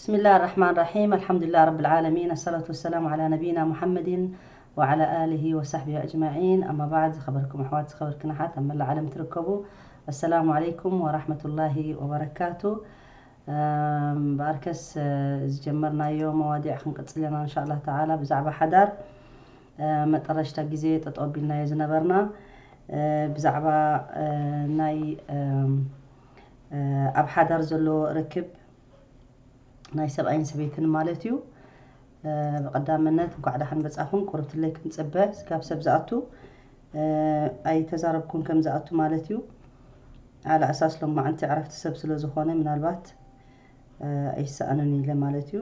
بسم الله الرحمن الرحيم. الحمد لله رب العالمين. الصلاة والسلام على نبينا محمد وعلى آله وصحبه أجمعين. أما بعد، ዝኸበርኩም ኣሕዋት፣ ዝኸበርክን ኣሓት ኣብ መላእ ዓለም ትርከቡ፣ السلام عليكم ورحمة الله وبركاته. እም፣ ብኣርከስ፣ እ፣ ዝጀመርናዮ መዋዲዕ ክንቅጽል ኢና፣ እንሻ ኣላህ ተዓላ። ብዛዕባ ሓዳር፣ እ፣ መጠረሽታ ግዜ ጠጠው ኣቢልናዮ ዝነበርና፣ እ፣ ብዛዕባ፣ እ፣ ናይ፣ እም፣ እ፣ ኣብ ሓዳር ዘሎ ርክብ ናይ ሰብኣይን ሰበይትን ማለት እዩ። እ፣ ብቐዳምነት እንኳዕ ደሓን መጻኹም። ቁርብትለይ ክንጽበ፣ ስጋብ ሰብ ዝኣቱ፣ እ፣ ኣይተዛረብኩን ከም ዝኣቱ ማለት እዩ። على أساس ሎማዓንቲ ዕረፍቲ ሰብ ስለ ዝኾነ ምናልባት፣ እ፣ ኣይሰኣንን ኢለ ማለት እዩ።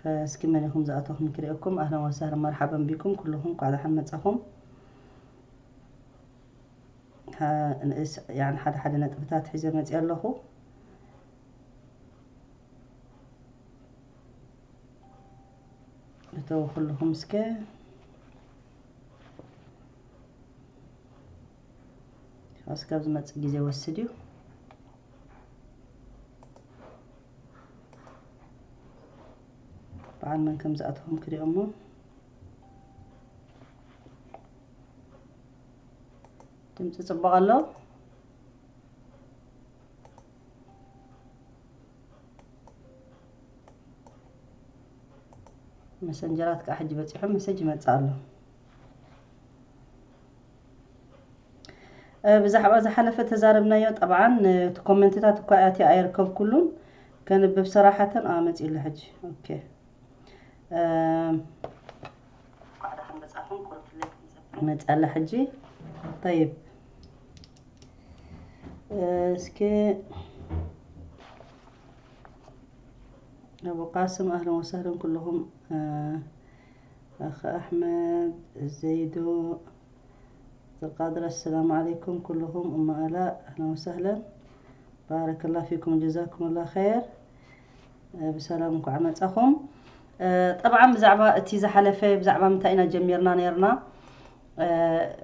ፈ-፣ እስኪ መን ኢኹም ዝኣተኹም ክሪኤኩም። ኣህለን ወሰህለን መርሓበን ቢኩም ኩልኹም፣ እንኳዕ ደሓን መጻኹም። ሀ-፣ ንእስ-፣ ያኒ ሓደ ሓደ ነጥብታት ሒዘ መፅየ ኣለኹ። እተው ኩልኹም እስከ እስካብ ዝመፅእ ግዜ ወስድ እዩ። በዓል መን ከም ዝኣተኹም ክሪኦ እሞ ድምፂ ፅቡቕ ኣሎ። መሰንጀራት ከዓ ሕጂ በፂሑ መሰጅ ይመፅእ ኣሎ። እ፣ ብዛዕባ ዝሓለፈ ተዛረብናዮ፣ ጠብዓን እቲ ኮመንትታት እኳ ኣትየ ኣየርከብኩሉን፣ ከንብብ ሰራሓተን፣ ኣ፣ መፂኡ ኣሎ ሕጂ። ኦኬ። እም፣ መፅእ ኣላ ሕጂ። ጠይብ። እ፣ እስኪ ኣቡ ቃስም፣ ኣህለን ወሰህለን ኩልኹም። እ፣ ኣኸ ኣሕመድ፣ ዘይዶ፣ ዓብዱልቃድር፣ ኣሰላሙ ዓለይኩም ኩልኹም። እማ ኣላ፣ ኣህለን ወሰህለን። ባረከላ ፊኩም፣ ጀዛኩምላ ኸይር። እ፣ ብሰላም እንኳዕ መጻኹም። እ፣ ጠብዓን ብዛዕባ እቲ ዝሓለፈ፣ ብዛዕባ ምንታይ ኢና ጀሚርና ነይርና? እ፣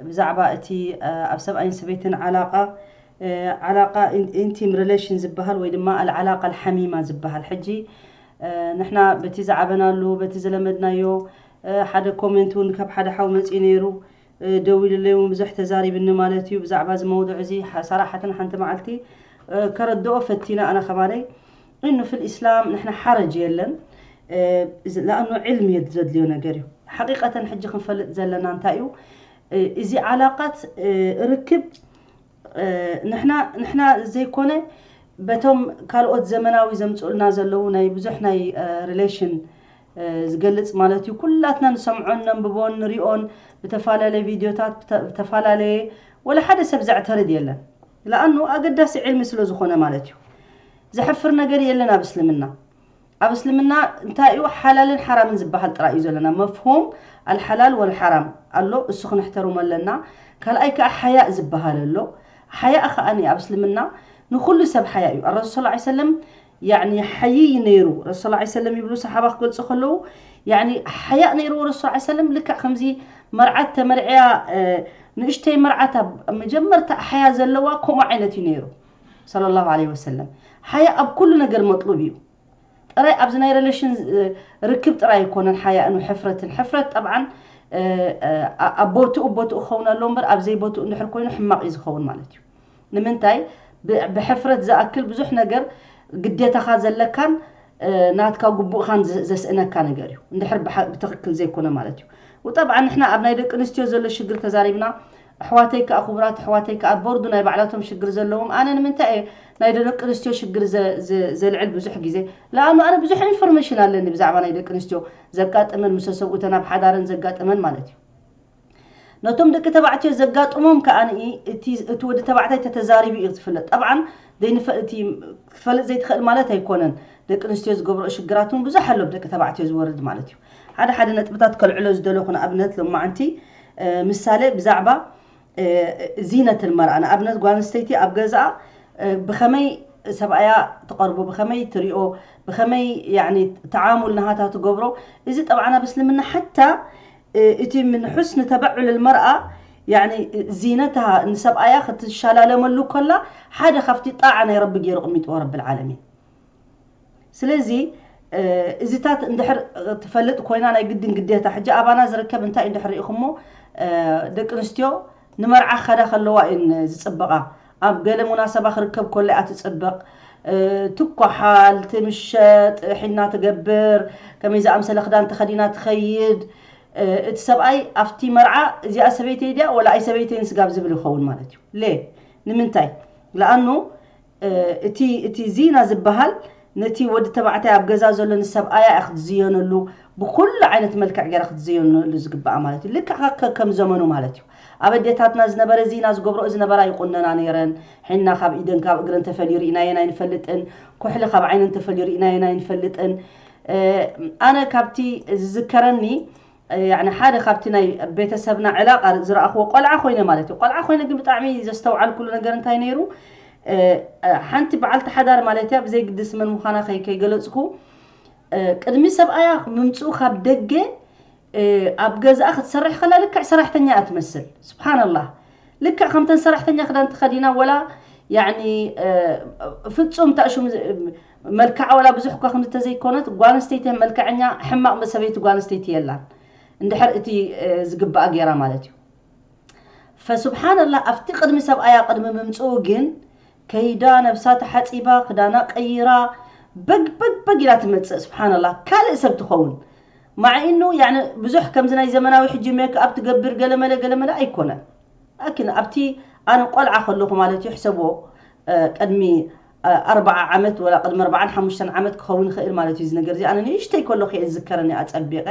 ብዛዕባ እቲ፣ እ፣ ኣብ ሰብኣይን ሰበይትን ዓላቃ፣ እ፣ ዓላቃ ኢን-፣ ኢንቲም ሪሌሽን ዝበሃል ወይ ድማ ኣልዓላቃ ኣልሓሚማ ዝበሃል። ሕጂ፣ እ፣ ንሕና በቲ ዝዓበናሉ፣ በቲ ዝለመድናዮ፣ እ፣ ሓደ ኮሜንት እውን ካብ ሓደ ሓው መጺኡ ነይሩ። እ፣ ደዊሉለይ እውን ብዙሕ ተዛሪብኒ ማለት እዩ። ብዛዕባ እዚ መውዱዕ እዚ ሓ-፣ ሰራሓትን ሓንቲ መዓልቲ፣ እ፣ ከረድኦ ፈቲነ ኣነ ከማለይ። እኑ ፊል ኢስላም ንሕና ሓረጅ የለን። እ፣ እዚ ለኣኑ ዕልሚ የድ-፣ ዘድልዮ ነገር እዩ። ሓቂቀተን ሕጂ ክንፈልጥ ዘለና እንታይ እዩ? እ፣ እዚ ዓላቃት፣ እ፣ ርክብ፣ እ፣ ንሕና፣ ንሕና ዘይኮነ በቶም ካልኦት ዘመናዊ ዘምጽኡልና ዘለዉ ናይ ብዙሕ ናይ፣ እ፣ ሪሌሽን፣ እ፣ ዝገልጽ ማለት እዩ። ኩላትና ንሰምዖን ነንብቦን ንሪኦን ብተፈላለየ ቪድዮታት፣ ብተ-፣ ብተፈላለየ ወላ ሓደ ሰብ ዘዕተርድ የለን። ለኣኑ ኣገዳሲ ዕልሚ ስለ ዝኾነ ማለት እዩ። ዘሕፍር ነገር የለን ኣብ እስልምና። ኣብ እስልምና እንታይ እዩ ሓላልን ሓራምን ዝበሃል ጥራይ እዩ ዘለና። መፍሁም ኣልሓላል ወልሓራም ኣሎ፣ እሱ ክነሕተርሞ ኣለና። ካልኣይ ከዓ ሓያእ ዝበሃል ኣሎ። ሓያእ ከዓ ኣብ እስልምና ንኹሉ ሰብ ሓያእ እዩ። ኣረሱል ሰለላሁ ዐለይሂ ወሰለም ያኒ ሓይይ ነይሩ። ረሱል ሰለላሁ ዐለይሂ ወሰለም ይብሉ ሰሓባ ክገልጹ ከለዉ፣ ያኒ ሓያእ ነይርዎ ረሱል ሰለላሁ ዐለይሂ ወሰለም። ልክዕ ከምዚ መርዓት ተመርዕያ፣ እ፣ ንእሽተይ መርዓት ኣብ መጀመርታ ሓያ ዘለዋ ከምኡ ዓይነት እዩ ነይሩ ሰለላሁ ዐለይሂ ወሰለም። ሓያ ኣብ ኩሉ ነገር መጥሉብ እዩ። ጥራይ ኣብዚ ናይ ሪሌሽን፣ እ፣ ርክብ ጥራይ ኣይኮነን ሓያእን ሕፍረትን። ሕፍረት ጠብዓን፣ እ፣ እ፣ ኣ-፣ ኣብ ቦትኡ ቦትኡ ክኸውን ኣለዎ እምበር ኣብ ዘይቦትኡ እንድሕር ኮይኑ ሕማቕ እዩ ዝኸውን ማለት እዩ። ንምንታይ? ብ-፣ ብሕፍረት ዝኣክል ብዙሕ ነገር ግዴታኻ ዘለካን፣ እ፣ ናትካ ግቡእኻን ዘ-፣ ዘስእነካ ነገር እዩ። እንድሕር ብሓ-፣ ብትኽክል ዘይኮነ ማለት እዩ። ወጠብዓን ንሕና ኣብ ናይ ደቂ ኣንስትዮ ዘሎ ሽግር ተዛሪብና፣ ኣሕዋተይ ከኣ ክቡራት፣ ኣሕዋተይ ከኣ ቦርዱ ናይ ባዕላቶም ሽግር ዘለዎም፣ ኣነ ንምንታይ እየ ናይ ደቂ ኣንስትዮ ሽግር ዘ-፣ ዘ-፣ ዘልዕል ብዙሕ ግዜ? ለኣኑ ኣነ ብዙሕ ኢንፎርሜሽን ኣለኒ ብዛዕባ ናይ ደቂ ኣንስትዮ ዘጋጥመን፣ ምስ ሰብኡተን ኣብ ሓዳረን ዘጋጥመን ማለት እዩ። ነቶም ደቂ ተባዕትዮ ዘጋጥሞም ከኣ ንኢ-፣ እቲ፣ እቲ ወዲ ተባዕታይ ተተዛሪቡ እዩ ዝፍለጥ። ጠብዓን ዘይንፈ-፣ እቲ ክፈልጥ ዘይትኽእል ማለት ኣይኮነን። ደቂ ኣንስትዮ ዝገብርኦ ሽግራት እውን ብዙሕ ኣሎ፣ ብደቂ ተባዕትዮ ዝወርድ ማለት እዩ። ሓደ ሓደ ነጥብታት ከልዕሎ ዝደለኹ፣ ንኣብነት ሎማዓንቲ፣ እ፣ ምሳሌ ብዛዕባ፣ እ፣ ዚነትን መርኣ፣ ንኣብነት ጓል ኣንስተይቲ ኣብ ገዛኣ፣ እ፣ ብኸመይ ሰብኣያ ትቐርቦ፣ ብኸመይ ትሪኦ፣ ብኸመይ ያኒ ተዓሙል ናሃታ ትገብሮ፣ እዚ ጠብዓን ኣብ እስልምና ሓታ፣ እ፣ እቲ ምን ሑስኒ ተበዑል ልመርኣ፣ ያኒ ዚነትሃ ንሰብኣያ ክትሸላለመሉ ከላ ሓደ ካብቲ ጣዓ ናይ ረቢ ገይሩ ቅሚጥዎ ረብል ዓለሚን። ስለዚ እዚታት እንድሕር ትፈልጥ ኮይና ናይ ግድን ግዴታ ሕጂ ኣባና ዝርከብ እንታይ እንድሕር ርኢኹሞ ደቂ ኣንስትዮ ንመርዓ ክኸዳ ከለዋ እየን ዝፅበቓ። ኣብ ገለ ሙናሰባ ክርከብ ከሎ እያ ትፅበቕ። ትኳሓል፣ ትምሸጥ፣ ሒና ትገብር፣ ከመይ ዝኣምሰለ ክዳን ተኸዲና ትኸይድ። እቲ ሰብኣይ ኣብቲ መርዓ እዚኣ ሰበይተይ ድያ ወላ ኣይ ሰበይተይን ስጋብ ዝብል ይኸውን ማለት እዩ። ሌ ንምንታይ? ለኣኑ እቲ እቲ ዚና ዝበሃል ነቲ ወዲ ተባዕታይ ኣብ ገዛ ዘሎ ንሰብኣያ እያ ክትዝየነሉ፣ ብኩሉ ዓይነት መልክዕ ገይራ ክትዝየነሉ ዝግባኣ ማለት እዩ። ልክዕ ከ ከም ዘመኑ ማለት እዩ። ኣብ ኣዴታትና ዝነበረ ዚና ዝገብረኦ ዝነበራ ይቁነና ነይረን። ሒና ካብ ኢደን ካብ እግረን ተፈልዩ ርኢናየን ኣይንፈልጥን። ኩሕሊ ካብ ዓይነን ተፈልዩ ርኢናየን ኣይንፈልጥን። ኣነ ካብቲ ዝዝከረኒ ያኒ ሓደ ካብቲ ናይ ቤተሰብና ዕላቃ ዝረኣኽዎ ቆልዓ ኮይነ ማለት እዩ። ቆልዓ ኮይነ ግን ብጣዕሚ ዘስተውዓልኩሉ ነገር እንታይ ነይሩ? ሓንቲ በዓልቲ ሓዳር ማለት እያ፣ ብዘይ ግድስ መን ምዃና ከይ- ከይገለጽኩ ቅድሚ ሰብኣያ ምምፅኡ ካብ ደገ ኣብ ገዛኣ ክትሰርሕ ከላ ልክዕ ሰራሕተኛ እያ ትመስል። ስብሓንላህ። ልክዕ ከምተን ሰራሕተኛ ክዳን ተኸዲና ወላ ያኒ ፍፁም ታእሹም መልክዓ ወላ ብዙሕ እኳ ክንዲ ተዘይኮነት ጓል ኣንስተይቲ መልክዐኛ ሕማቕ ሰበይቲ ጓል ኣንስተይቲ የላን። እንድሕር እቲ ዝግባኣ ገይራ ማለት እዩ። ፈስብሓንላህ ኣብቲ ቅድሚ ሰብኣያ ቅድሚ ምምፅኡ ግን ከይዳ ነብሳ ተሓፂባ ክዳና ቀይራ በግ በግ በግ ኢላ ትመፅእ። ስብሓንላህ ካልእ ሰብ ትኸውን ማዕኢኑ ያኒ ብዙሕ ከምዚ ናይ ዘመናዊ ሕጂ ሜክ ኣብ ትገብር ገለመለ ገለመለ ኣይኮነን። ላኪን ኣብቲ ኣነ ቆልዓ ከለኹ ማለት እዩ ሕሰቦ ቅድሚ ኣርባዓ ዓመት ወላ ቅድሚ ኣርባዓን ሓሙሽተን ዓመት ክኸውን ይኽእል ማለት እዩ። እዚ ነገር እዚ ኣነ ንእሽተይ ከለኹ እየ ዝዝከረኒ ኣጸቢቐ።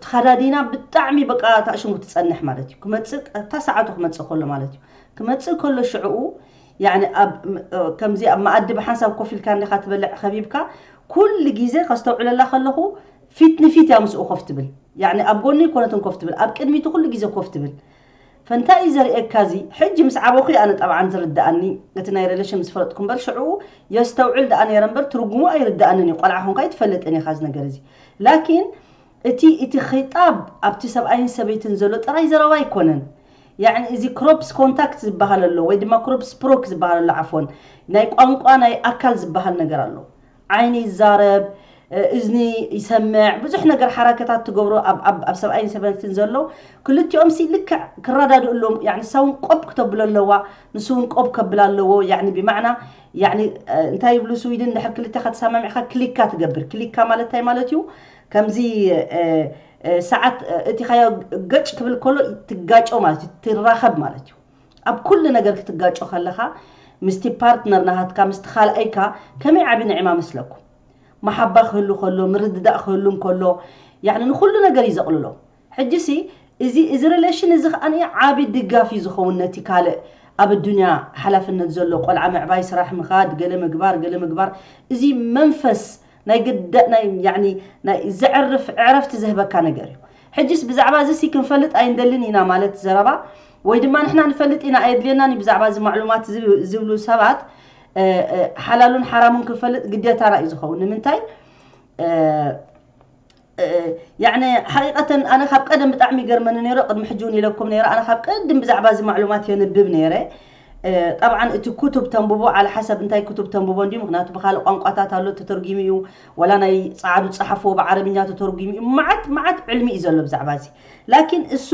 ተኸዳዲና ብጣዕሚ በቃ ታእሽሙ ትጸንሕ ማለት እዩ። ክመጽእ እታ ሰዓቱ ክመጽእ ከሎ ማለት እዩ። ክመጽእ ከሎ ሽዕኡ ያኒ ኣብ ከምዚ ኣብ መኣዲ ብሓንሳብ ኮፍ ኢልካ እንዲኻ ትበልዕ ከቢብካ ኩሉ ግዜ ከስተውዕለላ ከለኹ ፊት ንፊት እያ ምስኡ ኮፍ ትብል። ያኒ ኣብ ጎኒ ኣይኮነትን ኮፍ ትብል፣ ኣብ ቅድሚቱ ኩሉ ግዜ ኮፍ ትብል። ፈንታይ እዩ ዘርእየካ እዚ? ሕጂ ምስ ዓበኹ ኣነ ጠብዓን ዝርድኣኒ እቲ ናይ ሬሌሽን ምስ ፈለጥኩ እምበር ሽዕኡ የስተውዕል ደኣ ነይረ እምበር ትርጉሙ ኣይርድኣንን እዩ። ቆልዓ ኮንካ ኣይትፈልጥን ኢኻ እዚ ነገር እዚ። ላኪን እቲ እቲ ኺጣብ ኣብቲ ሰብኣይን ሰበይትን ዘሎ ጥራይ ዘረባ ኣይኮነን። ያኒ እዚ ክሮፕስ ኮንታክት ዝበሃል ኣሎ ወይ ድማ ክሮፕስ ፕሮክ ዝበሃል ኣሎ ዓፎን ናይ ቋንቋ ናይ ኣካል ዝበሃል ነገር ኣሎ። ዓይኒ ይዛረብ፣ እዝኒ ይሰምዕ፣ ብዙሕ ነገር ሓረከታት ትገብሮ ኣብ ሰብኣይን ሰበይትን ዘሎ ክልቲኦም ሲ ልክዕ ክረዳድኡ ኣለዎም። ያኒ ንሳ እውን ቆብ ክተብሎ ኣለዋ፣ ንሱ እውን ቆብ ከብል ኣለዎ። ያኒ ብማዕና ያኒ እንታይ ይብሉ ስዊድን ድሕር ክልተኻ ተሰማሚዕካ ክሊካ ትገብር። ክሊካ ማለት እንታይ ማለት እዩ? ከምዚ ሰዓት እቲ ኻዮ ገጭ ክብል ከሎ ትጋጮ ማለት እዩ፣ ትራኸብ ማለት እዩ። ኣብ ኩሉ ነገር ክትጋጮ ከለኻ ምስቲ ፓርትነር ናሃትካ ምስቲ ካልኣይካ ከመይ ዓቢ ንዕማ መስለኩም? መሓባ ክህሉ ከሎ ምርድዳእ ክህሉ እንከሎ ያኒ ንኩሉ ነገር እዩ ዘቕልሎ። ሕጂ ሲ እዚ እዚ ሪሌሽን እዚ ከኣ ዓቢ ድጋፍ እዩ ዝኸውን ነቲ ካልእ ኣብ ኣዱንያ ሓላፍነት ዘሎ ቆልዓ ምዕባይ፣ ስራሕ ምኻድ፣ ገለ ምግባር ገለ ምግባር። እዚ መንፈስ ናይ ግደ ናይ ያኒ ናይ ዘዕርፍ ዕረፍቲ ዝህበካ ነገር እዩ። ሕጅስ ብዛዕባ እዚ ሲ ክንፈልጥ ኣይንደልን ኢና ማለት ዘረባ ወይ ድማ ንሕና ንፈልጥ ኢና ኣየድልየናን እዩ ብዛዕባ እዚ ማዕሉማት ዝብ- ዝብሉ ሰባት እ፣ እ፣ ሓላሉን ሓራሙን ክንፈልጥ ግዴታና እዩ ዝኸውን። ንምንታይ እ፣ እ፣ ያኒ ሓቂቀተን ኣነ ካብ ቀደም ብጣዕሚ ይገርመኒ ነይሩ። ቅድሚ ሕጂ እውን ኢለኩም ነይረ ኣነ ካብ ቀድም ብዛዕባ እዚ ማዕሉማት የንብብ ነይረ። ጠብዓን እቲ ኩቱብ ተንብቦ ዓለ ሓሰብ እንታይ ኩቱብ ተንብቦ እንዲ ምክንያቱ ብካልእ ቋንቋታት ኣሎ ተተርጊሙ እዩ። ወላ ናይ ፀዓዱ ፀሓፍዎ ብዓረብኛ ተተርጊሙ እዩ። መዓት መዓት ዕልሚ እዩ ዘሎ ብዛዕባ እዚ። ላኪን እሱ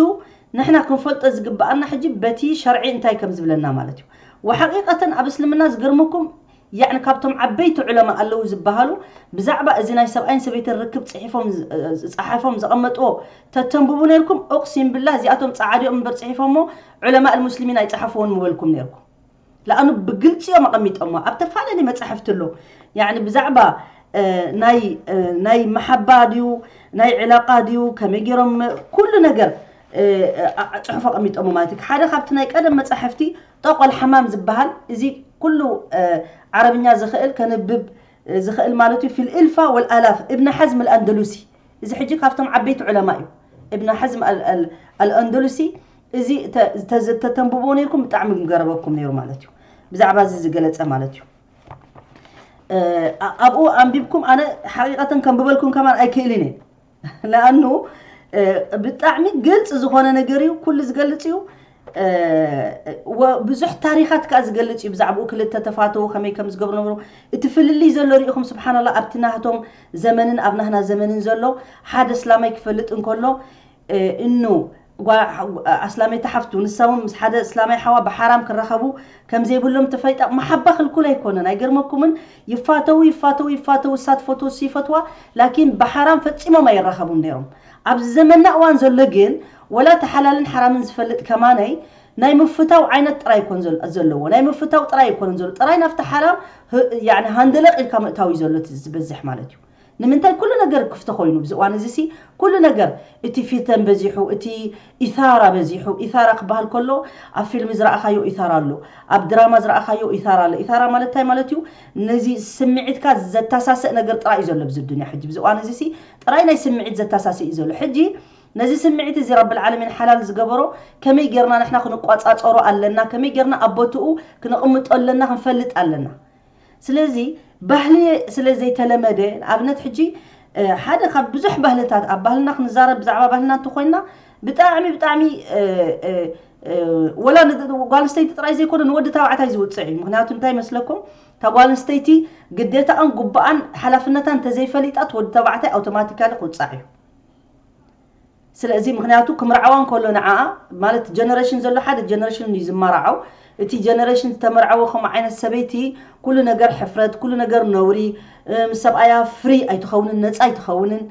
ንሕና ክንፈልጦ ዝግበኣና ሕጂ በቲ ሸርዒ እንታይ ከም ዝብለና ማለት እዩ። ወሓቂቀተን ኣብ እስልምና ዝገርመኩም ያኒ ካብቶም ዓበይቲ ዑለማ ኣለዉ ዝበሃሉ ብዛዕባ እዚ ናይ ሰብኣይን ሰበይትን ርክብ ፅሒፎም ዝፀሓፎም ዘቐመጥዎ ተተንብቡ ነርኩም ኡቅሲም ብላ እዚኣቶም ፀዓዲኦም እምበር ፅሒፎሞ ዑለማ ልሙስሊሚን ኣይፀሓፍዎን ምበልኩም ነርኩም። ለኣኑ ብግልፂ እዮም ኣቐሚጦሞ ኣብ ተፈላለየ መፃሕፍቲ ኣሎ። ያኒ ብዛዕባ ናይ ናይ መሓባ ድዩ ናይ ዕላቃ ድዩ ከመይ ገይሮም ኩሉ ነገር ፅሑፍ ኣቐሚጦሞ ማለት እዩ። ሓደ ካብቲ ናይ ቀደም መፃሕፍቲ ጠቆል ሓማም ዝበሃል እዚ ኩሉ ዓረብኛ ዝኽእል ከንብብ ዝኽእል ማለት እዩ። ፊል ኢልፋ ወልኣላፍ እብነ ሓዝም ኣልኣንደሉሲ እዚ ሕጂ ካብቶም ዓበይቲ ዑለማ እዩ። እብነ ሓዝም ኣልኣንደሉሲ እዚ ተተንብቦ ነይርኩም ብጣዕሚ ምገረበኩም ነይሩ ማለት እዩ። ብዛዕባ እዚ ዝገለፀ ማለት እዩ። ኣብኡ ኣንቢብኩም ኣነ ሓቂቀተን ከንብበልኩም ከማን ኣይክእልን እየ። ለኣኑ ብጣዕሚ ግልፂ ዝኾነ ነገር እዩ። ኩሉ ዝገልፅ እዩ። ብዙሕ ታሪኻት ከዓ ዝገልጽ እዩ። ብዛዕባኡ ክልተ ተፋተው ከመይ ከም ዝገብሩ ነበሩ። እቲ ፍልልይ ዘሎ ርኢኹም፣ ስብሓንላ፣ ኣብቲ ናህቶም ዘመንን ኣብ ናህና ዘመንን ዘሎ ሓደ እስላማይ ክፈልጥ እንከሎ፣ እኑ ኣስላመይቲ ሓፍቱ ንሳ እውን ምስ ሓደ እስላማይ ሓዋ ብሓራም ክራኸቡ ከም ዘይብሎም ተፈሊጣ። መሓባ ክልኩል ኣይኮነን። ኣይገርመኩምን? ይፋተው ይፋተው ይፋተው፣ እሳ ትፈትዎ እሱ ይፈትዋ፣ ላኪን ብሓራም ፈጺሞም ኣይራኸቡን ነይሮም። ኣብዚ ዘመንና እዋን ዘሎ ግን ወላ እቲ ሓላልን ሓራምን ዝፈልጥ ከማነይ ናይ ምፍታው ዓይነት ጥራይ ይኮን ዘሎ፣ ናይ ምፍታው ጥራይ ኣይኮነን ዘሎ። ጥራይ ናብቲ ሓራም ሃንደለቕ ኢልካ ምእታው እዩ ዘሎ ዝበዝሕ ማለት እዩ። ንምንታይ? ኩሉ ነገር ክፍቲ ኮይኑ ብዚ እዋን እዚ ሲ ኩሉ ነገር፣ እቲ ፊተን በዚሑ፣ እቲ ኢሳራ በዚሑ። ኢሳራ ክበሃል ከሎ ኣብ ፊልም ዝረኣኻዮ ኢሳራ ኣሎ፣ ኣብ ድራማ ዝረኣኻዮ ኢሳራ ኣሎ። ኢሳራ ማለት እንታይ ማለት እዩ? ነዚ ስምዒትካ ዘተሳስእ ነገር ጥራይ እዩ ዘሎ ብዚ ዱንያ ሕጂ። ብዚ እዋን እዚ ሲ ጥራይ ናይ ስምዒት ዘተሳስእ እዩ ዘሎ። ሕጂ ነዚ ስምዒት እዚ ረብል ዓለሚን ሓላል ዝገበሮ ከመይ ጌርና ንሕና ክንቋጻጸሮ ኣለና፣ ከመይ ጌርና ኣብ ቦትኡ ክነቕምጦ ኣለና ክንፈልጥ ኣለና። ስለዚ ባህሊ ስለ ዘይተለመደ፣ ንኣብነት ሕጂ ሓደ ካብ ብዙሕ ባህልታት፣ ኣብ ባህልና ክንዛረብ ብዛዕባ ባህልና እንተኮይንና ብጣዕሚ ብጣዕሚ ወላ ጓል ኣንስተይቲ ጥራይ ዘይኮነ ንወዲ ተባዕታይ ዝውፅዕ እዩ። ምክንያቱ እንታይ ይመስለኩም? እታ ጓል ኣንስተይቲ ግዴታኣን ጉባኣን ሓላፍነታን እንተዘይፈሊጣ እቲ ወዲ ተባዕታይ ኣውቶማቲካሊ ክውፃዕ እዩ። ስለዚ ምክንያቱ ክምርዓዋ እንከሎ ንዓኣ ማለት ጀነሬሽን ዘሎ ሓደ ጀነሬሽን እዩ ዝመራዓው። እቲ ጀነሬሽን ዝተመርዓወ ከምኡ ዓይነት ሰበይቲ ኩሉ ነገር ሕፍረት፣ ኩሉ ነገር ነውሪ፣ ምስ ሰብኣያ ፍሪ ኣይትኸውንን፣ ነፃ ኣይትኸውንን።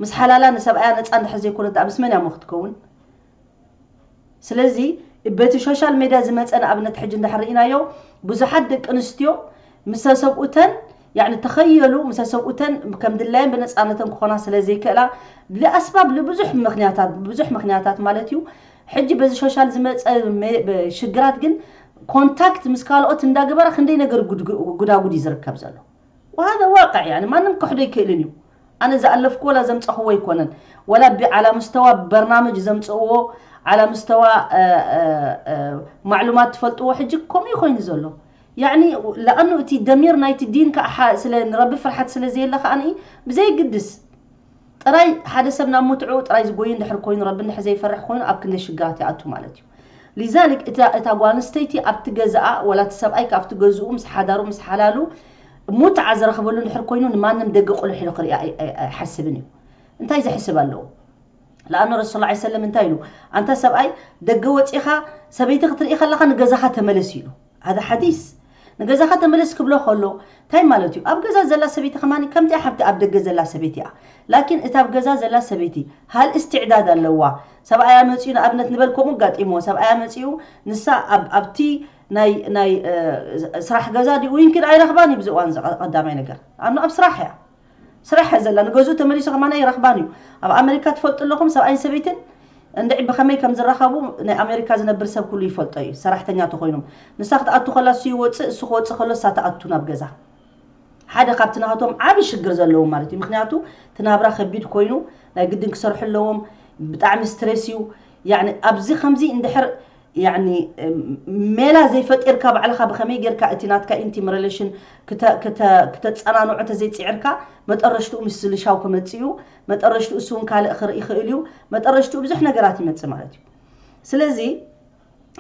ምስ ሓላላ ንሰብኣያ ነፃ እንድሕር ዘይኮነት ደኣ ምስ መን እያ እሞ ክትከውን? ስለዚ በቲ ሶሻል ሜድያ ዝመፀ ንኣብነት ሕጂ እንድሕር ርኢናዮ ብዙሓት ደቂ ኣንስትዮ ምስ ሰብኡተን ያዕኒ ተኸየሉ ምስ ሰብኡተን ከም ድላየን ብነፃነተን ክኾና ስለ ዘይክእላ ለኣስባብ ልብዙሕ ምክንያታት ብዙሕ ምክንያታት ማለት እዩ። ሕጂ በዚ ሶሻል ዝመፀ ሽግራት ግን ኮንታክት ምስ ካልኦት እንዳገበራ ክንደይ ነገር ጉዳጉድ እዩ ዝርከብ ዘሎ። وهذا واقع يعني ማንም ክሕዶ ኣይክእልን እዩ። ኣነ ዝኣለፍኩ ወላ ዘምፀኽዎ ኣይኮነን፣ ወላ ብዓላ ምስተዋ በርናምጅ ዘምፅእዎ ዓላ ምስተዋ ማዕሉማት ትፈልጥዎ ሕጂ ከምኡ ኮይኑ ዘሎ። ያዕኒ ለኣኑ እቲ ደሚር ናይቲ ዲን ከዓ ስለ ንረቢ ፍርሓት ስለ ዘየለ ከዓ ብዘይግድስ ጥራይ ሓደ ሰብ ናብ ሙትዑ ጥራይ ዝጎይ እንድሕር ኮይኑ ረቢ እንድሕር ዘይፈርሕ ኮይኑ ኣብ ክንደ ሽግራት ይኣቱ ማለት እዩ። ሊዛሊክ እታ ጓል ኣንስተይቲ ኣብቲ ገዛኣ ወላ እቲ ሰብኣይ ኣብቲ ገዝኡ ምስ ሓዳሩ ምስ ሓላሉ ሙትዓ ዝረኽበሉ እንድሕር ኮይኑ ንማንም ደገ ቁልሕ ኢሉ ክርኢ ኣይሓስብን እዩ። እንታይ ዝሕስብ ኣለዎ? ለኣኑ ረሱል ላ ሰለም እንታይ ኢሉ? ኣንታ ሰብኣይ ደገ ወፂኻ ሰበይቲ ክትርኢ ከለኻ ንገዛኻ ተመለስ ኢሉ። هذا حديث ንገዛኻ ተመለስ ክብሎ ከሎ እንታይ ማለት እዩ? ኣብ ገዛ ዘላ ሰበይቲ ከማን ከምቲ ሓብቲ ኣብ ደገ ዘላ ሰበይቲ እያ። ላኪን እታ ኣብ ገዛ ዘላ ሰበይቲ ሃል እስትዕዳድ ኣለዋ? ሰብኣያ መፂኡ ንኣብነት ንበል ከምኡ ኣጋጢምዎ ሰብኣያ መፂኡ ንሳ ኣብቲ ናይ ናይ ስራሕ ገዛ ድኡ ይምኪን ኣይረኽባን እዩ ብዚ እዋን ቀዳማይ ነገር ኣኑ ኣብ ስራሕ እያ ስራሕ እያ ዘላ ንገዝኡ ተመሊሱ ከማን ኣይረኽባን እዩ። ኣብ ኣሜሪካ ትፈልጡ ኣለኹም ሰብኣይን ሰበይትን እንድዒ ብኸመይ ከም ዝራኸቡ ናይ ኣሜሪካ ዝነብር ሰብ ኩሉ ይፈልጦ እዩ። ሰራሕተኛ ተኾይኖም ንሳ ክትኣቱ ከላ እሱ ይወፅእ እሱ ክወፅእ ከሎ እሳ ትኣቱ ናብ ገዛ። ሓደ ካብቲ ናቶም ዓቢ ሽግር ዘለዎም ማለት እዩ። ምክንያቱ እቲ ናብራ ከቢድ ኮይኑ ናይ ግድን ክሰርሑ ኣለዎም። ብጣዕሚ ስትሬስ እዩ። ያኒ ኣብዚ ከምዚ እንድሕር ያኒ ሜላ ዘይፈጢርካ ባዕልኻ ብኸመይ ጌርካ እቲ ናትካ ኢንቲም ሬሌሽን ክተጸናንዖ ተዘይፅዕርካ መጠረሽትኡ ምስልሻው ክመፅእ እዩ። መጠረሽትኡ እሱ እውን ካልእ ክርኢ ይኽእል እዩ። መጠረሽትኡ ብዙሕ ነገራት ይመፅእ ማለት እዩ። ስለዚ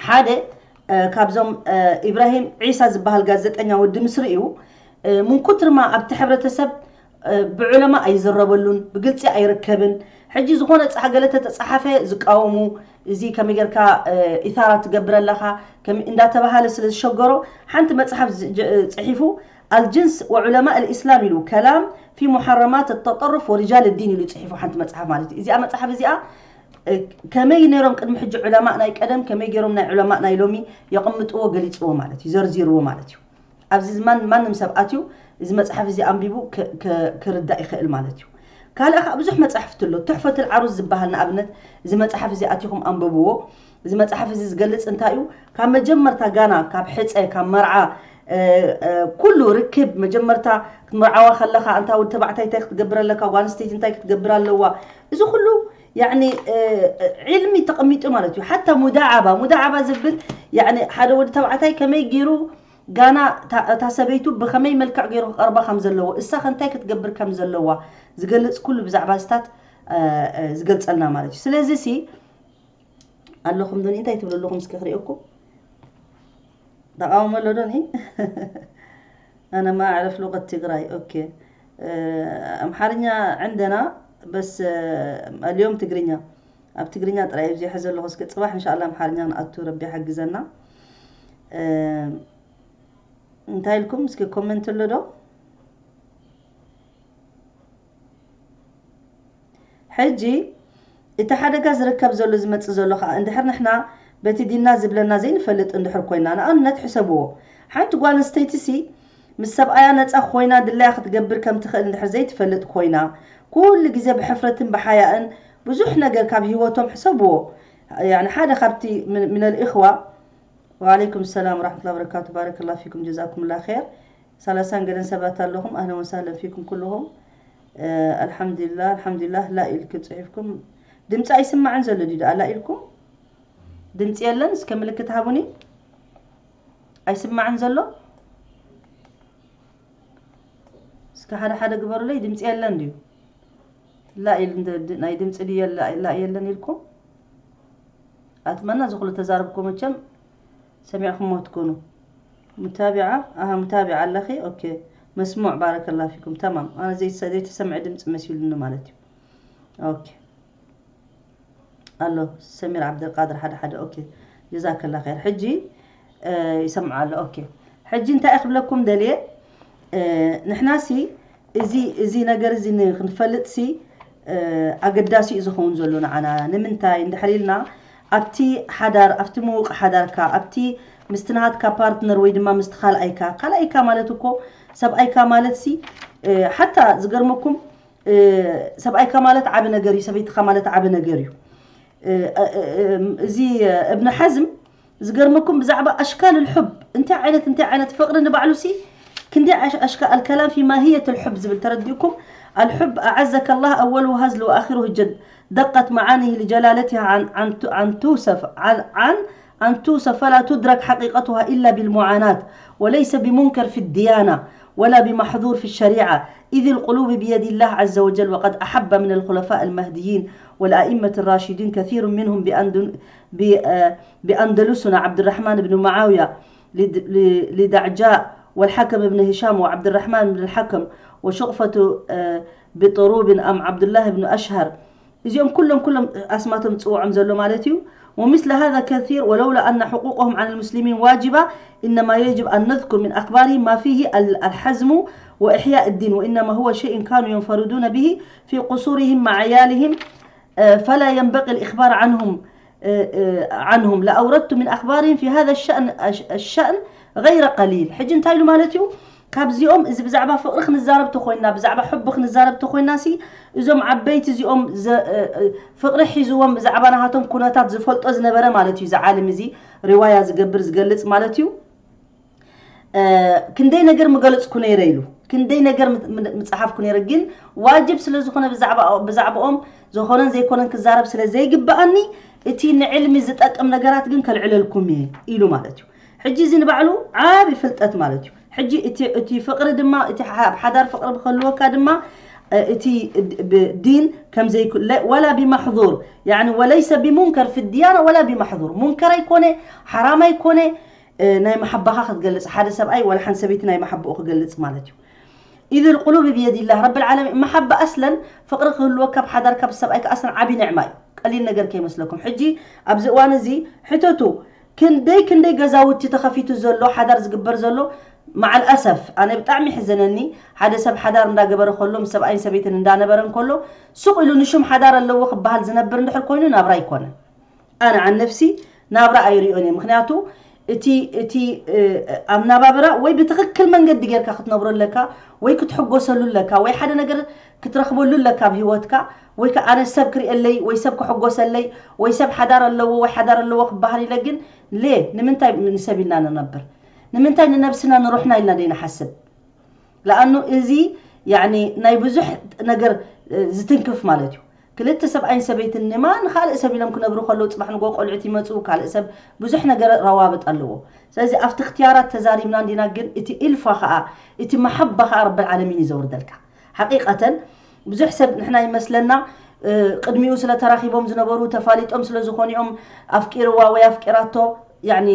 ሓደ ካብዞም ኢብራሂም ዒሳ ዝበሃል ጋዜጠኛ ወዲ ምስሪ እዩ። ምን ኩትርማ ኣብቲ ሕብረተሰብ ብዑለማ ኣይዝረበሉን፣ ብግልፂ ኣይርከብን። ሕጂ ዝኾነ ፃ ገለ ተተፃሓፈ ዝቃወሙ፣ እዚ ከመይ ጌርካ ኢታራ ትገብር ኣለኻ እንዳተባሃለ ስለ ዝሸገሮ ሓንቲ መፅሓፍ ፅሒፉ ኣልጅንስ ወዑለማ ልእስላም ኢሉ ከላም ፊ ሙሐረማት ተጠርፍ ወሪጃል ዲን ኢሉ ፅሒፉ ሓንቲ መፅሓፍ ማለት እዩ። እዚኣ መፅሓፍ እዚኣ ከመይ ነይሮም ቅድሚ ሕጂ ዑለማእ ናይ ቀደም ከመይ ገይሮም ናይ ዑለማእ ናይ ሎሚ የቕምጥዎ ገሊፅዎ ማለት እዩ፣ ዘርዚርዎ ማለት እዩ። ኣብዚ ዝማን ማንም ሰብ ኣትዩ እዚ መፅሓፍ እዚ ኣንቢቡ ክርዳእ ይኽእል ማለት እዩ። ካልእ ከዓ ብዙሕ መፅሓፍቲ ኣሎ። ትሕፈትል ዓሩስ ዝበሃል ንኣብነት እዚ መፅሓፍ እዚ ኣቲኹም ኣንብብዎ። እዚ መፅሓፍ እዚ ዝገልፅ እንታይ እዩ? ካብ መጀመርታ ጋና ካብ ሕፀ ካብ መርዓ ኩሉ ርክብ መጀመርታ ክትምርዓዋ ከለኻ እንታ ወዲ ተባዕታይ እንታይ ክትገብር ኣለካ፣ ጓል ኣንስተይቲ እንታይ ክትገብር ኣለዋ፣ እዚ ኩሉ ያኒ ዒልሚ ተቐሚጡ ማለት እዩ። ሓታ ሙዳዓባ ሙዳዓባ ዝብል ያኒ ሓደ ወዲ ተባዕታይ ከመይ ገይሩ ጋና እታ ሰበይቱ ብኸመይ መልክዕ ገይሩ ክቐርባ ከም ዘለዎ እሳ ከንታይ ክትገብር ከም ዘለዋ ዝገልፅ ኩሉ ብዛዕባ ስታት ዝገልፀልና ማለት እዩ። ስለዚ ሲ ኣለኹም ዶኒ? እንታይ ትብሉ ኣለኹም? እስኪ ክሪኦኩም። ተቃውሞ ኣሎ ዶኒ? أنا ما أعرف لغة ትግራይ። ኦኬ። ኣምሓርኛ عندنا بس اليوم ትግርኛ። ኣብ ትግርኛ ጥራይ ኣብዚ ሕዘ ኣለኹ። እስኪ ጽባሕ እንሻላ ኣምሓርኛ ንኣቱ ረቢ ሓግዘና። እንታይ ኢልኩም? እስኪ ኮመንት ኣሎ ዶ? ሕጂ እቲ ሓደጋ ዝርከብ ዘሎ ዝመጽእ ዘሎ ከዓ እንድሕር ንሕና በቲ ዲንና ዝብለና ዘይንፈልጥ እንድሕር ኮይና፣ ንኣብነት ሕሰብዎ፣ ሓንቲ ጓል ኣንስተይቲ ሲ ምስ ሰብኣያ ነጻ ኮይና ድላያ ክትገብር ከም ትኽእል እንድሕር ዘይትፈልጥ ኮይና፣ ኩሉ ግዜ ብሕፍረትን ብሓያእን ብዙሕ ነገር ካብ ህይወቶም ሕሰብዎ። ያኒ ሓደ ካብቲ ምን- من الإخوة وعليكم السلام ورحمة الله وبركاته بارك الله فيكم جزاكم الله خير ሰላሳን ገለን ሰባት ኣለኹም ኣህለን ወሳህለን ፊኩም ኩልኹም ኣልሓምዱሊላህ ኣልሓምዱሊላህ ላ ኢልኩም ፅሒፍኩም ድምፂ ኣይስማዕን ዘሎ ድዩ ደኣ ላ ኢልኩም ድምፂ የለን እስከ ምልክት ሃቡኒ ኣይስማዕን ዘሎ እስከ ሓደ ሓደ ግበሩለይ ድምፂ የለን ድዩ ላ ኢል ናይ ድምፂ ድየ ላ የለን ኢልኩም ኣትመና እዚ ኩሉ ተዛረብኩ መቸም ሰሚዕኩሞ ትኮኑ متابعة أها متابعة ኣለኺ ኦኬ መስሙዕ ባረከላ ፊኩም ተማም ኣነ ዘይተሰምዐ ድምፂ መሲሉኒ ማለት እዩ ኦኬ ኣሎ ሰሚር ዓብደልቃድር ሓደ ሓደ ኦኬ ጀዛከላ ኸይር ሕጂ ይሰምዓ ኣሎ ኦኬ ሕጂ እንታይ ክብለኩም ደልየ ንሕናሲ እዚ እዚ ነገር እዚ ክንፈልጥሲ ኣገዳሲ እዩ ዝኸውን ዘሎ ንዓና ንምንታይ እንድሕር ኢልና ኣብቲ ሓዳር ኣብቲ ምውቕ ሓዳርካ ኣብቲ ምስቲ ናሃትካ ፓርትነር ወይ ድማ ምስቲ ካልኣይካ ካልኣይካ ማለት እኮ ሰብኣይካ ማለት ሲ ሓታ ዝገርመኩም ሰብኣይካ ማለት ዓቢ ነገር እዩ ሰበይትካ ማለት ዓቢ ነገር እዩ እዚ እብን ሓዝም ዝገርመኩም ብዛዕባ ኣሽካል ልሑብ እንታይ ዓይነት እንታይ ዓይነት ፍቕሪ ንባዕሉ ሲ ክንደይ ኣሽካ ኣልከላም ፊ ማህየት ልሑብ ዝብል ተረዲእኩም الحب أعزك الله أوله هزل وآخره جد دقت معانيه لجلالتها عن عن عن توصف عن عن أن توصف فلا تدرك حقيقتها إلا بالمعاناة وليس بمنكر في الديانة ولا بمحظور في الشريعة إذ القلوب بيد الله عز وجل وقد أحب من الخلفاء المهديين والأئمة الراشدين كثير منهم بأندلسنا عبد الرحمن بن معاوية لدعجاء والحكم بن هشام وعبد الرحمن بن الحكم وشقفة بطروب أم عبد الله بن أشهر እዚኦም ኩሎም ኩሎም ኣስማቶም ዝፅውዖም ዘሎ ማለት እዩ ومثل هذا كثير ولولا أن حقوقهم على المسلمين واجبة إنما يجب أن نذكر من أخبارهم ما فيه الحزم وإحياء الدين وإنما هو شيء كانوا ينفردون به في قصورهم مع عيالهم فلا ينبغي الإخبار عنهم عنهم لأوردت من أخبارهم في هذا الشأن الشأن غير قليل ሕጂ እንታይ ኢሉ ማለት እዩ ካብዚኦም እዚ ብዛዕባ ፍቕሪ ክንዛረብ ተኾይና ብዛዕባ ሕቢ ክንዛረብ ተኾይና ሲ እዞም ዓበይቲ እዚኦም ፍቕሪ ሒዝዎም ብዛዕባ ናሃቶም ኩነታት ዝፈልጦ ዝነበረ ማለት እዩ እዚ ዓለም እዚ ሪዋያ ዝገብር ዝገልጽ ማለት እዩ ክንደይ ነገር ምገለጽኩ ነይረ ኢሉ ክንደይ ነገር ምጽሓፍኩ ነይረ ግን ዋጅብ ስለ ዝኾነ ብዛዕባኦም ዝኾነን ዘይኮነን ክዛረብ ስለ ዘይግብኣኒ እቲ ንዕልሚ ዝጠቅም ነገራት ግን ከልዕለልኩም እየ ኢሉ ማለት እዩ ሕጂ እዚ ንባዕሉ ዓቢ ፍልጠት ማለት እዩ ሕጂ እቲ እቲ ፍቅሪ ድማ እቲ ኣብ ሓዳር ፍቅሪ ብከልወካ ድማ እቲ ዲን ከም ዘይኩለ ወላ ብማሕዙር يعني وليس بمنكر في الديانة ولا بمحظور منكر ኣይኮነ ሓራም ኣይኮነ ናይ መሓባኻ ክትገልጽ ሓደ ሰብኣይ ወላ ሓንቲ ሰበይቲ ናይ መሓባኡ ክገልጽ ማለት እዩ إذ القلوب بيد الله رب العالمين መሓባ ኣስለን ፍቅሪ ክህልወካ ብሓዳርካ ብሰብኣይካ ኣስለን ዓቢ ንዕማ እዩ ቀሊል ነገር ከይመስለኩም ሕጂ ኣብዚ እዋን እዚ ሕተቱ ክንደይ ክንደይ ገዛውቲ ተኸፊቱ ዘሎ ሓዳር ዝግበር ዘሎ ማዓል ኣሰፍ ኣነ ብጣዕሚ ሕዘነኒ ሓደ ሰብ ሓዳር እንዳገበረ ከሎ ምስ ሰብኣይን ሰበይትን እንዳነበረ እንከሎ ሱቕ ኢሉ ንሹም ሓዳር ኣለዎ ክበሃል ዝነብር እንድሕር ኮይኑ ናብራ ኣይኮነ ኣነ ዓን ነፍሲ ናብራ ኣይሪኦን እየ ምክንያቱ እቲ እቲ ኣብ ናባብራ ወይ ብትኽክል መንገዲ ጌርካ ክትነብሮ ኣለካ ወይ ክትሕጎሰሉ ኣለካ ወይ ሓደ ነገር ክትረኽበሉ ኣለካ ኣብ ህይወትካ ወይ ከዓ ኣነ ሰብ ክርእየለይ ወይ ሰብ ክሕጎሰለይ ወይ ሰብ ሓዳር ኣለዎ ወይ ሓዳር ኣለዎ ክበሃል ኢለ ግን ሌ ንምንታይ ንሰብ ኢልና ንነብር ንምንታይ ንነብስና ንሩሕና ኢልና ደይንሓስብ ለኣኑ እዚ ያኒ ናይ ብዙሕ ነገር ዝትንክፍ ማለት እዩ ክልተ ሰብኣይን ሰበይትን ንማ ንካልእ ሰብ ኢሎም ክነብሩ ከለዉ ፅባሕ ንጎ ቆልዑት ይመፁ ካልእ ሰብ ብዙሕ ነገር ረዋብጥ ኣለዎ ስለዚ ኣብቲ እክትያራት ተዛሪብና እንዲና ግን እቲ ኢልፋ ከዓ እቲ መሓባ ከዓ ረብል ዓለሚን እዩ ዘውርደልካ ሓቂቀተን ብዙሕ ሰብ ንሕና ይመስለና ቅድሚኡ ስለ ተራኺቦም ዝነበሩ፣ ተፋሊጦም ስለ ዝኾኑ እዮም ኣፍቂርዋ ወይ ኣፍቂራቶ። ያኒ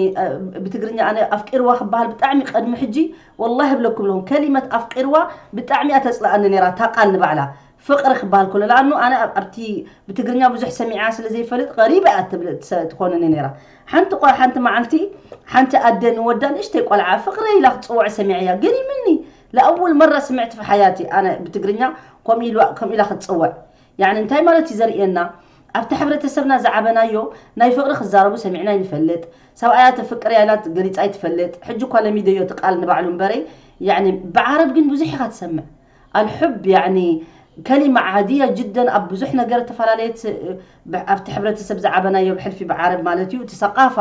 ብትግርኛ ኣነ ኣፍቂርዋ ክበሃል ብጣዕሚ፣ ቀድሚ ሕጂ ወላሂ እብለኩም ኣለኹ፣ ከሊመት ኣፍቂርዋ ብጣዕሚ እያ ተፅልኣኒ ነይራ፣ እታ ቃል ንባዕላ። ፍቕሪ ክበሃል ከሎ፣ ለኣኑ ኣነ ኣብቲ ብትግርኛ ብዙሕ ሰሚዓ ስለ ዘይፈልጥ፣ ቀሪባ እያ ትብል ትኾነኒ ነይራ። ሓንቲ ሓንቲ መዓልቲ ሓንቲ ኣደ ንወዳ ንእሽተይ ቆልዓ ፍቕረይ ኢላ ክትፅውዕ ሰሚዐያ፣ ገሪምኒ። ለኣወል መራ ስምዕት ፊ ሓያቲ ኣነ ብትግርኛ ከምኡ ኢላ ክትፅውዕ። ያኒ እንታይ ማለት እዩ ዘርእየና? ኣብቲ ሕብረተሰብና ዝዓበናዮ ናይ ፍቕሪ ክዛረቡ ሰሚዕና ኣይንፈልጥ። ሰብኣያ ተፍቅር ያላት ገሊጻ ኣይትፈልጥ። ሕጂ እኳ ለሚደዮ እቲ ቃል ንባዕሉ እምበረይ፣ ያኒ ብዓረብ ግን ብዙሕ ኢኻ ትሰምዕ። ኣልሑብ ያኒ ከሊማ ዓድያ ጅደን ኣብ ብዙሕ ነገር ተፈላለየት። ኣብቲ ሕብረተሰብ ዝዓበናዮ ብሕልፊ ብዓረብ ማለት እዩ። እቲ ሰቃፋ፣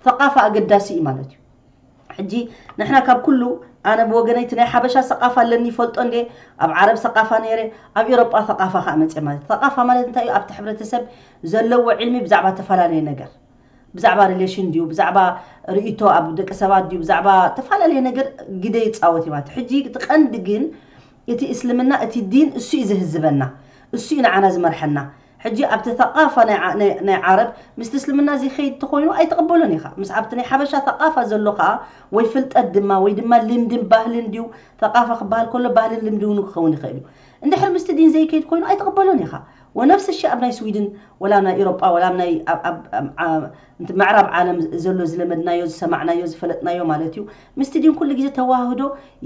ሰቃፋ ኣገዳሲ እዩ ማለት እዩ። ሕጂ ንሕና ካብ ኩሉ፣ ኣነ ብወገነይ እቲ ናይ ሓበሻ ሰቃፋ ኣለኒ ይፈልጦ እንዴ፣ ኣብ ዓረብ ሰቃፋ ነይረ፣ ኣብ ኤሮጳ ሰቃፋ ከዓ መፅእ ማለት ሰቃፋ ማለት እንታይ እዩ? ኣብቲ ሕብረተሰብ ዘለዎ ዕልሚ ብዛዕባ ተፈላለየ ነገር፣ ብዛዕባ ሪሌሽን ድዩ፣ ብዛዕባ ርእቶ ኣብ ደቂ ሰባት ድዩ፣ ብዛዕባ ተፈላለየ ነገር ግደ ይፃወት እዩ ማለት እዩ። ሕጂ እቲ ቀንዲ ግን እቲ እስልምና እቲ ዲን እሱ እዩ ዝህዝበና፣ እሱ እዩ ንዓና ዝመርሐና። ሕጂ ኣብቲ ተቃፋ ናይ ዓረብ ምስቲ እስልምና ዘይኸይድ ተኮይኑ ኣይተቐበሎን ኢኻ። ምስ ኣብቲ ናይ ሓበሻ ተቃፋ ዘሎ ከዓ ወይ ፍልጠት ድማ ወይ ድማ ልምድን ባህልን ድዩ፣ ተቃፋ ክበሃል ከሎ ባህልን ልምዲ እውን ክኸውን ይኽእል እዩ። እንድሕር ምስቲ ዲን ዘይከይድ ኮይኑ ኣይተቐበሎን ኢኻ። ወነፍስ ሺ ኣብ ናይ ስዊድን ወላ ናይ ኤሮጳ ወላ ናይ ምዕራብ ዓለም ዘሎ ዝለመድናዮ ዝሰማዕናዮ ዝፈለጥናዮ ማለት እዩ፣ ምስቲ ዲን ኩሉ ግዜ ተዋህዶ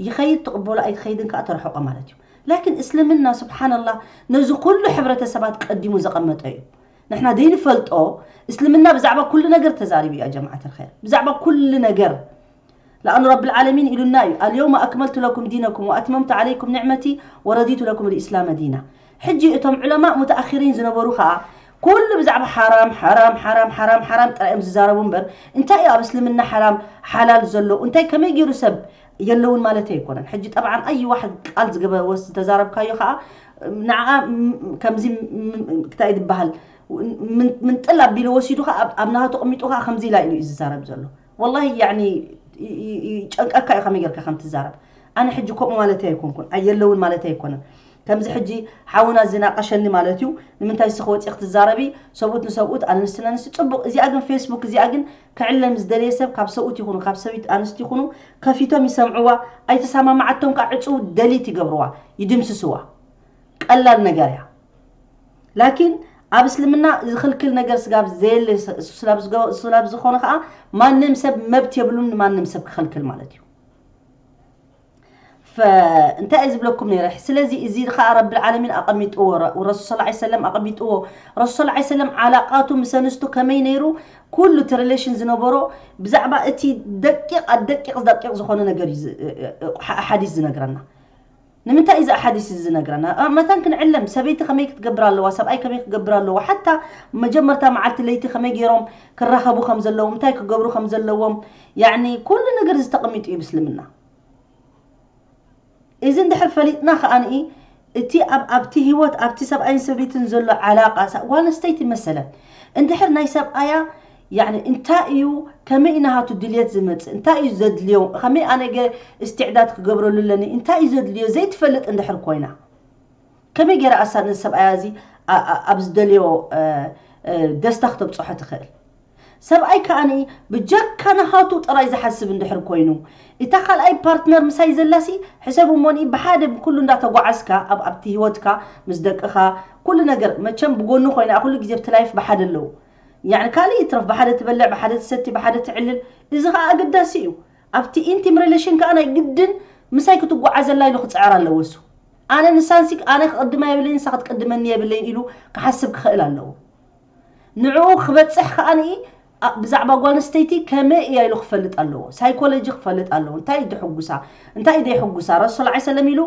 ይኸይድ ትቕበሎ ኣይትኸይድን ከዓ ተርሕቆ ማለት እዩ። ላኪን እስልምና ስብሓንላህ ነዚ ኩሉ ሕብረተሰባት ቀዲሙ ዘቐመጠ እዩ። ንሕና ዘይንፈልጦ እስልምና ብዛዕባ ኩሉ ነገር ተዛሪቡ እዩ። ጀማዓት ልኸይር ብዛዕባ ኩሉ ነገር ለኣኑ ረብል ዓለሚን ኢሉና እዩ፣ ኣልየውመ ኣክመልቱ ለኩም ዲነኩም ወኣትመምቱ ዓለይኩም ኒዕመቲ ወረዲቱ ለኩም ልእስላመ ዲና። ሕጂ እቶም ዑለማ ሙተኣኺሪን ዝነበሩ ከዓ ኩሉ ብዛዕባ ሓራም ሓራም ሓራም ሓራም ሓራም ጥራይ እዮም ዝዛረቡ እምበር እንታይ እዩ ኣብ እስልምና ሓራም ሓላል ዘሎ እንታይ ከመይ ገይሩ ሰብ የለውን ማለት ኣይኮነን። ሕጂ ጠብዓን ኣይ ዋሕድ ቃል ዝገበረ ወስ ዝተዛረብካዮ ከዓ ንዓ ከምዚ እንታይ ዝበሃል ምንጥል ኣቢሉ ወሲዱ ከዓ ኣብ ናሃቱ ቅሚጡ ከዓ ከምዚ ኢላ ኢሉ እዩ ዝዛረብ ዘሎ። ወላሂ ያኒ ይጨንቀካ እዩ ከመይ ጌርካ ከም ትዛረብ። ኣነ ሕጂ ከምኡ ማለተይ ኣይኮንኩን ኣየለውን ማለተይ ኣይኮነን። ከምዚ ሕጂ ሓውና ዝናቀሸኒ ማለት እዩ። ንምንታይ ስኽ ወፂእ ክትዛረቢ? ሰብኡት ንሰብኡት ኣንስቲ ነንስቲ ፅቡቅ። እዚኣ ግን ፌስቡክ እዚኣ ግን ክዕለም ዝደለየ ሰብ ካብ ሰብኡት ይኹኑ ካብ ሰብት ኣንስቲ ይኹኑ ከፊቶም ይሰምዕዋ። ኣይተሰማማዓቶም ከዓ ዕፅው ደሊት ይገብርዋ፣ ይድምስስዋ። ቀላል ነገር እያ። ላኪን ኣብ እስልምና ዝኽልክል ነገር ስጋብ ዘየለ ስላብ ዝኾነ ከዓ ማንም ሰብ መብት የብሉን ንማንም ሰብ ክኸልክል ማለት እዩ። እንታይ እየ ዝብለኩም ነይረ? ስለዚ እዚ ከዓ ረብል ዓለሚን ኣቐሚጥዎ፣ ረሱል ስ ሰለም ኣቐሚጥዎ። ረሱል ስ ሰለም ዓላቃቱ ምስ ኣንስቱ ከመይ ነይሩ፣ ኩሉ እቲ ሪሌሽን ዝነበሮ ብዛዕባ እቲ ደቂቕ ደቂቕ ደቂቕ ዝኾነ ነገር እዩ ሓዲስ ዝነግረና። ንምንታይ እዚ ሓዲስ እዚ ዝነግረና? መታን ክንዕለም ሰበይቲ ከመይ ክትገብር ኣለዋ፣ ሰብኣይ ከመይ ክገብር ኣለዎ፣ ሓታ መጀመርታ መዓልቲ ለይቲ ከመይ ገይሮም ክራኸቡ ከም ዘለዎም፣ እንታይ ክገብሩ ከም ዘለዎም፣ ያኒ ኩሉ ነገር እዚ ተቐሚጡ እዩ ብስልምና። እዚ እንድሕር ፈሊጥና ከዓኒ እቲ ኣብ ኣብቲ ህይወት ኣብቲ ሰብኣይን ሰበይትን ዘሎ ዓላቃ ጓል ኣንስተይቲ መሰለ እንድሕር ናይ ሰብኣያ ያኒ እንታይ እዩ ከመይ ናሃቱ ድልየት ዝመፅእ እንታይ እዩ ዘድልዮ ከመይ ኣነ ገ እስትዕዳድ ክገብረሉ ኣለኒ እንታይ እዩ ዘድልዮ ዘይትፈልጥ እንድሕር ኮይና ከመይ ገይራ ኣሳ ነዚ ሰብኣያ እዚ ኣብ ዝደልዮ ደስታ ክተብፅሖ ትኽእል? ሰብኣይ ከዓኒ ብጀካ ናሃቱ ጥራይ ዝሓስብ እንድሕር ኮይኑ እታ ካልኣይ ፓርትነር ምሳይ ዘላሲ ሕሰብ እሞኒ ብሓደ ብኩሉ እንዳተጓዓዝካ ኣብ ኣብቲ ህይወትካ ምስ ደቅኻ ኩሉ ነገር መቸም ብጎኑ ኮይና ኩሉ ግዜ ኣብቲ ላይፍ ብሓደ ኣለዉ ያኒ ካልእ ይትረፍ ብሓደ ትበልዕ ብሓደ ትሰቲ ብሓደ ትዕልል እዚ ከዓ ኣገዳሲ እዩ ኣብቲ ኢንቲም ሪሌሽን ከዓ ናይ ግድን ምሳይ ክትጓዓዘላ ኢሉ ክፅዕር ኣለዎ እሱ ኣነ ንሳንሲ ኣነ ክቅድማ የብለይ ንሳ ክትቅድመኒ የብለይ ኢሉ ክሓስብ ክኽእል ኣለዎ ንዕኡ ክበፅሕ ከዓኒ ብዛዕባ ጓል ኣንስተይቲ ከመይ እያ ኢሉ ክፈልጥ ኣለዎ ሳይኮሎጂ ክፈልጥ ኣለዎ እንታይ እዩ ድሕጉሳ እንታይ እዩ ደይሕጉሳ ረሱል ላ ሰለም ኢሉ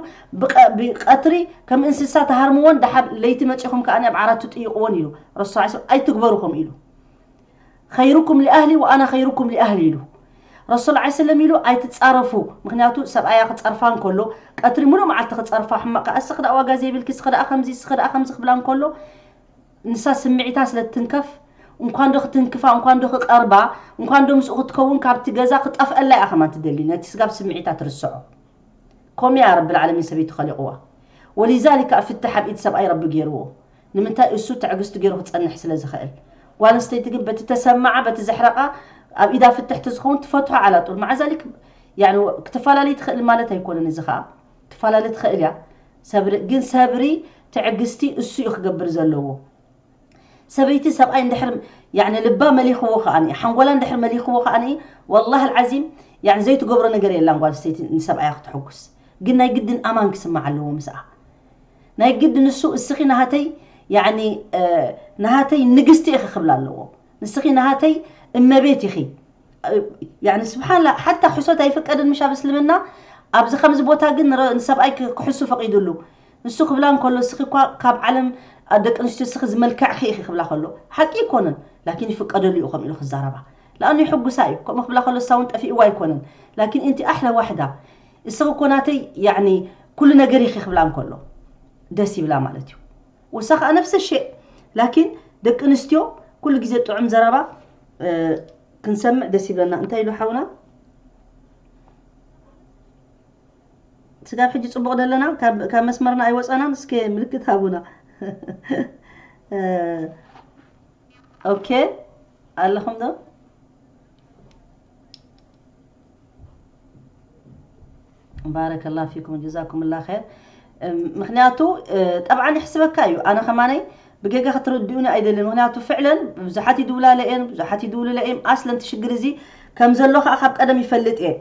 ብቀትሪ ከም እንስሳ ተሃርምዎን ደሓር ለይቲ መፂኹም ከዓኒ ኣብ ዓራት ትጥይቅዎን ኢሉ ረሱል ላ ኣይትግበሩ ከም ኢሉ ኸይሩኩም ሊኣህሊ ወኣና ኸይሩኩም ሊኣህሊ ኢሉ ረሱል ላ ሰለም ኢሉ ኣይትፃረፉ ምክንያቱ ሰብኣያ ክፀርፋ እንከሎ ቀትሪ ሙሉእ መዓልቲ ክፀርፋ ሕማቅ ከዓ እስኺ ደኣ ዋጋ ዘይብልኪ እስኺ ደኣ ከምዚ እስኺ ደኣ ከምዚ ክብላ እንከሎ ንሳ ስምዒታ ስለ ትንከፍ እንኳን ዶ ክትንክፋ እንኳን ዶ ክቀርባ እንኳን ዶ ምስኡ ክትከውን ካብቲ ገዛ ክጠፍአላ እያ ከማን ትደሊ ነቲ ስጋብ ስምዒታ ትርስዖ ከምኡ እያ ረብል ዓለሚን ሰበይቱ ከሊቕዋ ወሊዛሊካ ፍትሕ ኣብ ኢድ ሰብኣይ ረቢ ገይርዎ ንምንታይ? እሱ ትዕግስቲ ገይሩ ክጸንሕ ስለ ዝኽእል። ጓል ኣንስተይቲ ግን በቲ ተሰማዓ፣ በቲ ዘሕረቓ፣ ኣብ ኢዳ ፍትሕቲ ዝኸውን ትፈትሖ ዓላጡል። መዓዛሊክ፣ ያኒ፣ ክትፈላለይ ትኽእል ማለት ኣይኮነን። እዚ ኸኣ ትፈላለ ትኽእል እያ። ሰብሪ ግን፣ ሰብሪ፣ ትዕግስቲ እሱ እዩ ክገብር ዘለዎ። ሰበይቲ ሰብኣይ እንድሕር፣ ያኒ፣ ልባ መሊኽዎ ከኣ፣ ሓንጎላ እንድሕር መሊኽዎ ከኣ፣ ወላሂ ኣልዓዚም፣ ያኒ፣ ዘይትገብሮ ነገር የላን ጓል ኣንስተይቲ ንሰብኣያ ክትሕጉስ። ግን ናይ ግድን ኣማን ክስማዕ ኣለዎ ምስኣ። ናይ ግድ ንሱ፣ እስኺ ናሃተይ፣ ያኒ፣ እ፣ ናሃተይ ንግስቲ ኢኺ ክብላ ኣለዎ። ንስኺ ናሃተይ እመቤት ኢኺ። እ፣ ያኒ፣ ስብሓንላ፣ ሓታ ሕሶት ኣይፍቀድን ምሽ ኣብ እስልምና። ኣብዚ ከምዚ ቦታ ግን ንረ-፣ ንሰብኣይ ክ-፣ ክሕሱ ፈቒዱሉ። ንሱ ክብላ እንከሎ፣ እስኺ እኳ ካብ ዓለም ደቂ ኣንስትዮ እስኺ ዝመልከዕኺ ኢኺ ክብላ ከሎ፣ ሓቂ ይኮነን፣ ላኪን ይፍቀደሉ እዩ ከምኡ ኢሉ ክዛረባ። ለኣኑ ይሕጉሳ እዩ። ከምኡ ክብላ ከሎ፣ እሳ እውን ጠፊእዋ ኣይኮነን። ላኪን እንቲ ኣሕላ ዋሕዳ፣ እስኺ እኮ ናተይ፣ ያኒ፣ ኩሉ ነገር ኢኺ ክብላ እንከሎ፣ ደስ ይብላ ማለት እዩ። ወሳ ከኣ ነፍሰ ሸእ። ላኪን ደቂ ኣንስትዮ ኩሉ ግዜ ጥዑም ዘረባ፣ እ፣ ክንሰምዕ ደስ ይብለና። እንታይ ኢሉ ሓውና? ስጋብ ሕጂ ጽቡቕ ደለና፣ ካብ፣ ካብ መስመርና ኣይወጸናን። እስከ ምልክት ሃቡና። እ፣ ኦኬ፣ ኣለኹም ዶ? ባረከላ ፊኩም፣ ጀዛኩምላ ኸይር። እም፣ ምኽንያቱ፣ እ፣ ጠብዓን ይሕስበካ እዩ። ኣነ ከማነይ ብጌጋ ክትርድኡኒ ኣይደልን። ምኽንያቱ ፍዕለን ብዙሓት ይድውላለ እየን፣ ብዙሓት ይድውልለ እዮም። ኣስለን እቲ ሽግር እዚ ከም ዘሎ ከኣ ካብ ቀደም ይፈልጥ እየ።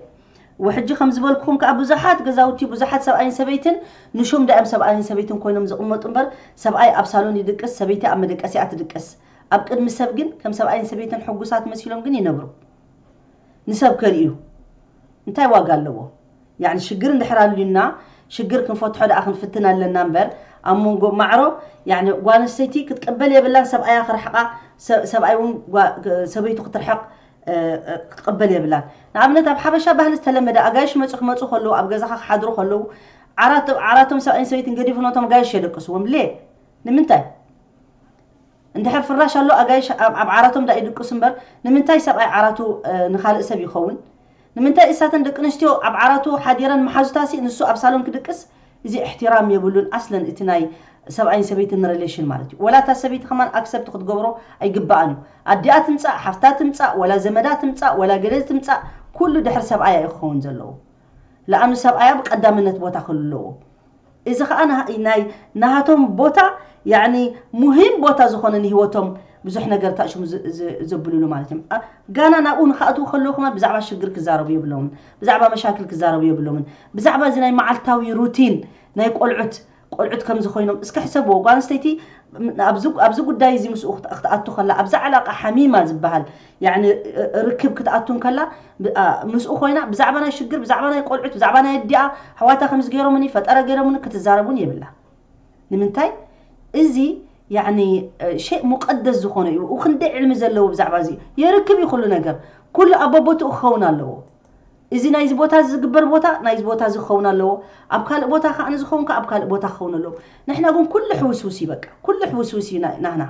ወሕጂ ከም ዝበልኩኹም ከኣ ብዙሓት ገዛውቲ፣ ብዙሓት ሰብኣይን ሰበይትን ንሹም ዳእም ሰብኣይን ሰበይትን ኮይኖም ዝቕመጡ እምበር፣ ሰብኣይ ኣብ ሳሎን ይድቅስ፣ ሰበይቲ ኣብ መደቀሲኣ ትድቅስ። ኣብ ቅድሚ ሰብ ግን ከም ሰብኣይን ሰበይትን ሕጉሳት መሲሎም ግን ይነብሩ። ንሰብ ከርእዩ እንታይ ዋጋ ኣለዎ? ያኒ ሽግር እንድሕር ኣልዩና፣ ሽግር ክንፈትሖ ደኣ ክንፍትን ኣለና እምበር፣ ኣብ መንጎ ማዕሮ፣ ያኒ ጓል ኣንስተይቲ ክትቅበል የብላን ሰብኣያ ክርሕቓ፣ ሰ-፣ ሰብኣይ እውን ጓ-፣ ሰበይቱ ክትርሕቕ፣ እ፣ እ፣ ክትቅበል የብላን። ንኣብነት ኣብ ሓበሻ ባህሊ ዝተለመደ ኣጋይሽ መጹ ክመጹ ከለዉ፣ ኣብ ገዛኻ ክሓድሩ ከለዉ፣ ዓራት-፣ ዓራቶም ሰብኣይን ሰበይትን ገዲፉ ነቶም ኣጋይሽ የደቅስዎም። ሌ? ንምንታይ? እንድሕር ፍራሽ ኣሎ ኣጋይሽ ኣብ፣ ኣብ ዓራቶም ዳ ይድቅሱ እምበር፣ ንምንታይ ሰብኣይ ዓራቱ፣ እ፣ ንኻልእ ሰብ ይኸውን? ንምንታይ እሳተን ደቂ ኣንስትዮ ኣብ ዓራቱ ሓዲረን መሓዙታሲ ንሱ ኣብ ሳሎን ክድቅስ? እዚ እሕትራም የብሉን ኣስለን እቲ ናይ ሰብኣይን ሰበይትን ሪሌሽን ማለት እዩ። ወላ እታ ሰበይቲ ከማን ኣክሰፕት ክትገብሮ ኣይግባኣን እዩ። ኣዲኣ ትምጻእ፣ ሓፍታ ትምጻእ፣ ወላ ዘመዳ ትምጻእ፣ ወላ ገለ ትምጻእ፣ ኩሉ ድሕሪ ሰብኣያ እዩ ክኸውን ዘለዎ። ለኣኑ ሰብኣያ ብቀዳምነት ቦታ ክህሉ ኣለዎ። እዚ ኸኣ ናህ-፣ ናይ ናሃቶም ቦታ፣ ያኒ ሙሂም ቦታ ዝኾነ ንህይወቶም ብዙሕ ነገር ታሽሙ ዝ-፣ ዝ-፣ ዘብልሉ ማለት እዮም። ኣ-፣ ጋና ናብኡ ንኽኣትዉ ከለዉ ከማን ብዛዕባ ሽግር ክዛረቡ የብሎምን፣ ብዛዕባ መሻክል ክዛረቡ የብሎምን፣ ብዛዕባ እዚ ናይ መዓልታዊ ሩቲን ናይ ቆልዑት፣ ቆልዑት ከም ዝኾይኖም እስከ ሕሰብዎ። ጓል ኣንስተይቲ ኣብዚ፣ ኣብዚ ጉዳይ እዚ ምስኡ ክት-፣ ክትኣቱ ከላ፣ ኣብዛ ዕላቃ ሓሚማ ዝበሃል፣ ያኒ፣ ርክብ ክትኣቱ እንከላ፣ ብ-፣ ኣ፣ ምስኡ ኮይና ብዛዕባ ናይ ሽግር፣ ብዛዕባ ናይ ቆልዑት፣ ብዛዕባ ናይ ኣዲኣ፣ ኣሕዋታ ከምዚ ገይሮምኒ፣ ፈጠረ ገይሮምኒ ክትዛረብ እውን የብላ። ንምንታይ? እዚ፣ ያኒ፣ እ፣ ሸይ ሙቀደስ ዝኾነ እዩ። ኡ ክንደይ ዕልሚ ዘለዎ ብዛዕባ እዚ። የርክብ እዩ ኩሉ ነገር። ኩሉ ኣብ ቦቦትኡ ክኸውን ኣለዎ። እዚ ናይዚ ቦታ እዚ ዝግበር ቦታ፣ ናይዚ ቦታ እዚ ክኸውን ኣለዎ። ኣብ ካልእ ቦታ ከኣ ንዝኸውን ከኣ ኣብ ካልእ ቦታ ክኸውን ኣለዎ። ንሕና ግን ኩሉ ሕውስውስ እዩ በቃ። ኩሉ ሕውስውስ እዩ ና-፣ ናህና።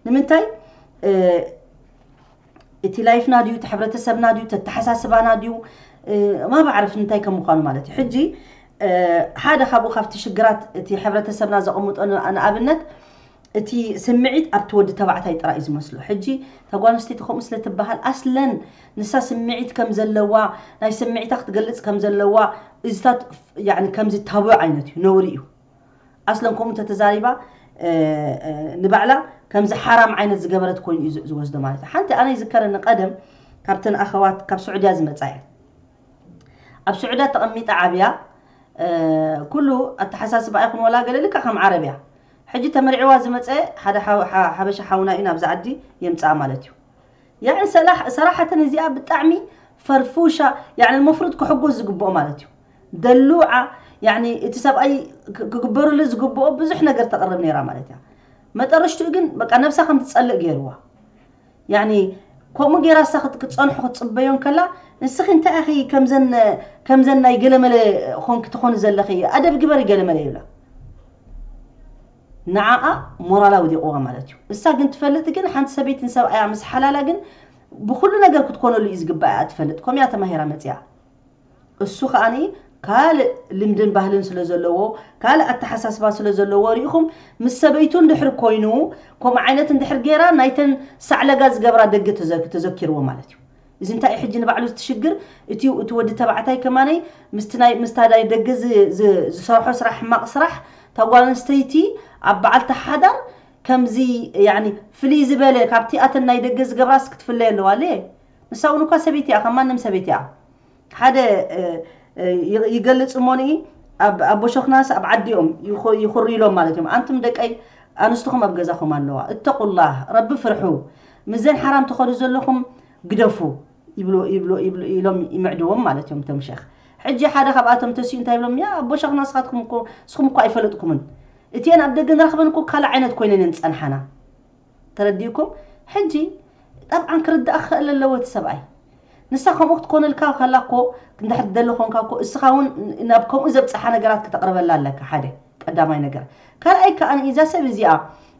ንምንታይ? እ፣ እቲ ላይፍና ድዩ፣ እቲ ሕብረተሰብና ድዩ፣ እቲ ኣተሓሳስባና ድዩ፣ እ፣ ማ ባዕርፍ እንታይ ከም ምዃኑ ማለት እዩ። ሕጂ፣ እ፣ ሓደ ካብኡ ካብቲ ሽግራት እቲ ሕብረተሰብና ዘቐምጦ ን-፣ ንኣብነት፣ እቲ ስምዒት ኣብቲ ወዲ ተባዕታይ ጥራይ እዩ ዝመስሎ። ሕጂ እታ ጓል ኣንስተይቲ ከምኡ ስለ ትበሃል፣ ኣስለን ንሳ ስምዒት ከም ዘለዋ፣ ናይ ስምዒታ ክትገልጽ ከም ዘለዋ፣ እዚታት፣ ያኒ፣ ከምዚ ታቡ ዓይነት እዩ፣ ነውሪ እዩ። ኣስለን ከምኡ እንተተዛሪባ፣ እ፣ እ፣ ንባዕላ ከምዚ ሓራም ዓይነት ዝገበረት ኮይኑ እዩ ዝ-፣ ዝወስዶ ማለት እዩ። ሓንቲ ኣነ ይዝከረኒ ቀደም ካብተን ኣኸዋት ካብ ስዑድያ ዝመጻ እየ። ኣብ ስዑድያ ተቐሚጣ ዓብያ፣ እ፣ ኩሉ ኣተሓሳስባ ኣይኹን ወላ ገለ ልክዕ ከም ዓረብ እያ። ሕጂ ተመርዒዋ ዝመጸ ሓደ ሓው-፣ ሓ-፣ ሓበሻ ሓውና እዩ ናብዚ ዓዲ የምጽኣ ማለት እዩ። ያዕን ሰላሕ-፣ ሰራሓተን እዚኣ ብጣዕሚ ፈርፉሻ፣ ያዕን መፍሩድ ክሕጎስ ዝግብኦ ማለት እዩ። ደሉዓ፣ ያዕን እቲ ሰብኣይ ክ-፣ ክግበሩሉ ዝግብኦ ብዙሕ ነገር ተቕርብ ነይራ ማለት እያ። መጠረሽትኡ ግን በቃ ነብሳ ከም ትጸልእ ገይርዋ። ያዕን ከምኡ ገይራ እሳ ክት-፣ ክትጸንሖ ክትጽበዮ እንከላ፣ ንስኺ እንታይ ኢኺ ከምዘን፣ ከምዘን ናይ ገለመለ ኾንኪ ትኾኒ ዘለኺ፣ ኣደብ ግበሪ ገለመለ ይብላ። ንዓኣ ሞራላ ወዲቕዋ ማለት እዩ። እሳ ግን ትፈልጥ ግን ሓንቲ ሰበይትን ሰብኣያ ምስ ሓላላ ግን ብኹሉ ነገር ክትኮነሉ እዩ ዝግባእ እያ ትፈልጥ። ከምኡ እያ ተማሂራ መጽያ። እሱ ከኣኒ ካልእ ልምድን ባህልን ስለ ዘለዎ፣ ካልእ ኣተሓሳስባ ስለ ዘለዎ ርኢኹም፣ ምስ ሰበይቱ እንድሕር ኮይኑ፣ ከምኡ ዓይነት እንድሕር ገይራ፣ ናይተን ሳዕለጋ ዝገብራ ደገ ተዘ-፣ ተዘኪርዎ ማለት እዩ። እዚ እንታይ እዩ ሕጂ ንባዕሉ እቲ ሽግር? እቲ፣ እቲ ወዲ ተባዕታይ ከማነይ ምስቲ ናይ፣ ምስታ ናይ ደገ ዝ-፣ ዝ-፣ ዝሰርሖ ስራሕ፣ ሕማቕ ስራሕ፣ እታ ጓል ኣንስተይቲ ኣብ በዓልቲ ሓዳር ከምዚ፣ ያኒ፣ ፍልይ ዝበለ ካብቲ ኣተን ናይ ደገ ዝገብራስ ክትፍለየ ኣለዋ፣ ኣለ? ንሳ እውን እኳ ሰበይቲ እያ፣ ከም ማንም ሰበይቲ እያ። ሓደ፣ እ፣ እ፣ ይ-፣ ይገልጽ እሞ ንኢ፣ ኣብ፣ ኣቦ ሸኽናስ ኣብ ዓዲኦም ይኹ-፣ ይኹሪ ኢሎም ማለት እዮም። ኣንቱም ደቀይ ኣንስትኹም ኣብ ገዛኹም ኣለዋ። እተቁላህ፣ ረቢ ፍርሑ። ምስዘን ሓራም ትኸዱ ዘለኹም ግደፉ ይብሉ፣ ይብሉ፣ ይብሉ ኢሎም ይምዕድዎም ማለት እዮም እቶም ሸኽ። ሕጂ ሓደ ካብኣቶም ተሲኡ እንታይ ይብሎም? ያ ኣቦ ሸኽና ንስኻትኩም እኮ፣ ንስኹም እኮ ኣይፈለጥኩምን። እቲአን ኣብ ደገ ንረኽበን እኮ ካልእ ዓይነት ኮይነን እየን ዝጸንሓና። ተረዲእኩም? ሕጂ ጠብዓን ክርዳእ ክኽእል ኣለዎ እቲ ሰብኣይ። ንሳ ከምኡ ክትኮነልካ ከላ እኮ፣ እንድሕር ትደሊ ኮንካ እኮ፣ እስኻ እውን ናብ ከምኡ ዘብጽሓ ነገራት ክተቕርበላ ኣለካ፣ ሓደ ቀዳማይ ነገር። ካልኣይ ከኣ እዛ ሰብ እዚኣ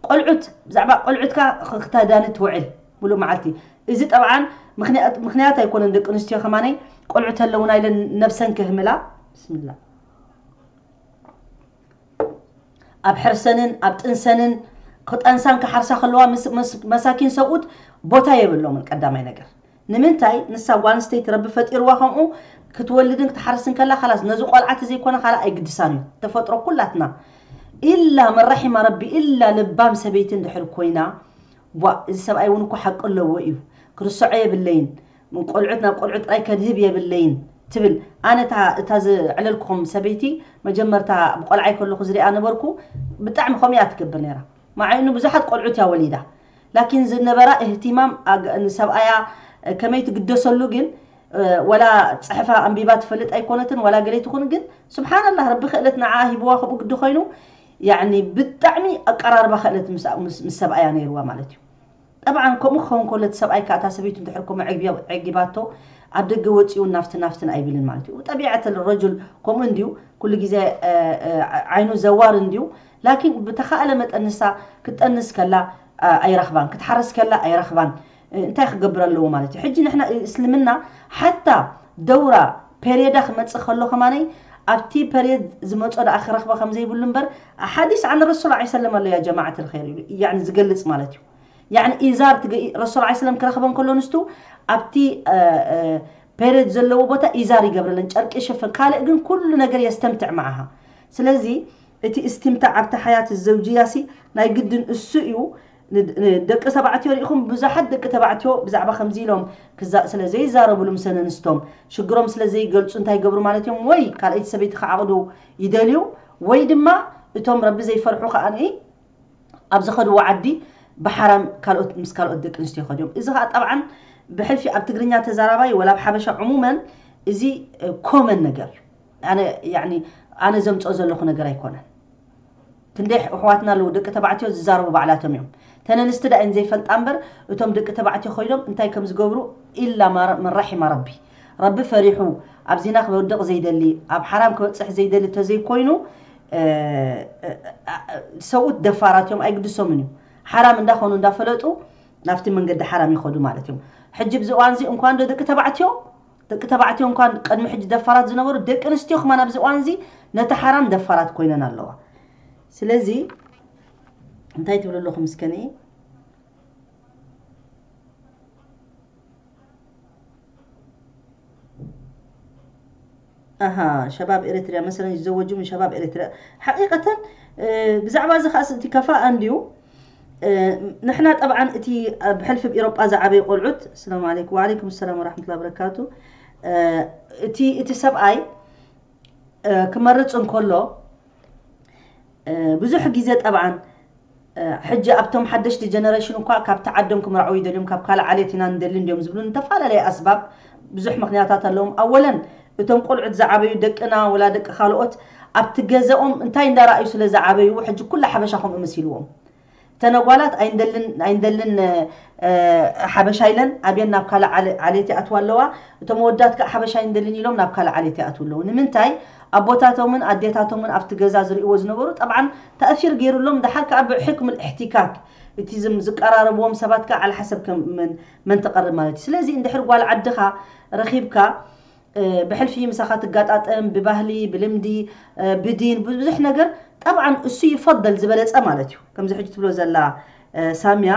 ቆልዑት፣ ብዛዕባ ቆልዑትካ ክ-፣ ክተዳኒ ትውዕል ሙሉእ መዓልቲ። እዚ ጠብዓን ምኽንያት፣ ምኽንያት ኣይኮነን ደቂ ኣንስትዮ ከማነይ ቆልዑት ኣለውና ኢለን ነብሰን ክህምላ። ብስምላህ። ኣብ ሕርሰንን ኣብ ጥንሰንን ክጠንሳን ክሓርሳ ከለዋ ምስ-፣ ምስ-፣ መሳኪን ሰብኡት ቦታ የብሎምን ቀዳማይ ነገር። ንምንታይ? ንሳ ጓል ኣንስተይቲ ረቢ ፈጢርዋ ከምኡ ክትወልድን ክትሓርስን ከላ፣ ካላስ ነዚ ቆልዓ ተዘይኮነ ካልእ ኣይግድሳን እዩ። ተፈጥሮ ኩላትና። ኢላ መን ረሒማ ረቢ፣ ኢላ ለባም ሰበይቲ እንድሕር ኮይና፣ ቧእ፣ እዚ ሰብኣይ እውን እኮ ሓቂ ኣለዎ እዩ። ክርስዖ የብለይን። ቆልዑት ናብ ቆልዑት ጥራይ ከድህብ የብለይን ትብል። ኣነ እታ፣ እታ ዘዕለልኩኹም ሰበይቲ መጀመርታ ብቆልዓይ ከለኹ ዝሪኣ ነበርኩ፣ ብጣዕሚ ከምኡ እያ ትገብር ነይራ። መዓይኑ ብዙሓት ቆልዑት እያ ወሊዳ። ላኪን ዝነበራ እህቲማም ኣግ-፣ ንሰብኣያ ከመይ ትግደሰሉ ግን፣ እ፣ ወላ ጽሕፋ ኣንቢባ ትፈልጥ ኣይኮነትን፣ ወላ ገለይ ትኹን ግን፣ ስብሓንላህ፣ ረቢ ክእለት ንዓ ሂብዋ ከምኡ ግዲ ኮይኑ፣ ያዕኒ ብጣዕሚ ኣቀራርባ ክእለት ምስ፣ ምስ፣ ምስ ሰብኣያ ነይርዋ ማለት እዩ። ጠብዓን ከምኡ ክኸውን ከሎ እቲ ሰብኣይ ከኣ እታ ሰበይቱ እንድሕር ከምኡ ዕግቢ-፣ ዕጊባቶ ኣብ ደገ ወጺኡ ናፍትን ናፍትን ኣይብልን ማለት እዩ። ጠቢዐት ረጁል ከምኡ እንድዩ፣ ኩሉ ግዜ፣ እ፣ እ፣ ዓይኑ ዘዋር እንድዩ። ላኪን ብተኻእለ መጠን ንሳ ክትጠንስ ከላ፣ እ፣ ኣይረኽባን፣ ክትሓርስ ከላ ኣይረኽባን። እ፣ እንታይ ክገብር ኣለዎ ማለት እዩ? ሕጂ ንሕና እስልምና ሓታ ደውራ ፔርየዳ ክመጽእ ከሎ ከማነይ ኣብቲ ፔርየድ ዝመጾ ደኣ ክረኽባ ከም ዘይብሉ እምበር፣ ሓዲስ ዓን ረሱል ዓለይሂ ሰለም ኣሎ ያ ጀማዓት ልኸይር ኢሉ፣ ያዕኒ ዝገልጽ ማለት እዩ። ያዕኒ ኢዛር ትገ-፣ ረሱል ዓለይሂ ሰለም ክረኽበን ከሎ ንስቱ ኣብቲ፣ እ፣ እ፣ ፔርየድ ዘለዎ ቦታ ኢዛር ይገብረለን፣ ጨርቂ ይሽፍን፣ ካልእ ግን ኩሉ ነገር የስተምትዕ መዓሃ። ስለዚ እቲ እስትምታዕ ኣብቲ ሓያት ዘውጅያሲ ናይ ግድን እሱ እዩ። ን-፣ ን-፣ ደቂ ተባዕትዮ ርኢኹም፣ ብዙሓት ደቂ ተባዕትዮ ብዛዕባ ከምዚ ኢሎም ክዛ-፣ ስለ ዘይዛረቡሉ ምስ ኣንስቶም ሽግሮም ስለ ዘይገልጹ እንታይ ይገብሩ ማለት እዮም? ወይ ካልኣይቲ ሰበይቲ ክዓቕዱ ይደልዩ፣ ወይ ድማ እቶም ረቢ ዘይፈርሑ ከኣ ኣብ ዝኸድዎ ዓዲ ብሓራም ካልኦት፣ ምስ ካልኦት ደቂ ኣንስትዮ ይኸዱ እዮም። እዚ ኸኣ ጠብዓን ብሕልፊ ኣብ ትግርኛ ተዛራባይ ወላ ኣብ ሓበሻ ዕሙመን እዚ፣ እ፣ ኮመን ነገር እዩ። ኣነ፣ ያዕኒ፣ ኣነ ዘምጽኦ ዘለኹ ነገር ኣይኮነን። ክንደይ ኣሕዋትና ኣለዉ ደቂ ተባዕትዮ ዝዛረቡ ባዕላቶም እዮም። ተን ኣንስቲ ደኣ እየን ዘይፈልጣ እምበር፣ እቶም ደቂ ተባዕትዮ ኮይኖም እንታይ ከም ዝገብሩ ኢላ ማረ-፣ መን ራሒማ ረቢ። ረቢ ፈሪሑ፣ ኣብ ዚና ክወድቕ ዘይደሊ፣ ኣብ ሓራም ክበጽሕ ዘይደሊ ተዘይኮይኑ፣ እ፣ እ፣ እ፣ ሰብኡት ደፋራት እዮም፣ ኣይግድሶምን እዩ። ሓራም እንዳኾኑ እንዳፈለጡ ናብቲ መንገዲ ሓራም ይኸዱ ማለት እዮም። ሕጂ ኣብዚ እዋን እዚ እንኳን ዶ ደቂ ተባዕትዮ፣ ደቂ ተባዕትዮ እንኳን ቅድሚ ሕጂ ደፋራት ዝነበሩ፣ ደቂ ኣንስትዮ ከማን ኣብዚ እዋን እዚ ነቲ ሓራም ደፋራት ኮይነን ኣለዋ። ስለዚ እንታይ ትብሉ ኣለኹም እስከ ንኢ? ኣሃ፣ ሸባብ ኤሪትርያ መሰለን ይዘወጁ ምን ሸባብ ኤሪትርያ። ሓቂቀተን፣ እ፣ ብዛዕባ እዚ ኸኣስ እቲ ከፋእ እንድዩ። እ፣ ንሕና ጠብዓን እቲ ኣብ ሕልፊ ኣብ ኤሮጳ ዝዓበዩ ቆልዑት፣ ሰላም ዓለይኩም። ወዓለይኩም ሰላም ወራሕመቱላሂ ወበረካቱ። እ፣ እቲ፣ እቲ ሰብኣይ፣ እ፣ ክመርጽ እንከሎ፣ እ፣ ብዙሕ ግዜ ጠብዓን፣ እ፣ ሕጂ ኣብቶም ሓደሽቲ ጀነሬሽን እኳ ካብቲ ዓዶም ክምርዓው ይደልዮም፣ ካብ ካልእ ዓሌት ኢና ንደሊ እንድዮም ዝብሉ፣ ንተፈላለየ ኣስባብ ብዙሕ ምኽንያታት ኣለዎም። ኣወለን፣ እቶም ቆልዑት ዝዓበዩ ደቅና ወላ ደቂ ካልኦት ኣብቲ ገዛኦም እንታይ እንዳረኣዩ ስለ ዝዓበዩ፣ ሕጂ ኩላ ሓበሻ ከምኡ መሲልዎም። እተን ኣጓላት ኣይንደልን፣ ኣይንደልን፣ እ፣ ሓበሻ ኢለን ኣብየን ናብ ካልእ ዓለ-፣ ዓሌት ይኣትዋ ኣለዋ። እቶም ኣወዳት ከኣ ሓበሻ ኣይንደልን ኢሎም ናብ ካልእ ዓሌት ይኣትዉ ኣለዉ። ንምንታይ? ኣቦታቶምን ኣዴታቶምን ኣብቲ ገዛ ዝርእይዎ ዝነበሩ፣ ጠብዓን፣ ተኣሲር ገይሩሎም፣ ደሓር ከኣ ብሕክም ልእሕቲካክ፣ እቲ ዝም-፣ ዝቀራረብዎም ሰባት ከኣ ዓላ ሓሰብ ከም መን፣ መን ትቐርብ ማለት እዩ። ስለዚ እንድሕር ጓል ዓድኻ ረኺብካ፣ ብሕልፊ ምሳኻ ትጋጣጠም፣ ብባህሊ፣ ብልምዲ፣ ብዲን፣ ብብዙሕ ነገር። ጠብዓን እሱ ይፈደል ዝበለፀ ማለት እዩ። ከምዚ ሕጂ ትብሎ ዘላ ሳምያ፣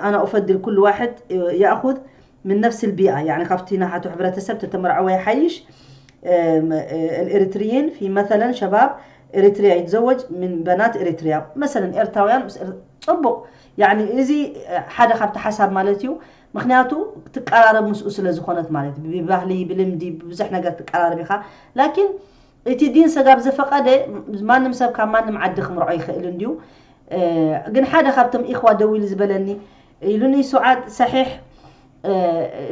ኣና ኡፈድል ኩሉ ዋሕድ የእኹዝ ምን ነፍስ ልቢኣ፣ ያኒ ካብቲ ናሓቱ ሕብረተሰብ ተተመርዐወ ይሓይሽ። الإريتريين في مثلا شباب إريتريا يتزوج من بنات إريتريا مثلا ኤርትራውያን ምስ ኤር- ፅቡቕ። ያኒ እዚ ሓደ ካብቲ ሓሳብ ማለት እዩ። ምክንያቱ ትቀራረብ ምስኡ ስለ ዝኾነት ማለት እዩ። ብባህሊ፣ ብልምዲ፣ ብብዙሕ ነገር ትቀራረብ ኢኻ። ላኪን እቲ ዲን ሰጋብ ዘፈቀደ ማንም ሰብ ካብ ማንም ዓዲ ክምርዖ ይኽእል እንድዩ። ግን ሓደ ካብቶም ኢኽዋ ደው ኢሉ ዝበለኒ፣ ኢሉኒ፣ ሱዓድ ሰሒሕ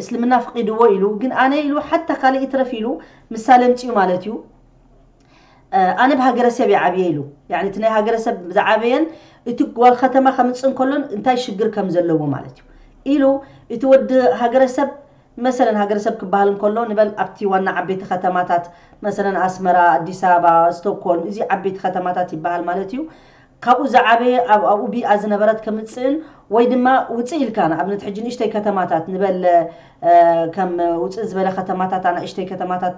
እስልምና ፍቂድዎ ኢሉ፣ ግን ኣነ ኢሉ ሓታ ካልእ ይትረፍ ኢሉ ምሳሌ ኣምጺኡ ማለት እዩ። ኣነ ብሃገረሰብ እየ ዓብየ ኢሉ። ያኒ እቲ ናይ ሃገረሰብ ዝዓበየን እቲ ጓል ከተማ ከምፅእ እንከሎን እንታይ ሽግር ከም ዘለዎ ማለት እዩ ኢሉ። እቲ ወዲ ሃገረሰብ መሰለን ሃገረሰብ ክበሃል እንከሎ ንበል ኣብቲ ዋና ዓበይቲ ከተማታት መሰለን ኣስመራ፣ ኣዲስ ኣበባ፣ ስቶክሆልም፣ እዚ ዓበይቲ ከተማታት ይበሃል ማለት እዩ። ካብኡ ዝዓበየ ኣብ ኣብኡ ቢኣ ዝነበረት ከምፅእን ወይ ድማ ውፅእ ኢልካ ንኣብነት ሕጂ ንእሽተይ ከተማታት ንበል ከም ውፅእ ዝበለ ከተማታት ኣናእሽተይ ከተማታት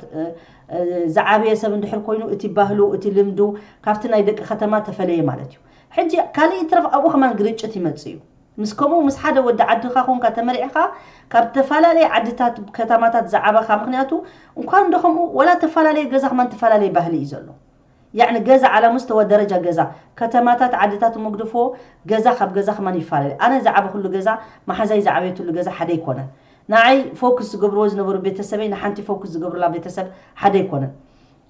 ዝዓበየ ሰብ እንድሕር ኮይኑ እቲ ባህሉ እቲ ልምዱ ካብቲ ናይ ደቂ ከተማ ተፈለየ ማለት እዩ። ሕጂ ካልእ ይትረፍ ኣብኡ ከማን ግርጭት ይመፅእ እዩ። ምስ ከምኡ ምስ ሓደ ወዲ ዓድኻ ኮንካ ተመሪዕኻ ካብ ዝተፈላለየ ዓድታት ከተማታት ዝዓበኻ ምክንያቱ እንኳን እንዶ ከምኡ ወላ ተፈላለየ ገዛ ከማን ተፈላለየ ባህሊ እዩ ዘሎ። ያዕኒ ገዛ ዓላ ሙስተዋ ደረጃ ገዛ ከተማታት ዓድታት እሞ ግደፎ ገዛ ካብ ገዛ ከማን ይፈላለ። ኣነ ዝዓበኹሉ ገዛ መሓዛይ ዝዓበየትሉ ገዛ ሓደ ኣይኮነን። ንዓይ ፎክስ ዝገብርዎ ዝነበሩ ቤተሰበይ ንሓንቲ ፎክስ ዝገብሩላ ቤተሰብ ሓደ ኣይኮነን።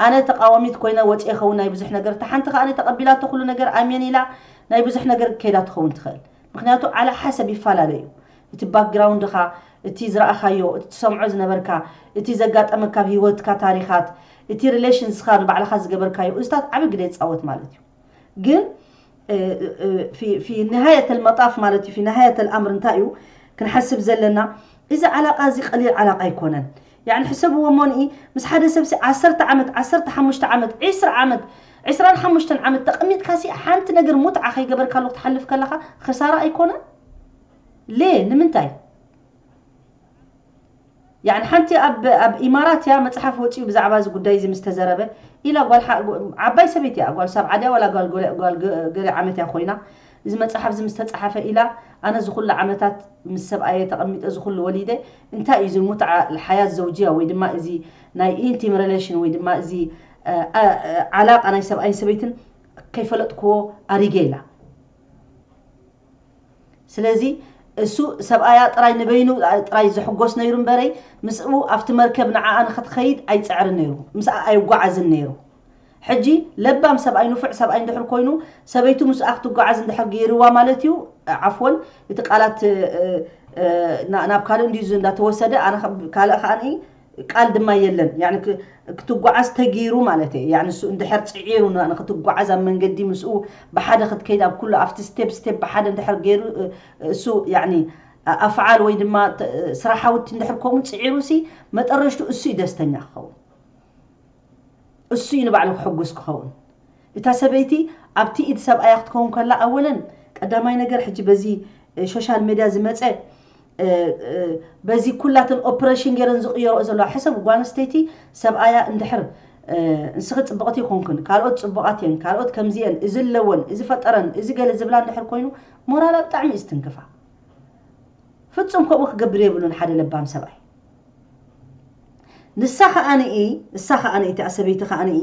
ኣነ ተቃዋሚት ኮይነ ወፅየ ኸውን ናይ ብዙሕ ነገር እታ ሓንቲ ከኣ ተቐቢላቶ ኩሉ ነገር ኣሜን ኢላ ናይ ብዙሕ ነገር ከይዳ ትኸውን ትኽእል። ምክንያቱ ዓላ ሓሰብ ይፈላለ እዩ። እቲ ባክግራውንድኻ፣ እቲ ዝረኣኻዮ፣ እቲ ትሰምዖ ዝነበርካ፣ እቲ ዘጋጠመካ ኣብ ህይወትካ ታሪኻት፣ እቲ ሪሌሽንስኻ ንባዕልኻ ዝገበርካዮ እዚታት ዓቢ ግደ ይፃወት ማለት እዩ። ግን في نهاية المطاف ማለት እዩ في نهاية الأمر እንታይ እዩ ክንሓስብ ዘለና? እዚ ዓላቃ እዚ ቀሊል ዓላቃ ኣይኮነን። ያኒ ሕሰብዎ እሞ ንኢ ምስ ሓደ ሰብ ሲ ዓሰርተ ዓመት ዓሰርተ ሓሙሽተ ዓመት ዒስራ ዓመት ዒስራን ሓሙሽተን ዓመት ተቐሚጥካ ሲ ሓንቲ ነገር ሙትዓ ከይገበርካሉ ክትሓልፍ ከለኻ ኸሳራ ኣይኮነን? ሌ ንምንታይ? ያኒ ሓንቲ ኣብ ኣብ ኢማራት እያ መፅሓፍ ወፂኡ ብዛዕባ እዚ ጉዳይ እዚ ምስ ተዘረበ ኢላ ጓል ሓ- ዓባይ ሰበይቲ እያ ጓል ሳብዓ ድያ ዋላ ጓል ገለ- ጓል ገ- ገለ ዓመት እያ ኮይና እዚ መፅሓፍ እዚ ምስ ተፀሓፈ ኢላ ኣነ እዚ ኩሉ ዓመታት ምስ ሰብኣየ ተቐሚጠ እዚ ኩሉ ወሊደ እንታይ እዩ እዚ ሙትዓ ሓያት ዘውጅያ ወይ ድማ እዚ ናይ ኢንቲም ሪሌሽን ወይ ድማ እዚ እ፣ እ፣ ዓላቃ ናይ ሰብኣይን ሰበይትን ከይፈለጥክዎ ኣሪገ ኢላ ስለዚ እሱ ሰብኣያ ጥራይ ንበይኑ ጥራይ ዝሕጎስ ነይሩ እምበረይ ምስኡ ኣብቲ መርከብ ንዓኣ ንኽትኸይድ ኣይፅዕርን ነይሩ ምስኣ ኣይጓዓዝን ነይሩ ሕጂ ለባም ሰብኣይ ንፉዕ ሰብኣይ እንድሕር ኮይኑ ሰበይቱ ምስኣ ክትጓዓዝ እንድሕር ገይርዋ ማለት እዩ ዓፍወን እቲ ቃላት ናብ ካልእ እንድዩ እንዳተወሰደ ኣነ ካልእ ከዓ ቃል ድማ የለን ክትጓዓዝ ተገይሩ ማለት እየ ንሱ እንድሕር ፅዒሩ ንክትጓዓዝ ኣብ መንገዲ ምስኡ ብሓደ ክትከይድ ኣብ ኩሉ ኣብቲ ስቴፕ ስቴፕ ብሓደ እንድሕር ገይሩ እሱ ኣፍዓል ወይ ድማ ስራሓውቲ እንድሕር ከምኡ ፅዒሩ ሲ መጠረሽቱ እሱ እዩ ደስተኛ ክኸውን እሱ እዩ ንባዕሉ ክሕጉስ ክኸውን እታ ሰበይቲ ኣብቲ ኢድ ሰብኣያ ክትከውን ከላ ኣወለን ቀዳማይ ነገር ሕጂ በዚ ሶሻል ሜድያ ዝመፀ በዚ ኩላተን ኦፕሬሽን ገይረን ዝቕየረኦ ዘለዋ ሕሰብ ጓል ኣንስተይቲ ሰብኣያ እንድሕር ንስኺ ፅብቕቲ ይኮንክን ካልኦት ፅቡቓት እየን ካልኦት ከምዚ እየን እዚ ኣለወን እዚ ፈጠረን እዚ ገለ ዝብላ እንድሕር ኮይኑ ሞራላ ብጣዕሚ እዩ ዝትንክፋ ፍፁም ከምኡ ክገብር የብሉን ሓደ ለባም ሰብኣይ ንሳ ከዓንኢ እሳ ከዓንኢ እቲኣ ሰበይቲ ከዓንኢ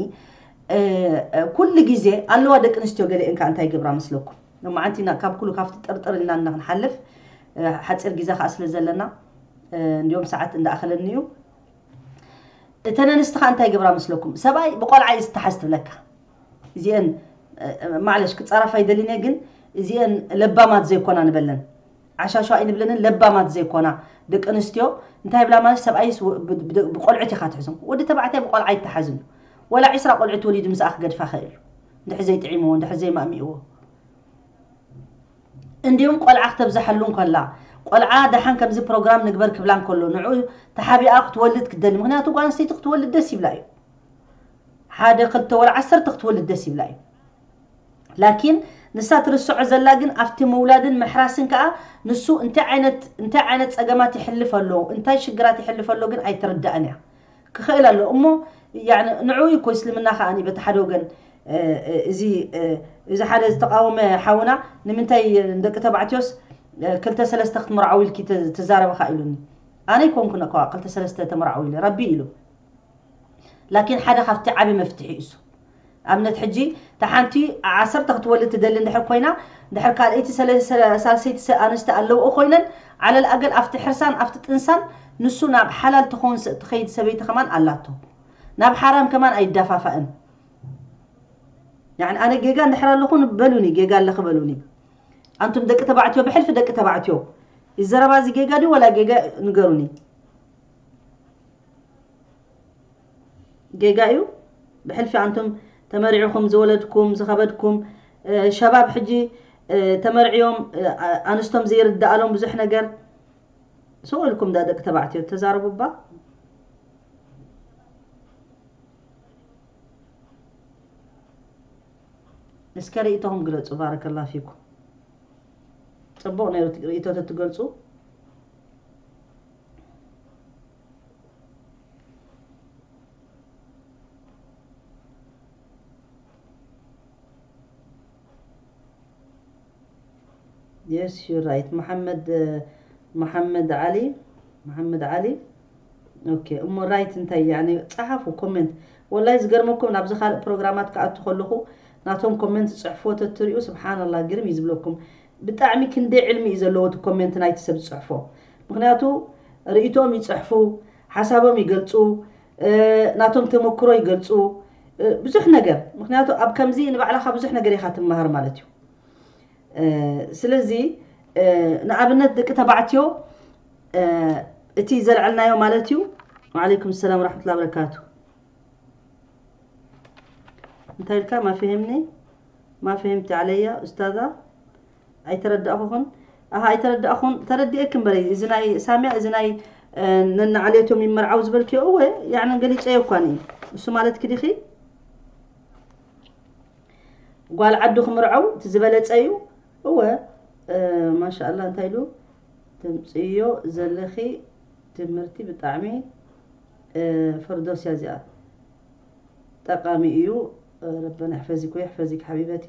ኩሉ ግዜ ኣለዋ ደቂ ኣንስትዮ ገሊአን ከዓ እንታይ ይገብራ መስለኩም ሎማዓንቲ ካብ ኩሉ ካብቲ ጥርጥር ኢልና ኢና ክንሓልፍ ሓፂር ግዜ ከዓ ስለ ዘለና እንዲዮም ሰዓት እንዳኣኸለኒ እዩ እተን ኣንስቲ ከዓ እንታይ ይገብራ መስለኩም ሰብኣይ ብቆልዓ እዩ ዝተሓዝ ትብለካ እዚአን ማዕለሽ ክፃረፍ ኣይደልን እየ ግን እዚአን ለባማት ዘይኮና ንበለን ዓሻሻ ኣይንብለንን ለባማት ዘይኮና ደቂ ኣንስትዮ እንታይ ብላ ማለት ሰብኣይስ ብቆልዑት ኢኻ ትሕዞም ወዲ ተባዕታይ ብቆልዓ ይተሓዝን ወላ ዒስራ ቆልዑት ወሊዱ ምስኣ ክገድፋ ኽእል እዩ እንድሕ ዘይጥዒምዎ እንድሕ ዘይማእሚእዎ እንዲሁም ቆልዓ ክተብዝሓሉ እንከላ ቆልዓ ደሓን ከምዚ ፕሮግራም ንግበር ክብላ እንከሎ ንዑ ተሓቢኣ ክትወልድ ክትደሊ ምክንያቱ ጓል ኣንስተይቲ ክትወልድ ደስ ይብላ እዩ ሓደ ክልተ ወላ ዓሰርተ ክትወልድ ደስ ይብላ እዩ ላኪን ንሳ ትርስዖ ዘላ ግን ኣብቲ ምውላድን ምሕራስን ከዓ ንሱ እንታይ ዓይነት እንታይ ዓይነት ፀገማት ይሕልፍ ኣሎ እንታይ ሽግራት ይሕልፍ ኣሎ ግን ኣይትርዳእን እያ ክኽእል ኣሎ እሞ፣ ያኒ ንዕኡ እኮ እስልምና ከኣ በቲ ሓደ ወገን፣ እ፣ እ፣ እዚ፣ እ፣ እዚ ሓደ ዝተቃወመ ሓውና ንምንታይ ንደቂ ተባዕትዮስ፣ እ፣ ክልተ ሰለስተ ክትምርዓው ኢልኪ ተ-፣ ትዛረቢ ኢሉኒ። ኣነ ኣይኮንኩን እኮ ክልተ ሰለስተ ተምርዓው ኢለ፣ ረቢ ኢሉ። ላኪን ሓደ ካብቲ ዓቢ መፍትሒ እዩ እሱ። ኣብነት ሕጂ እታ ሓንቲ ዓሰርተ ክትወልድ ትደሊ እንድሕር ኮይና፣ እንድሕር ካልኣይቲ ሰለ-፣ ሰለ-፣ ሳልሰይቲ ሰ-፣ ኣንስቲ ኣለውኦ ኮይነን፣ ዓለል ኣገል ኣብቲ ሕርሳን ኣብቲ ጥንሳን ንሱ ናብ ሓላል ትኸውን ሰ-፣ ትኸይድ ሰበይቲ ከማን ኣላቶ። ናብ ሓራም ከማን ኣይዳፋፋእን። ያኒ ኣነ ጌጋ እንድሕር ኣለኹ በሉኒ፣ ጌጋ ኣለኺ በሉኒ። ኣንቱም ደቂ ተባዕትዮ፣ ብሕልፊ ደቂ ተባዕትዮ፣ እዚ ዘረባ እዚ ጌጋ ድዩ ወላ ጌጋ ንገሩኒ። ጌጋ እዩ። ብሕልፊ ኣንቱም ተመሪዕኹም ዝወለድኩም ዝኸበድኩም፣ እ፣ ሸባብ ሕጂ፣ እ፣ ተመርዕዮም፣ እ፣ ኣ-፣ ኣንስቶም ዘይርዳኣሎም ብዙሕ ነገር። ስቕ ኢልኩም ዳ ደቂ ተባዕትዮ ተዛረቡ እባ። እስከ ርእይቶኹም ግለጹ። ባረከላ ፊኩም። ጽቡቕ ነይሩ ርእይቶ ተትገልጹ። Yes, you're right. መሓመድ፣ መሓመድ ዓሊ፣ መሓመድ ዓሊ። ኦኬ፣ እሞ ራይት እንታይ፣ ያኒ፣ ጸሓፉ ኮሜንት። ወላሂ ዝገርመኩም፣ ናብዚ ካልእ ፕሮግራማት ክኣቱ ከለኹ ናቶም ኮሜንት ዝጽሕፍዎ ተትሪኡ፣ ስብሓንላህ፣ ግርም እዩ ዝብለኩም። ብጣዕሚ ክንደይ ዕልሚ እዩ ዘለዎ እቲ ኮሜንት ናይቲ ሰብ ዝጽሕፎ። ምኽንያቱ ርእይቶኦም ይጽሕፉ፣ ሓሳቦም ይገልጹ፣ እ፣ ናቶም ተመክሮ ይገልጹ፣ እ፣ ብዙሕ ነገር። ምኽንያቱ ኣብ ከምዚ ንባዕልኻ ብዙሕ ነገር ኢኻ ትመሃር ማለት እዩ። እ፣ ስለዚ፣ እ፣ ንኣብነት ደቂ ተባዕትዮ፣ እ፣ እቲ ዘልዐልናዮ ማለት እዩ። ወዓለይኩም ሰላም ወራሕመቱላሂ ወበረካቱ። እንታይ ኢልካ? ማ ፈሂምኒ? ማ ፈሂምቲ ዓለያ ኡስታዛ? ኣይተረዳእኹኹን። ኣሃ፣ ኣይተረዳእኹን። ተረዲኤኪ እምበረይ። እዚ ናይ ሳሚያ፣ እዚ ናይ፣ እ፣ ነንዓሌቶም ይመርዓው ዝበልክዮ፣ እወ፣ ያዕኒ ገሊጸዮ እኳ እየ። እሱ ማለት ክዲኺ? ጓል ዓዱ ክምርዐው እቲ ዝበለጸ እዩ። እወ፣ እ፣ ማሻኣላ፣ እንታይ ኢሉ? ተምጽዮ ዘለኺ ትምህርቲ ብጣዕሚ፣ እ፣ ፈርዶስ እያ እዚኣ። ጠቃሚ እዩ። እ፣ ረበና ይሕፈዚክ ወይሕፈዚክ ሓቢበቲ።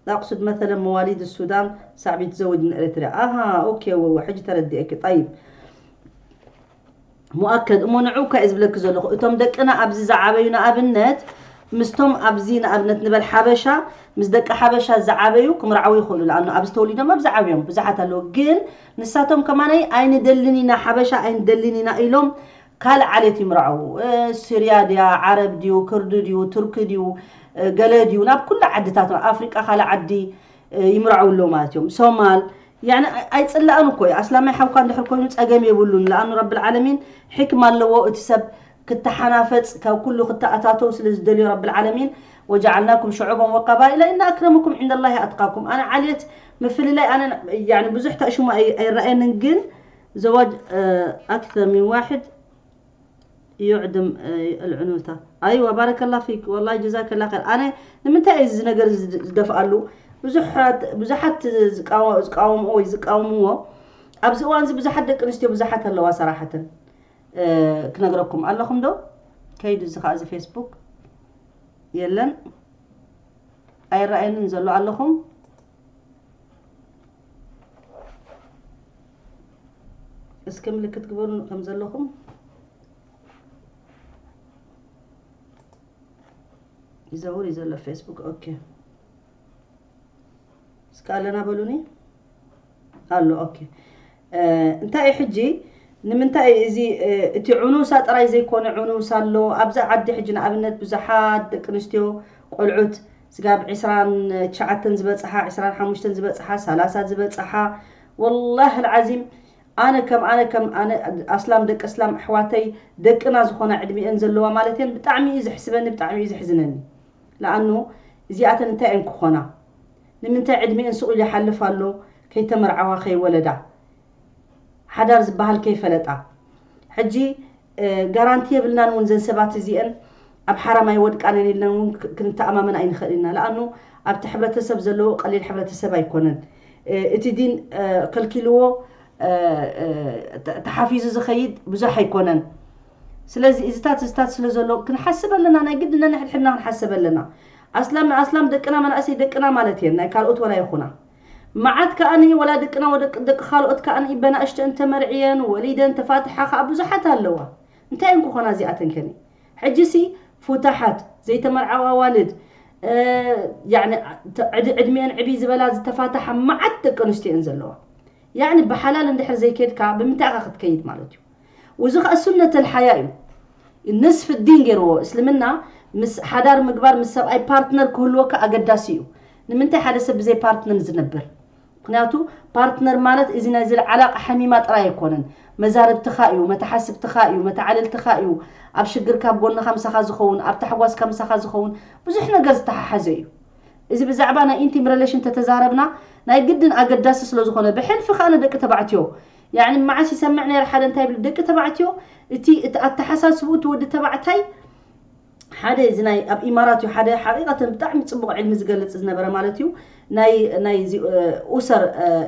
أقصد مثلا مواليد السودان صعب يتزوج من إريتريا. ኣሃ፣ ኦኬ፣ ወ-፣ ወ-፣ ሕጂ ተረዲኤኪ። ጠይብ። ሙኣከድ እሞ ንዑ እኳ እየ ዝብለኪ ዘለኹ። እቶም ደቅና ኣብዚ ዝዓበዩ ንኣብነት ምስቶም ኣብዚ ንኣብነት ንበል ሓበሻ ምስ ደቂ ሓበሻ ዝዓበዩ ክምርዓው ይኽእሉ። ለኣኑ ኣብዚ ተወሊዶም ኣብዚ ዓብዮም ብዙሓት ኣለዉ። ግን ንሳቶም ከማነይ ኣይንደልን ኢና፣ ሓበሻ ኣይንደልን ኢና ኢሎም ካልእ ዓሌት ይምርዓው። እ፣ ሲርያ ድያ፣ ዓረብ ድዩ፣ ክርዲ ድዩ፣ ቱርኪ ድዩ፣ እ፣ ገለ ድዩ፣ ናብ ኩሉ ዓድታት ኣፍሪቃ ካልእ ዓዲ፣ እ፣ ይምርዓው ኣለዉ ማለት እዮም። ሶማል፣ ያኒ ኣይ-፣ ኣይጽላእን እኮ እዩ። ኣስላማይ ሓውካ እንድሕር ኮይኑ ጸገም የብሉን። ለኣኑ ረብል ዓለሚን ሕክማ ኣለዎ። እቲ ሰብ ክተሓናፈጽ ካብ ኩሉ ክተኣታተው ስለ ዝደልዮ ረብል ዓለሚን ወጀዓልናኩም ሽዑበን ወቀባኢለ ኢነ ኣክረመኩም ዕንደላሂ ኣትቃኩም። ኣነ ዓልየት ምፍልላይ ኣነ ያኒ ብዙሕ ተእሽሙ ኣይ-፣ ኣይረኣየንን፣ ግን ዘዋጅ፣ እ፣ ኣክተር ሚን ዋሕድ ዩዕድም፣ እ፣ ኣልዕኑታ። ኣይዋ፣ ባረከላ ፊክ። ወላሂ ጀዛከላ ኸይር። ኣነ ንምንታይ እየ እዚ ነገር እዚ ዝደፍኣሉ? ብዙሓት፣ ብዙሓት ዝቃወ-፣ ዝቃወምኦ ወይ ዝቃወምዎ፣ ኣብዚ እዋን እዚ ብዙሓት ደቂ ኣንስትዮ ብዙሓት ኣለዋ ሰራሓተን። እ፣ ክነግረኩም ኣለኹም ዶ? ከይዱ እዚ ኸዓ እዚ ፌስቡክ የለን። ኣይረኣየንን ዘሎ ኣለኹም። እስኪ ምልክት ግበሩ ከም ዘለኹም። ይዘውር እዩ ዘሎ ፌስቡክ። ኦኬ። እስከ ኣለና በሉኒ። ኣሎ፣ ኦኬ። እ፣ እንታይ እዩ ሕጂ? ንምንታይ እዩ እዚ፣ እ፣ እቲ ዑኑሳ ጥራይ ዘይኮነ ዑኑሳ ኣሎ። ኣብዚ ዓዲ ሕጂ ንኣብነት ብዙሓት ደቂ ኣንስትዮ ቆልዑት ስጋብ ዕስራን ትሽዓተን ዝበጽሓ፣ ዕስራን ሓሙሽተን ዝበጽሓ፣ ሰላሳ ዝበጽሓ፣ ወላሂ ኣልዓዚም ኣነ ከም፣ ኣነ ከም፣ ኣነ ኣስላም፣ ደቂ ኣስላም ኣሕዋተይ፣ ደቅና ዝኾና ዕድሚኤን ዘለዋ ማለት እየን፣ ብጣዕሚ እዩ ዘሕስበኒ፣ ብጣዕሚ እዩ ዘሕዝነኒ። ለኣኑ እዚኣተን እንታይ እየን ክኾና? ንምንታይ ዕድሚኤን ስቕ ኢሉ ይሓልፍ ኣሎ ከይተመርዓዋ ከይወለዳ? ሓዳር ዝበሃል ከይፈለጣ። ሕጂ፣ እ፣ ጋራንቲ የብልናን እውን ዘን ሰባት እዚኤን ኣብ ሓራም ኣይወድቃን እየን ኢልና እውን ክ-፣ ክንተኣማመን ኣይንኽእል ኢና። ለኣኑ ኣብቲ ሕብረተሰብ ዘለዎ ቀሊል ሕብረተሰብ ኣይኮነን። እ፣ እቲ ዲን፣ እ፣ ከልኪልዎ፣ እ፣ እ፣ ተ-፣ ተሓፊዙ ዝኸይድ ብዙሕ ኣይኮነን። ስለዚ እዚታት እዚታት ስለ ዘሎ ክንሓስብ ኣለና። ናይ ግድና ንሕድሕድና ክንሓስብ ኣለና። ኣስላም ንኣስላም ደቅና መናእሰይ ደቅና ማለት እየን፣ ናይ ካልኦት ወላ ይኹና። መዓት ከኣኒ ወላ ደቅና ወደቅ- ደቂ ካልኦት ከኣኒ በናእሽተን ተመርዕየን ወሊደን ተፋትሓ ከኣ ብዙሓት ኣለዋ። እንታይ እየን ክኾና እዚኣተን ከኒ? ሕጂሲ ፉታሓት፣ ዘይተመርዓዋ ኣዋልድ፣ እ፣ ያዕኒ፣ ተ- ዕድ- ዕድሜአን ዕብይ ዝበላ ዝተፋታሓ መዓት ደቂ ኣንስትዮ እየን ዘለዋ። ያዕኒ ብሓላል እንድሕር ዘይከድካ ብምንታይ ኢኻ ክትከይድ ማለት እዩ? እዚ ኸኣ ሱነት ኣልሓያ እዩ። ንስፍ ዲን ገይርዎ እስልምና። ምስ ሓዳር ምግባር ምስ ሰብኣይ ፓርትነር ክህልወካ ኣገዳሲ እዩ። ንምንታይ ሓደ ሰብ ብዘይ ፓርትነር ዝነብር? ምክንያቱ ፓርትነር ማለት እዚ ናይ ዝለዓላቕ ሓሚማ ጥራይ ኣይኮነን። መዛርብትኻ እዩ፣ መተሓስብትኻ እዩ፣ መተዓልልትኻ እዩ። ኣብ ሽግርካ ኣብ ጎንኻ ምሳኻ ዝኸውን፣ ኣብ ታሕጓስካ ምሳኻ ዝኸውን ብዙሕ ነገር ዝተሓሓዘ እዩ። እዚ ብዛዕባ ናይ ኢንቲም ሪሌሽን ተተዛረብና ናይ ግድን ኣገዳሲ ስለ ዝኾነ ብሕልፊ ከኣ ንደቂ ተባዕትዮ ያዕኒ መዓስ ይሰምዕ ነይረ ሓደ እንታይ ይብል ደቂ ተባዕትዮ እቲ እቲ ኣተሓሳስቡ እቲ ወዲ ተባዕታይ ሓደ እዚ ናይ ኣብ ኢማራት እዩ ሓደ ሓቂቀተን ብጣዕሚ ፅቡቅ ዕልሚ ዝገልፅ ዝነበረ ማለት እዩ ናይ ናይ እዚ ኡሰር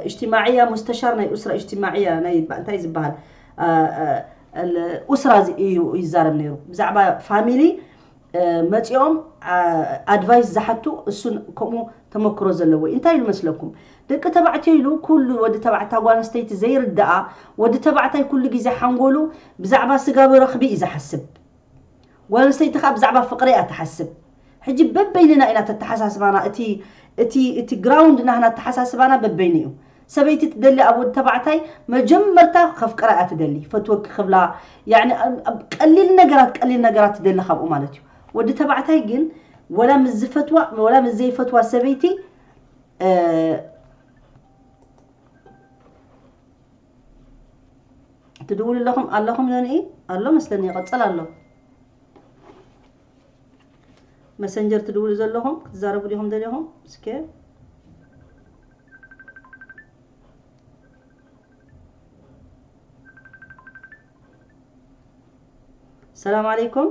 እጅትማዕያ ሙስተሻር ናይ ኡስራ እጅትማዕያ ናይ እንታይ ዝበሃል ኡስራ እዩ ይዛረብ ነይሩ ብዛዕባ ፋሚሊ መፂኦም ኣድቫይስ ዝሓቱ እሱን ከምኡ ተመክሮ ዘለዎ እዩ እንታይ ኢሉ መስለኩም ደቂ ተባዕትዮ ኢሉ ኩሉ ወዲ ተባዕታ ጓል ኣንስተይቲ ዘይርድኣ ወዲ ተባዕታይ ኩሉ ግዜ ሓንጎሉ ብዛዕባ ስጋዊ ረኽቢ እዩ ዝሓስብ ጓል ኣንስተይቲ ከዓ ብዛዕባ ፍቅሪ እያ ትሓስብ ሕጂ በበይንና ኢና ተተሓሳስባና እቲ እቲ እቲ ግራውንድ ናህና ኣተሓሳስባና በበይኑ እዩ ሰበይቲ ትደሊ ኣብ ወዲ ተባዕታይ መጀመርታ ከፍቅራ እያ ትደሊ ፈትወኪ ክብላ ያኒ ቀሊል ነገራት ቀሊል ነገራት ትደሊ ካብኡ ማለት እዩ ወዲ ተባዕታይ ግን ወላ ምስ ዝፈትዋ ወላ ምስ ዘይፈትዋ ሰበይቲ ትድውሉ ኣለኹም ኣለኹም ዮኒ ኣሎ መስለኒ ይቐጽል ኣሎ መሰንጀር ትድውሉ ዘለኹም ክትዛረቡ ዲኹም ደሊኹም እስከ ሰላም ዓለይኩም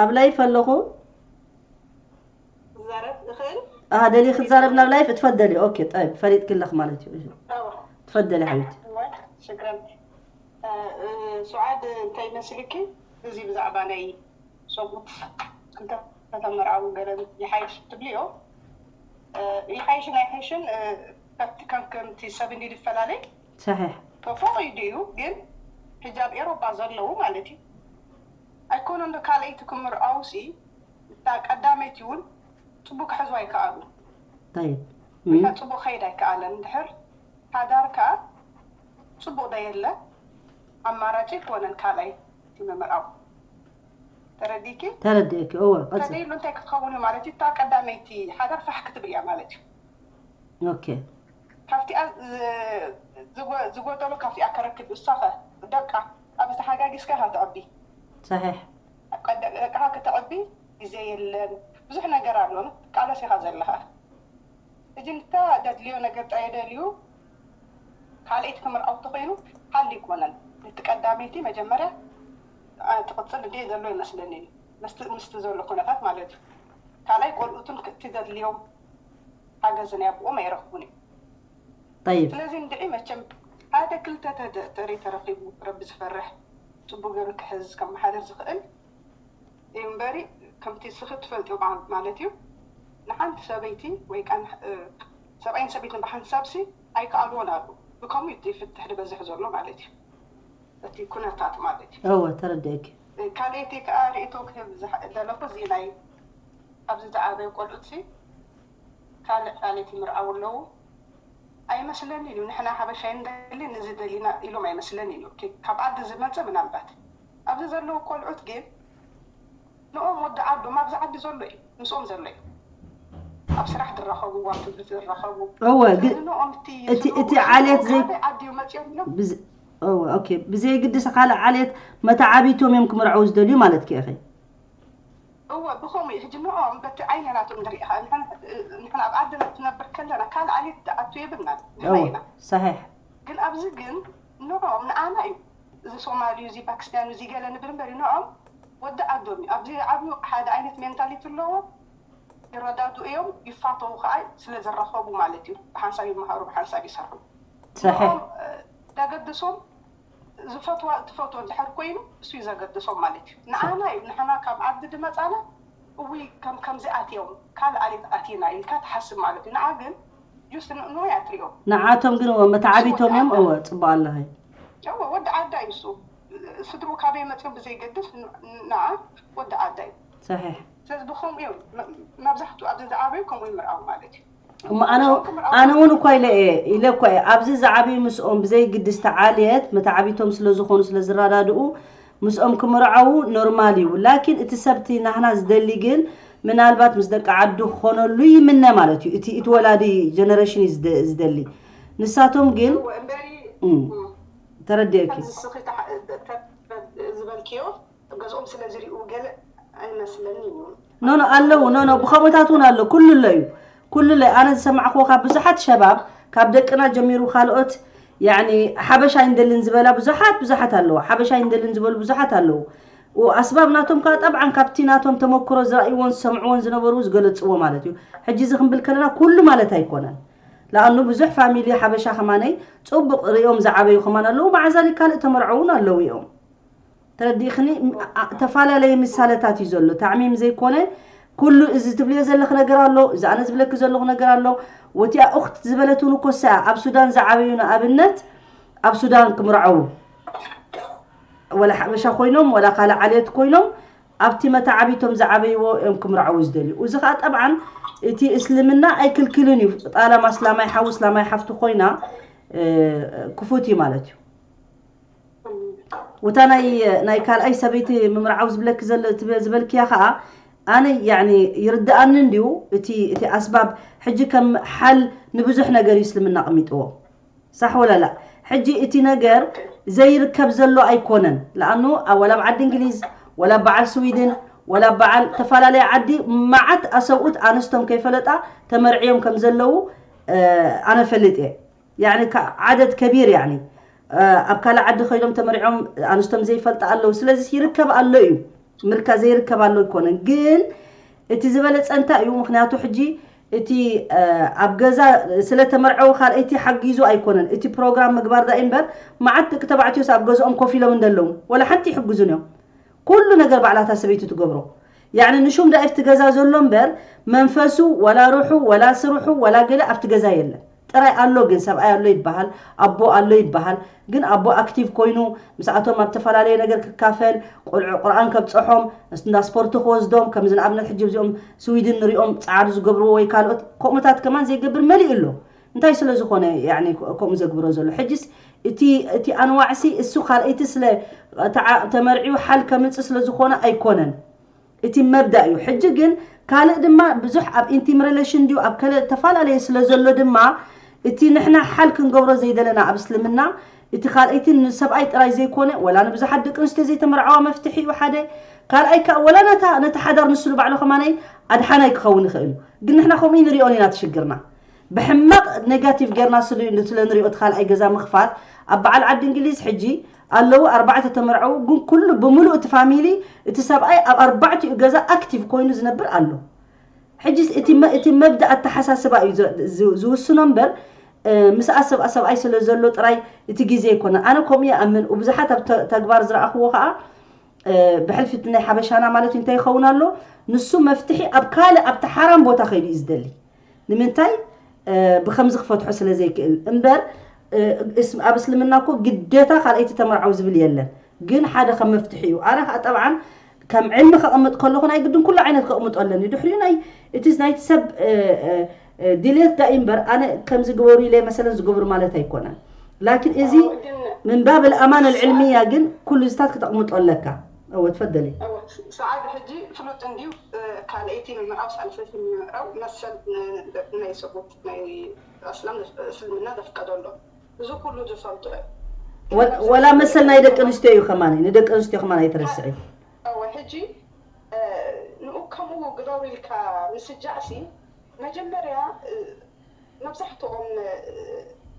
ኣብ ላይፍ ኣለኹ ክዛረብ ዝኽእል ኣህ ደሊ ክትዛረብ ናብ ላይፍ እትፈደሊ ኦኬ ጠይብ ፈሊጥ ክለኽ ማለት እዩ እሺ እወ። ትፈደሊ ሓቢብቲ እወ፣ ሽክረን። እ፣ እ፣ ሱዓድ እንታይ ይመስልኪ? እዚ ብዛዕባ ናይ ሰብኡት እንተ ከተመርዓው ገለ ይሓይሽ ትብልዮ። እ፣ ይሓይሽን ኣይሓይሽን፣ እ፣ ከብቲ ከም ከምቲ ሰብ እንዲ ይፈላለይ። ሰሒሕ። ተፈቒዱ እዩ፣ ግን ሕጂ ኣብ ኤሮጳ ዘለዉ ማለት እዩ። ኣይኮነን ዶ ካልኣይቲ ክምርዓውሲ እታ ቀዳመይቲ እውን ጽቡቅ ክሕዝዋ ኣይከኣሉ እንታይ ወይ ከዓ ጽቡቅ ከይድ ኣይከኣለን እንድሕር ሓዳር ከዓ ጽቡቅ ዶ የለ ኣማራጭ ኣይኮነን ካልኣይ እቲ ምምርዓው ተረዲኪ ተረዲእኪ እወ ቀጽል ተደይሉ እንታይ ክትኸውን እዩ ማለት እዩ እታ ቀዳመይቲ ሓዳር ፋሕ ክትብል እያ ማለት እዩ ኦኬ ካብቲኣ ዝጎደሎ ካብቲኣ ከረክብ እሳኸ ደቃ ኣብዚ ተሓጋጊዝካ ኢኻ ትዕቢ ሰሒሕ ደቃ ከተዕቢ ግዜ የለን ብዙሕ ነገር ኣሎ ትቃለስ ኢኻ ዘለኻ እጂ ንታ ደድልዮ ነገር ጥራይ ደልዩ ካልኣይቲ ክምርዓው ተኮይኑ ሓል ይኮነን ነቲ ቀዳመይቲ መጀመርያ ትቅፅል እንደ ዘሎ ይመስለኒ ምስቲ ዘሎ ኩነታት ማለት እዩ ካልኣይ ቆልኡትን ክእቲ ደድልዮም ሓገዝ ናይ ኣቦኦም ኣይረኽቡን እዮም። ጠይብ። ስለዚ እንድዒ መቸም ሓደ ክልተ ተደ- ተሪተረኺቡ ረቢ ዝፈርሕ ጽቡቅ ገይሩ ክሕዝ ከመሓድር ዝኽእል እዩ እምበሪ ከምቲ ስኺ ትፈልጥዮ ማ- ማለት እዩ ንሓንቲ ሰበይቲ ወይ ከዓ ንሕ- እ፣ ሰብኣይን ሰበይትን ብሓንሳብሲ ኣይከኣልዎን ኣሉ ብከምኡ እዩ ፍትሕ ዝበዝሕ ዘሎ ማለት እዩ እቲ ኩነታት ማለት እዩ። እወ ተረዲኤኪ። ካልኣይቲ ከዓ ርእይቶ ክህብ ዝሓ- ዘለኹ እዚ ናይ ኣብዚ ዝዓበዩ ቆልዑት ሲ ካልእ ካልእት ይምርዓው ኣለዉ ኣይመስለንን እዩ ንሕና ሓበሻ ይንደልን እዚ ደሊና ኢሎም ኣይመስለንን እዩ ኦኬ፣ ካብ ዓዲ ዝመፀ ምናልባት ኣብዚ ዘለዉ ቆልዑት ግን ንኦም ወዲ ዓዶም ኣብዚ ዓዲ ዘሎ እዩ ምስኦም ዘሎ እዩ ኣብ ስራሕ ዝራኸቡ ኣብ ትምህርቲ ዝራኸቡ እወ ግን ስለዚ ንኦም እቲ እቲ ዝህልዎ እቲ ዓሌት ዘይ ካልእ ዓዲ እዩ መፅኦም ኢሎም ብዝ- እወ ኦኬ ብዘየግድስ ካልእ ዓሌት መተዓቢቶም እዮም ክምርዐው ዝደልዩ ማለት ከ ኢኺ እወ ብኸምኡ እዩ ሕጂ ንኦም በቲ ዓይኒ ናቶም ንርኢ ኸዓ ንሕና ንሕና ኣብ ዓድና ትነብር ከለና ካልእ ዓሌት ዝኣቱ የብልናን ንሕና እወ ኢና ሰሒሕ ግን ኣብዚ ግን ንኦም ንኣና እዩ እዚ ሶማሊ እዩ እዚ ፓኪስታን እዩ እዚ ገለ ንብል እምበር እዩ ንኦም ወዲ ዓዶም እዩ ኣብዚ ዓብዩ ሓደ ዓይነት ሜንታሊቲ ኣለዎ ይረዳዱ እዮም ይፋተዉ ከዓ ስለ ዝራኸቡ ማለት እዩ ብሓንሳብ ይመሃሩ ብሓንሳብ ይሰርሑ ሰሒሕ ንኦም ዘገድሶም ዝፈትዋ ትፈትዎ እንድሕር ኮይኑ እሱ እዩ ዘገድሶም ማለት እዩ። ንዓና እዩ ንሕና ካብ ዓዲ ድመፃና እውይ ከም ከምዚ ኣትዮም ካልእ ኣሌት ኣቲና ኢልካ ትሓስብ ማለት እዩ። ንዓ ግን ዩስ ንእንወይ ኣትሪኦ ንዓቶም ግን እወ መተዓቢቶም እዮም። እወ ፅቡቅ ኣለኸ እወ ወዲ ዓዳ እዩ እሱ። ስድሩ ካበይ መፅኦም ብዘይገድስ ንዓ ወዲ ዓዳ እዩ። ሰሒሕ ስለዚ ብከምኡ እዮም መብዛሕትኡ ኣብዚ ዝዓበዩ ከምኡ ይምርኣው ማለት እዩ። እሞ ኣነ ኣነ እውን እኳ ኢለ እየ ኢለ እኳ እየ ኣብዚ ዝዓበዩ ምስኦም ብዘይግድስ ተዓልየት መተዓቢቶም ስለ ዝኾኑ ስለ ዝረዳድኡ ምስኦም ክምርዓዉ ኖርማል እዩ። ላኪን እቲ ሰብቲ ናህና ዝደሊ ግን ምናልባት ምስ ደቂ ዓዱ ክኾነሉ ይምነ ማለት እዩ። እቲ እቲ ወላዲ ጀነሬሽን እዩ ዝደ- ዝደሊ። ንሳቶም ግን እምበሪ እም፣ ተረዲእኪ ከምዚ ስኺ ዝበልክዮ ገዝኦም ስለ ዝሪኡ ገለ ኣይመስለኒ እዩ። ኖ ኖ ኣለዉ ኖ ኖ ብኸምኡታት እውን ኣሎ። ኩሉ ኣሎ እዩ ኩሉ ኣሎ እዩ። ኣነ ዝሰማዕክዎ ካብ ብዙሓት ሸባብ ካብ ደቅና ጀሚሩ ካልኦት ያኒ ሓበሻ ኣይንደልን ዝበላ ብዙሓት ብዙሓት ኣለዋ። ሓበሻ ኣይንደልን ዝበሉ ብዙሓት ኣለዉ። ኣስባብ ናቶም ከዓ ጠብዓን ካብቲ ናቶም ተመክሮ ዝረእይዎን ዝሰምዕዎን ዝነበሩ ዝገለፅዎ ማለት እዩ። ሕጂ እዚ ክንብል ከለና ኩሉ ማለት ኣይኮነን። ለኣኑ ብዙሕ ፋሚሊ ሓበሻ ከማነይ ፅቡቅ ሪኦም ዝዓበዩ ከማን ኣለዉ። መዓዛሊ ካልእ ተመርዖ እውን ኣለዉ እዮም። ተረዲእክኒ? ም- ኣ- ተፈላለየ ምሳለታት እዩ ዘሎ። ታዕሚም ዘይኮነ ኩሉ እዚ ትብልዮ ዘለኽ ነገር ኣሎ፣ እዚ ኣነ ዝብለኪ ዘለኹ ነገር ኣሎ። ወቲኣ ኡክት ዝበለት እውን እኮ እሳ ኣብ ሱዳን ዝዓበዩ ንኣብነት ኣብ ሱዳን ክምርዐው ወላ ሓበሻ ኮይኖም ወላ ካልእ ዓሌት ኮይኖም ኣብቲ መተዓቢቶም ዝዓበይዎ እዮም ክምርዐው ዝደልዩ። እዚ ከዓ ጠብዓን እቲ እስልምና ኣይክልክልን እዩ። ጣላማ እስላማይ ሓው እስላማይ ሓፍቲ ኮይና እ፣ ክፉት እዩ ማለት እዩ። ወታ ናይ ናይ ካልኣይ ሰበይቲ ምምርዓው ዝብለኪ ዘለ ትበ- ዝበልክያ ከዓ ኣነ ያኒ ይርድኣኒ እንድዩ እቲ እቲ ኣስባብ ሕጂ ከም ሓል ንብዙሕ ነገር እዩ እስልምና ኣቕሚጥዎ ሳሕ ወላላ ሕጂ እቲ ነገር ዘይርከብ ዘሎ ኣይኮነን ለኣኑ ወላ ኣብ ዓዲ እንግሊዝ ወላ በዓል ስዊድን ወላ በዓል ተፈላለየ ዓዲ መዓት ኣሰብኡት ኣንስቶም ከይፈለጣ ተመርዕዮም ከም ዘለዉ ኣነ ፈልጥ እየ ያኒ ዓደድ ከቢር ያኒ ኣብ ካልእ ዓዲ ከይዶም ተመሪዖም ኣንስቶም ዘይፈልጣ ኣለዉ ስለዚ ይርከብ ኣሎ እዩ ምልካ ዘይርከብ ኣሎ ኣይኮነን ግን እቲ ዝበለፀ እንታይ እዩ ምክንያቱ ሕጂ እቲ ኣብ ገዛ ስለተመርዐው ካልኣይቲ ሓጊዙ ኣይኮነን እቲ ፕሮግራም ምግባር ዳ እምበር መዓት ደቂ ተባዕትዮስ ኣብ ገዝኦም ኮፍ ኢሎም እንደለዉ ወላ ሓንቲ ይሕግዙን እዮም ኩሉ ነገር ባዕላታ ሰበይቲ ትገብሮ ያኒ ንሹም ዳኢፍቲ ገዛ ዘሎ እምበር መንፈሱ ወላ ሩሑ ወላ ስርሑ ወላ ገለ ኣብቲ ገዛ የለን ጥራይ ኣሎ ግን ሰብኣይ ኣሎ ይበሃል ኣቦ ኣሎ ይበሃል ግን ኣቦ ኣክቲቭ ኮይኑ ምስኣቶም ኣብ ተፈላለየ ነገር ክካፈል ቆልዑ ቁርኣን ከብፀሖም እንዳ ስፖርቲ ክወስዶም ከምዚ ንኣብነት ሕጂ እዚኦም ስዊድን ንሪኦም ፃዕሪ ዝገብርዎ ወይ ካልኦት ከምኡታት ከማን ዘይገብር መሊኡ ኣሎ እንታይ ስለ ዝኾነ ከምኡ ዘግብሮ ዘሎ ሕጂስ እቲ እቲ ኣንዋዕሲ እሱ ካልኣይቲ ስለ ተመርዒዩ ሓል ከምፅእ ስለ ዝኾነ ኣይኮነን እቲ መብዳእ እዩ ሕጂ ግን ካልእ ድማ ብዙሕ ኣብ ኢንቲም ሬሌሽን ድዩ ኣብ ከለ ተፈላለየ ስለ ዘሎ ድማ እቲ ንሕና ሓል ክንገብሮ ዘይደለና ኣብ እስልምና እቲ ካልኣይቲ ንሰብኣይ ጥራይ ዘይኮነ ወላ ንብዙሓት ደቂ ኣንስትዮ ዘይተመርዓዋ መፍትሒ እዩ ሓደ ካልኣይ ከዓ ወላ ነታ ነቲ ሓዳር ንስሉ ባዕሉ ከማነይ ኣድሓናይ ክኸውን ይኽእል እዩ ግን ንሕና ከምኡ ንሪኦን ኢና ትሽግርና ብሕማቕ ኔጋቲቭ ጌርና ስለ ንሪኦ እቲ ካልኣይ ገዛ ምኽፋት ኣብ በዓል ዓዲ እንግሊዝ ሕጂ ኣለዉ ኣርባዕተ ተመርዐዉ ግን ኩሉ ብምሉእ እቲ ፋሚሊ እቲ ሰብኣይ ኣብ ኣርባዕቲኡ ገዛ ኣክቲቭ ኮይኑ ዝነብር ኣሎ ሕጂ እቲ መብዳእ ኣተሓሳስባ እዩ ዝውስኖ እምበር ምስኣ ሰብኣ ሰብኣይ ስለ ዘሎ ጥራይ እቲ ግዜ ይኮነ ኣነ ከምኡ ይኣምን ብዙሓት ኣብ ተግባር ዝረኣኽዎ ከዓ ብሕልፊ ናይ ሓበሻና ማለት እንታይ ይኸውን ኣሎ ንሱ መፍትሒ ኣብ ካልእ ኣብቲ ሓራም ቦታ ከይዱ እዩ ዝደሊ ንምንታይ ብከምዚ ክፈትሖ ስለ ዘይክእል እምበር ኣብ እስልምና እኮ ግደታ ካልኣይቲ ተመርዓው ዝብል የለን ግን ሓደ ከም መፍትሒ እዩ ኣነ ከዓ ጠብዓን ከም ዕልሚ ከቐምጥ ከለኹ ናይ ግድን ኩሉ ዓይነት ከቕምጦ ኣለኒ ድሕሪኡ ናይ እቲ ናይቲ ሰብ ድሌት ዳኢ እምበር ኣነ ከምዚ ግበሩ ኢለ መሰለን ዝገብሩ ማለት ኣይኮነን ላኪን እዚ ምንባብ الأمانة العلمية ግን ኩሉ ዝታት ክተቕምጦ ኣለካ እወ ትፈደሊ ሰዓድ ሕጂ ፍሉጥ እንድዩ ካልኣይቲ ምምዕራብ ሳልሰይቲ ምምዕራብ መሰል ናይ ሰብኡት ናይ ኣስላም እስልምና ዘፍቀዶ ኣሎ እዚ ኩሉ ዝፈልጦ እዩ ወላ መሰል ናይ ደቂ ኣንስትዮ እዩ ከማን ንደቂ ኣንስትዮ ከማን ኣይትረስዒ እወ ሕጂ ንኡ ከምኡ ግበሩ ኢልካ ምስጃዕሲ መጀመርያ መብዛሕትኦም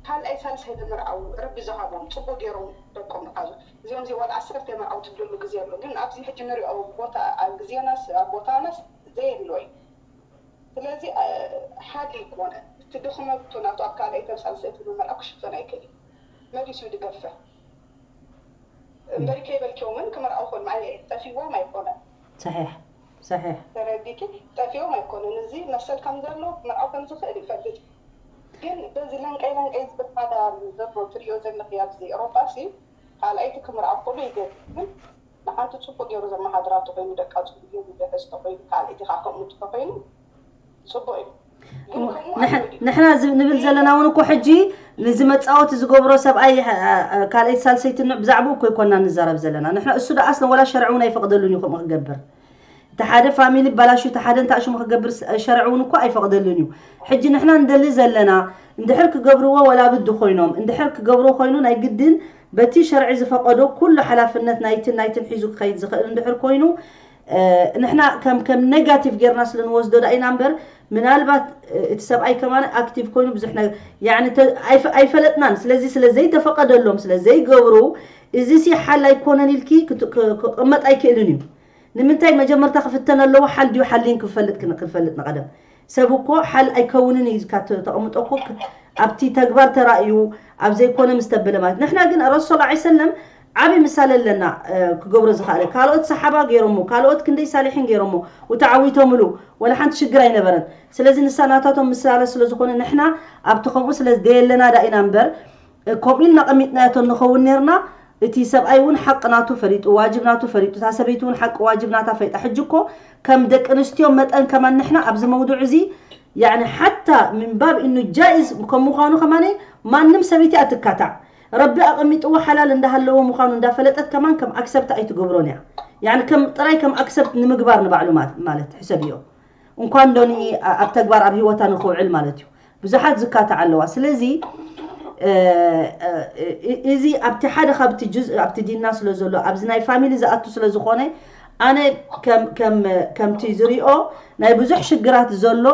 ካልኣይ ሳልሳይ ንምርዓው ረቢ ዝሃቦም ፅቡቅ ገይሮም ደቆም ዝሓዙ እዚኦም እዚ ዋላ ዓሰርተ የመርዓው ትብልሉ ግዜ ኣሎ ግን ኣብዚ ሕጂ ንሪኦ ቦታ ኣብ ግዜናስ ኣብ ቦታናስ ዘየሎ እዩ ስለዚ ሓዲ ይኮነ እቲ ድኽመቱ ናቱ ኣብ ካልኣይ ከም ሳልሳይ ትብል መርዓው ክሽፈን ኣይክእል እዩ መሊሱ ድገፈ እምበሪ ከይበልኪ እውን ክምርዓው ከሎ ማዕረ ጠፊዎም ኣይኮነን። صحيح صحيح ተረዲኪ? ጠፊኦም ኣይኮነን። እዚ መሰል ከም ዘሎ ክምርዓው ከም ዝኽእል ይፈልጥ። ግን በዚ ለንቀይ ለንቀይ ዝብል ሓዳር ዘሎ ትሪኦ ዘለኺ ኣብዚ ኤውሮጳ ሲ ካልኣይቲ ክምርዓው ከሎ ይገርም። ግን ንሓንቲ ጽቡቅ ገይሩ ዘመሓድራ ተኮይኑ ደቃ ጽቡቅ ገይሩ ዝደሕስ ተኮይኑ ካልኣይቲ ከዓ ከምኡ ተኮይኑ ጽቡቅ እዩ። ግን ከምኡ ንሕ- ኣይኮነን። ንሕና ዝ- ንብል ዘለና እውን እኮ ሕጂ ንዚ መፃወቲ ዝገብሮ ሰብኣይ አ- አ- ካልኣይቲ ሳልሰይቲ ን ብዛዕባኡ እኮ ይኮና ንዛረብ ዘለና ንሕና። እሱ ደኣስ ወላ ሸርዒ እውን ኣይፈቅደሉን እዩ ከምኡ ክገብር። እቲ ሓደ ፋሚሊ ባላሹ እቲ ሓደ እንታይ ሽሙ ክገብር ስ- ሸርዒ እውን እኮ ኣይፈቅደሉን እዩ። ሕጂ ንሕና ንደሊ ዘለና እንድሕር ክገብርዎ ወላ ብዲ ኮይኖም እንድሕር ክገብርዎ ኮይኑ ናይ ግድን በቲ ሸርዒ ዝፈቀዶ ኩሉ ሓላፍነት ናይትን ናይትን ሒዙ ክኸይድ ዝኽእል እንድሕር ኮይኑ እ፣ ንሕና ከም ከም ኔጋቲቭ ጌርና ስለ ንወስዶ ዳ ኢና እምበር ምናልባት እ፣ እቲ ሰብኣይ ከማን ኣክቲቭ ኮይኑ ብዙሕ ነገር ያኒ ተ- ኣይፈ- ኣይፈለጥናን። ስለዚ ስለ ዘይተፈቀደሎም ስለ ዘይገብሩ እዚ ሲ ሓል ኣይኮነን ኢልኪ ክት- ክ- ክቕመጥ ኣይክእልን እዩ። ንምንታይ መጀመርታ ክፍተን ኣለዎ ሓል ድዩ ሓሊን ክፈልጥ ክን- ክንፈልጥ ንቐደም። ሰብ እኮ ሓል ኣይከውንን እዩ ኢልካ ተ- ተቐምጦ እኮ ክ- ኣብቲ ተግባር ተራእዩ ኣብ ዘይኮነ ምስ ተበለ ማለት ንሕና ግን ረሱል ላ ሰለም ዓብዪ ምሳሌ ኣለና እ፣ ክገብሮ ዝኽኣለ ካልኦት ሰሓባ ገይሮሞ ካልኦት ክንደይ ሳሊሒን ገይሮሞ ውተዓዊቶምሉ ወላ ሓንቲ ሽግር ኣይነበረን። ስለዚ ንሳ ናታቶም ምሳሌ ስለ ዝኾነ ንሕና ኣብቲ ከምኡ ስለ ደየለና ዳ ኢና እምበር እ፣ ከምኡ ኢልና ቀሚጥናዮ ንኸውን ነርና እቲ ሰብኣይ እውን ሓቂ ናቱ ፈሊጡ ዋጅብ ናቱ ፈሊጡ እታ ሰበይቲ እውን ሓቂ ዋጅብ ናታ ፈሊጣ ሕጂ እኮ ከም ደቂ ኣንስትዮ መጠን ከማን ንሕና ኣብዚ መውዱዕ እዚ ያኒ ሓታ ምን ባብ ኢኑ ጃኢዝ ከም ምዃኑ ከማን ማንም ሰበይቲ ኣትካታዕ ረቢ ኣቐሚጥዎ ሓላል እንዳሃለዎ ምዃኑ እንዳፈለጠት ከማን ከም ኣክሰፕት ኣይትገብሮን እያ። ያኒ ከም ጥራይ ከም ኣክሰፕት ንምግባር ንባዕሉ ማለት ማለት ሕሰብዮ እንኳን ዶ ንኢ ኣብ ተግባር ኣብ ህይወታ ንክውዕል ማለት እዩ። ብዙሓት ዝካታዕ ኣለዋ። ስለዚ እ፣ እ፣ እ፣ እዚ ኣብቲ ሓደ ካብቲ ጁዝ ኣብቲ ዲንና ስለ ዘሎ ኣብዚ ናይ ፋሚሊ ዝኣቱ ስለ ዝኾነ ኣነ ከም ከም ከምቲ ዝሪኦ ናይ ብዙሕ ሽግራት ዘሎ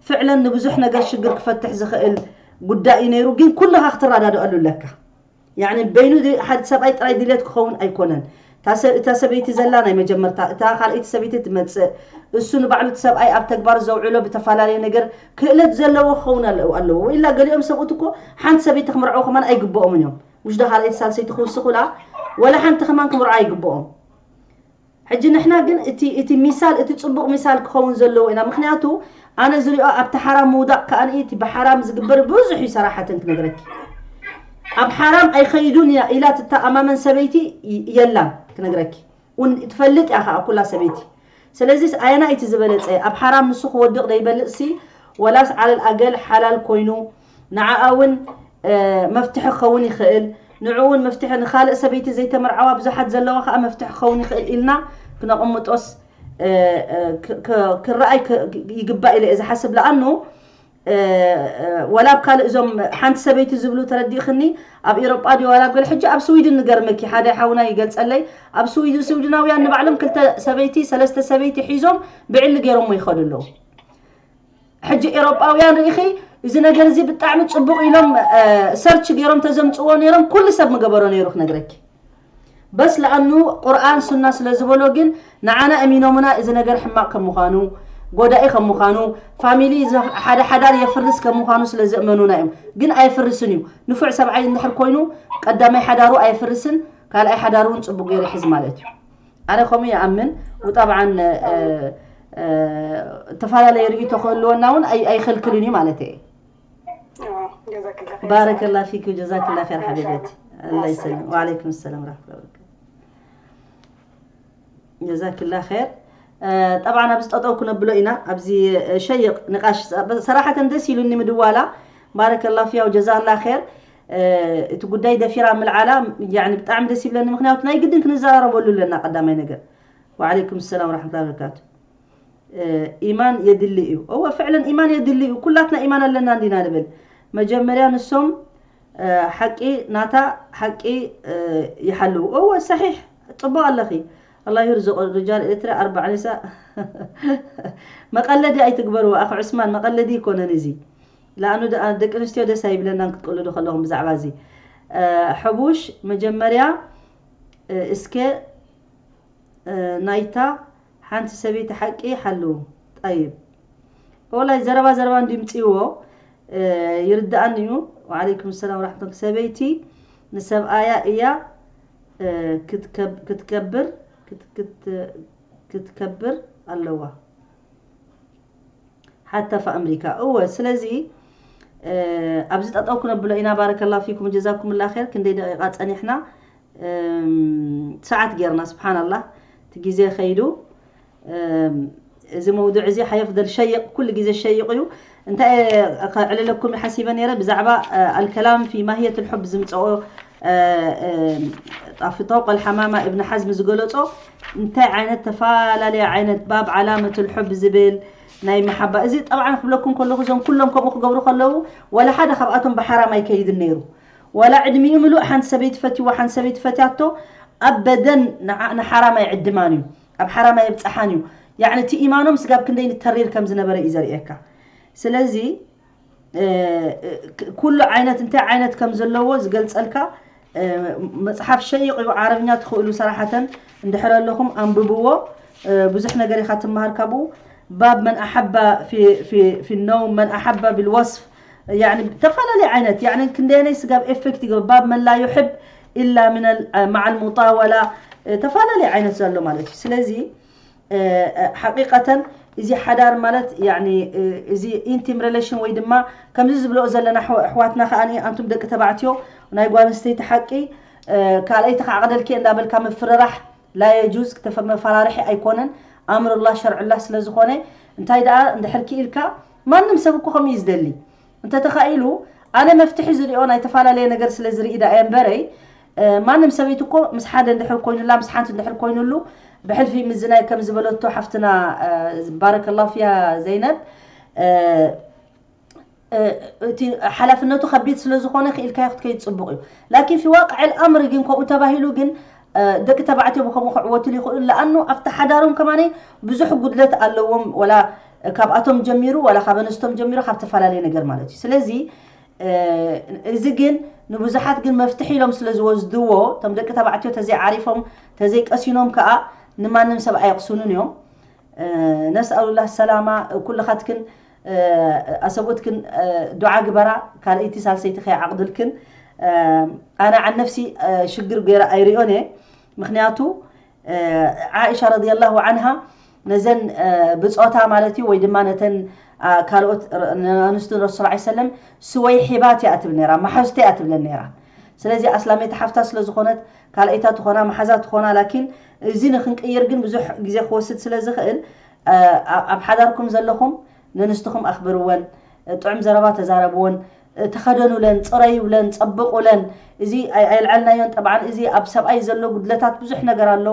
ፍዕለን ንብዙሕ ነገር ሽግር ክፈትሕ ዝኽእል ጉዳይ እዩ ነይሩ። ግን ኩልኻ ክትረዳድኣሉ ኣለካ። ያኒ በይኑ ድ- ሓደ ሰብኣይ ጥራይ ድሌት ክኸውን ኣይኮነን። እታ ሰ- እታ ሰበይቲ ዘላ ናይ መጀመርታ እታ ካልኣይቲ ሰበይቲ ትመፅእ እሱ ንባዕሉ እቲ ሰብኣይ ኣብ ተግባር ዘውዕሎ ብተፈላለየ ነገር ክእለት ዘለዎ ክኸውን ኣለ- ኣለዎ። ወኢላ ገሊኦም ሰብኡት እኮ ሓንቲ ሰበይቲ ክምርዐው ከማን ኣይግብኦምን እዮም። ውሽዳ ካልኣይቲ ሳልሰይቲ ክውስኹላ ወላ ሓንቲ ከማን ክምርዖ ኣይግብኦም። ሕጂ ንሕና ግን እቲ እቲ ሚሳል እቲ ጽቡቕ ሚሳል ክኸውን ዘለዎ ኢና። ምክንያቱ ኣነ ዝሪኦ ኣብቲ ሓራም ምውዳቕ ከኣ እቲ ብሓራም ዝግበር ብዙሕ እዩ ሰራሓተን ክነግረኪ። ኣብ ሓራም ኣይኸይዱን እያ ኢላ ትተኣማመን ሰበይቲ ይ- የላን ክነግረኪ። እውን ትፈልጥ እያ ከኣ ኩላ ሰበይቲ። ስለዚስ ኣየና እቲ ዝበለጸ ኣብ ሓራም ንሱ ክወድቕ ደይበልጽሲ ወላስ ዓለል ኣገል ሓላል ኮይኑ ንዓኣ እውን እ፣ መፍትሒ ክኸውን ይኽእል። ንዑ እውን መፍትሒ ንኻልእ ሰበይቲ ዘይተመርዓዋ ብዙሓት ዘለዋ ከዓ መፍትሒ ክኸውን ይኽእል ኢልና ክነቕምጦስ እ፣ እ፣ ክ- ክ- ክረኣይ ክ- ይግባእ ኢለ እየ ዝሓስብ። ለኣኑ እ፣ እ፣ ወላ ኣብ ካልእ እዞም ሓንቲ ሰበይቲ ዝብሉ ተረዲእኽኒ ኣብ ኤሮጳ ድዩ ዋላ ኣብ ገለ ሕጂ ኣብ ስዊድን ንገርመኪ ሓደ ሓውና ይገልጸለይ ኣብ ስዊድን ስዊድናውያን ንባዕሎም ክልተ ሰበይቲ ሰለስተ ሰበይቲ ሒዞም ብዕሊ ገይሮሞ ይኸዱ ኣለዉ። ሕጂ ኤሮጳውያን ርኢኺ እዚ ነገር እዚ ብጣዕሚ ጽቡቕ ኢሎም ሰርች ገይሮም ተዘምጽዎ ነይሮም ኩሉ ሰብ ምገበሮ ነይሩ ክነግረኪ። በስ ለኣኑ ቁርኣን ሱና ስለ ዝበሎ ግን ንዓና እሚኖምና እዚ ነገር ሕማቕ ከም ምዃኑ ጎዳኢ ከም ምዃኑ ፋሚሊ ዘ- ሓደ ሓዳር የፍርስ ከም ምዃኑ ስለ ዘእመኑና እዮም። ግን ኣየፍርስን እዩ። ንፉዕ ሰብዓይ እንድሕር ኮይኑ ቀዳማይ ሓዳሩ ኣየፍርስን ካልኣይ ሓዳሩ እውን ጽቡቕ ገይሩ ይሕዝ ማለት እዩ። ኣነ ከምኡ ይኣምን። وطبعا እ፣ እ፣ እተፈላለየ ርእይቶ ክህልወና እውን ኣይ- ኣይኸልክልን እዩ ማለት እየ። ጀዛክላ ኸይር። ባረከላ ፊክ ጀዛክላ ኸይር ሓቢበቲ። ኣላ ይሰልም። ወዓለይኩም ሰላም ወራሕመቱላ ወበረካቱ። ጀዛክላ ኸይር። ጠብዓን ኣብዚ ጠጠው ክነብሎ ኢና። ኣብዚ ሸይቕ ንቃሽ ሰራሓተን ደስ ኢሉኒ ምድዋላ። ባረከላ ፊያ ወጀዛላ ኸይር። እቲ ጉዳይ ደፊራ ምልዓላ ያኒ ብጣዕሚ ደስ ይብለኒ። ምክንያቱ ናይ ግድን ክንዘራረበሉ ኣለና። ቀዳማይ ነገር ወዓለይኩም ሰላም ወራሕመቱላ ወበረካቱ። ኢማን የድሊ እዩ። እወ ፍዕለን ኢማን የድሊ እዩ። ኩላትና ኢማን ኣለና እንዲና ንብል። መጀመርያ ንሶም ሓቂ ናታ ሓቂ ይሓልው። እወ ሰሒሕ ጽቡቕ ኣለኺ። ኣላ ይርዝቕ ርጃል ኤርትራ ኣርባዓ ኒሳ መቐለዲ ኣይትግበርዎ ኣኺ ዑስማን መቐለዲ ይኮነን እዚ። ለኣኑ ደኣ ደቂ ኣንስትዮ ደስ ኣይብለናን ክትቅልዱ ከለኹም ብዛዕባ እዚ። ሕቡሽ መጀመርያ እስከ ናይታ ሓንቲ ሰበይቲ ሓቂ ሓልው። ጠይብ ወላይ ዘረባ ዘረባ እንዲምፅዎ ይርዳኣኒ እዩ። ወዓለይኩም ሰላም ወራሕመቱላ ሰበይቲ ንሰብኣያ እያ ክትከብር ክትከብር ኣለዋ ሓታ ፍ ኣምሪካ እወ ስለዚ ኣብዚ ጠጠው ክነብሎ ኢና ባረከላ ፊኩም ጀዛኩም ላ ር ክንደይ ደቂቃ ፀኒሕና ሰዓት ጌርና ስብሓንላ እቲ ግዜ ከይዱ እዚ መውዱዕ እዚ ሓየፍደል ሸይቕ ኩሉ ግዜ ሸይቕ እዩ እንታይ ከዕልለኩም ሓሲበ ነረ ብዛዕባ ኣልከላም ፊ ማህየት ልሑብ ዝምፅኦ ጣፍቶ ቆልሓማማ እብን ሓዝም ዝገለፆ እንታይ ዓይነት ተፈላለየ ዓይነት ባብ ዓላመት ልሑብ ዝብል ናይ መሓባ እዚ ጠብዓ ክብለኩም ከለኹ እዞም ኩሎም ከምኡ ክገብሩ ከለዉ ወላ ሓደ ካብኣቶም ብሓራም ኣይከይድን ነይሩ ወላ ዕድሚኡ ምሉእ ሓንቲ ሰበይቲ ፈትይዋ ሓንቲ ሰበይቲ ፈትያቶ ኣበደን ንሓራም ኣይዕድማን እዩ ኣብ ሓራም ኣይብፅሓን እዩ ያዕኒ እቲ ኢማኖም ስጋብ ክንደይ ንተሪር ከም ዝነበረ እዩ ዘርእየካ ስለዚ ኩሉ ዓይነት እንታይ ዓይነት ከም ዘለዎ ዝገልፀልካ መፅሓፍ ሸይቕ እዩ ዓረብኛ ትኽእሉ ሰራሓተን እንድሕር ኣለኹም ኣንብብዎ ብዙሕ ነገር ኢኻ ትመሃር ካብኡ ባብ መን ኣሓባ ፊነው መን ኣሓባ ቢልወስፍ ተፈላለየ ዓይነት ክንደየነይ ስጋብ ኤፌክት ይገብ ባብ መን ላ ዩሕብ ኢላ ማዓል ሙጣወላ ተፈላለየ ዓይነት ዘሎ ማለት እዩ ስለዚ ሓቂቀተን እዚ ሓዳር ማለት እዚ ኢንቲም ሬሌሽን ወይ ድማ ከምዚ ዝብልኦ ዘለና ኣሕዋትና ከዓ ኣንቱም ደቂ ተባዕትዮ ናይ ጓል ኣንስተይቲ ሓቂ ካልኣይቲ ክዓቅደልኪ እንዳበልካ ምፍርራሕ ላ የጁዝ መፈራርሒ ኣይኮነን ኣምርላ ሸርዕላ ስለዝኮነ እንታይ ደኣ እንድሕር ክኢልካ ማንም ሰብ እኮ ከምኡ እዩ ዝደሊ እንተተኻኢሉ ኣነ መፍትሒ ዝሪኦ ናይ ተፈላለየ ነገር ስለ ዝርኢ ዳ እየ እምበረይ ማንም ሰበይቲ እኮ ምስ ሓደ እንድሕር ኮይኑላ ምስ ሓንቲ እንድሕር ኮይኑሉ ብሕልፊ ምዝናይ ከም ዝበለቶ ሓፍትና ባረከላ ፊያ ዘይነብ እቲ ሓላፍነቱ ከቢድ ስለ ዝኾነ ክኢልካዮ ክትከይድ ፅቡቅ እዩ ላኪን ፊ ዋቅዕ ልኣምር ግን ከምኡ ተባሂሉ ግን ደቂ ተባዕትዮ ብከምኡ ክዕወትሉ ይኽእሉ ለኣኑ ኣብቲ ሓዳሮም ከማነ ብዙሕ ጉድለት ኣለዎም ወላ ካብኣቶም ጀሚሩ ወላ ካብ ኣንስቶም ጀሚሩ ካብ ተፈላለየ ነገር ማለት እዩ ስለዚ እዚ ግን ንብዙሓት ግን መፍትሒ ኢሎም ስለ ዝወስድዎ እቶም ደቂ ተባዕትዮ ተዘይዓሪፎም ተዘይቀሲኖም ከዓ ንማንም ሰብ ኣየቕስኑን እዮም ነስኣሉላ ሰላማ ኩልኻትክን ኣሰብኡትክን ዱዓ ግበራ ካልኣይቲ ሳልሰይቲ ከይዓቕድልክን ኣነ ዓን ነፍሲ ሽግር ገይረ ኣይሪኦን እየ ምክንያቱ ዓኢሻ ረዲየላሁ ዓንሃ ነዘን ብፆታ ማለት እዩ ወይ ድማ ነተን ካልኦት ኣንስትን ረሱል ዓ ሰለም ስወይ ሒባት እያ ትብል ነራ መሓዝተ እያ ትብለን ነራ ስለዚ ኣስላመይቲ ሓፍታ ስለ ዝኾነት ካልኣይታ ትኾና መሓዛ ትኾና ላኪን እዚ ንክንቅይር ግን ብዙሕ ግዜ ክወስድ ስለ ዝኽእል ኣብ ሓዳርኩም ዘለኹም ነንስትኹም ኣኽብርወን ጥዑም ዘረባ ተዛረብወን ተኸደኑለን ፅረዩለን ፀብቑለን እዚ ኣይልዓልናዮን ጠብዓን እዚ ኣብ ሰብኣይ ዘሎ ጉድለታት ብዙሕ ነገር ኣሎ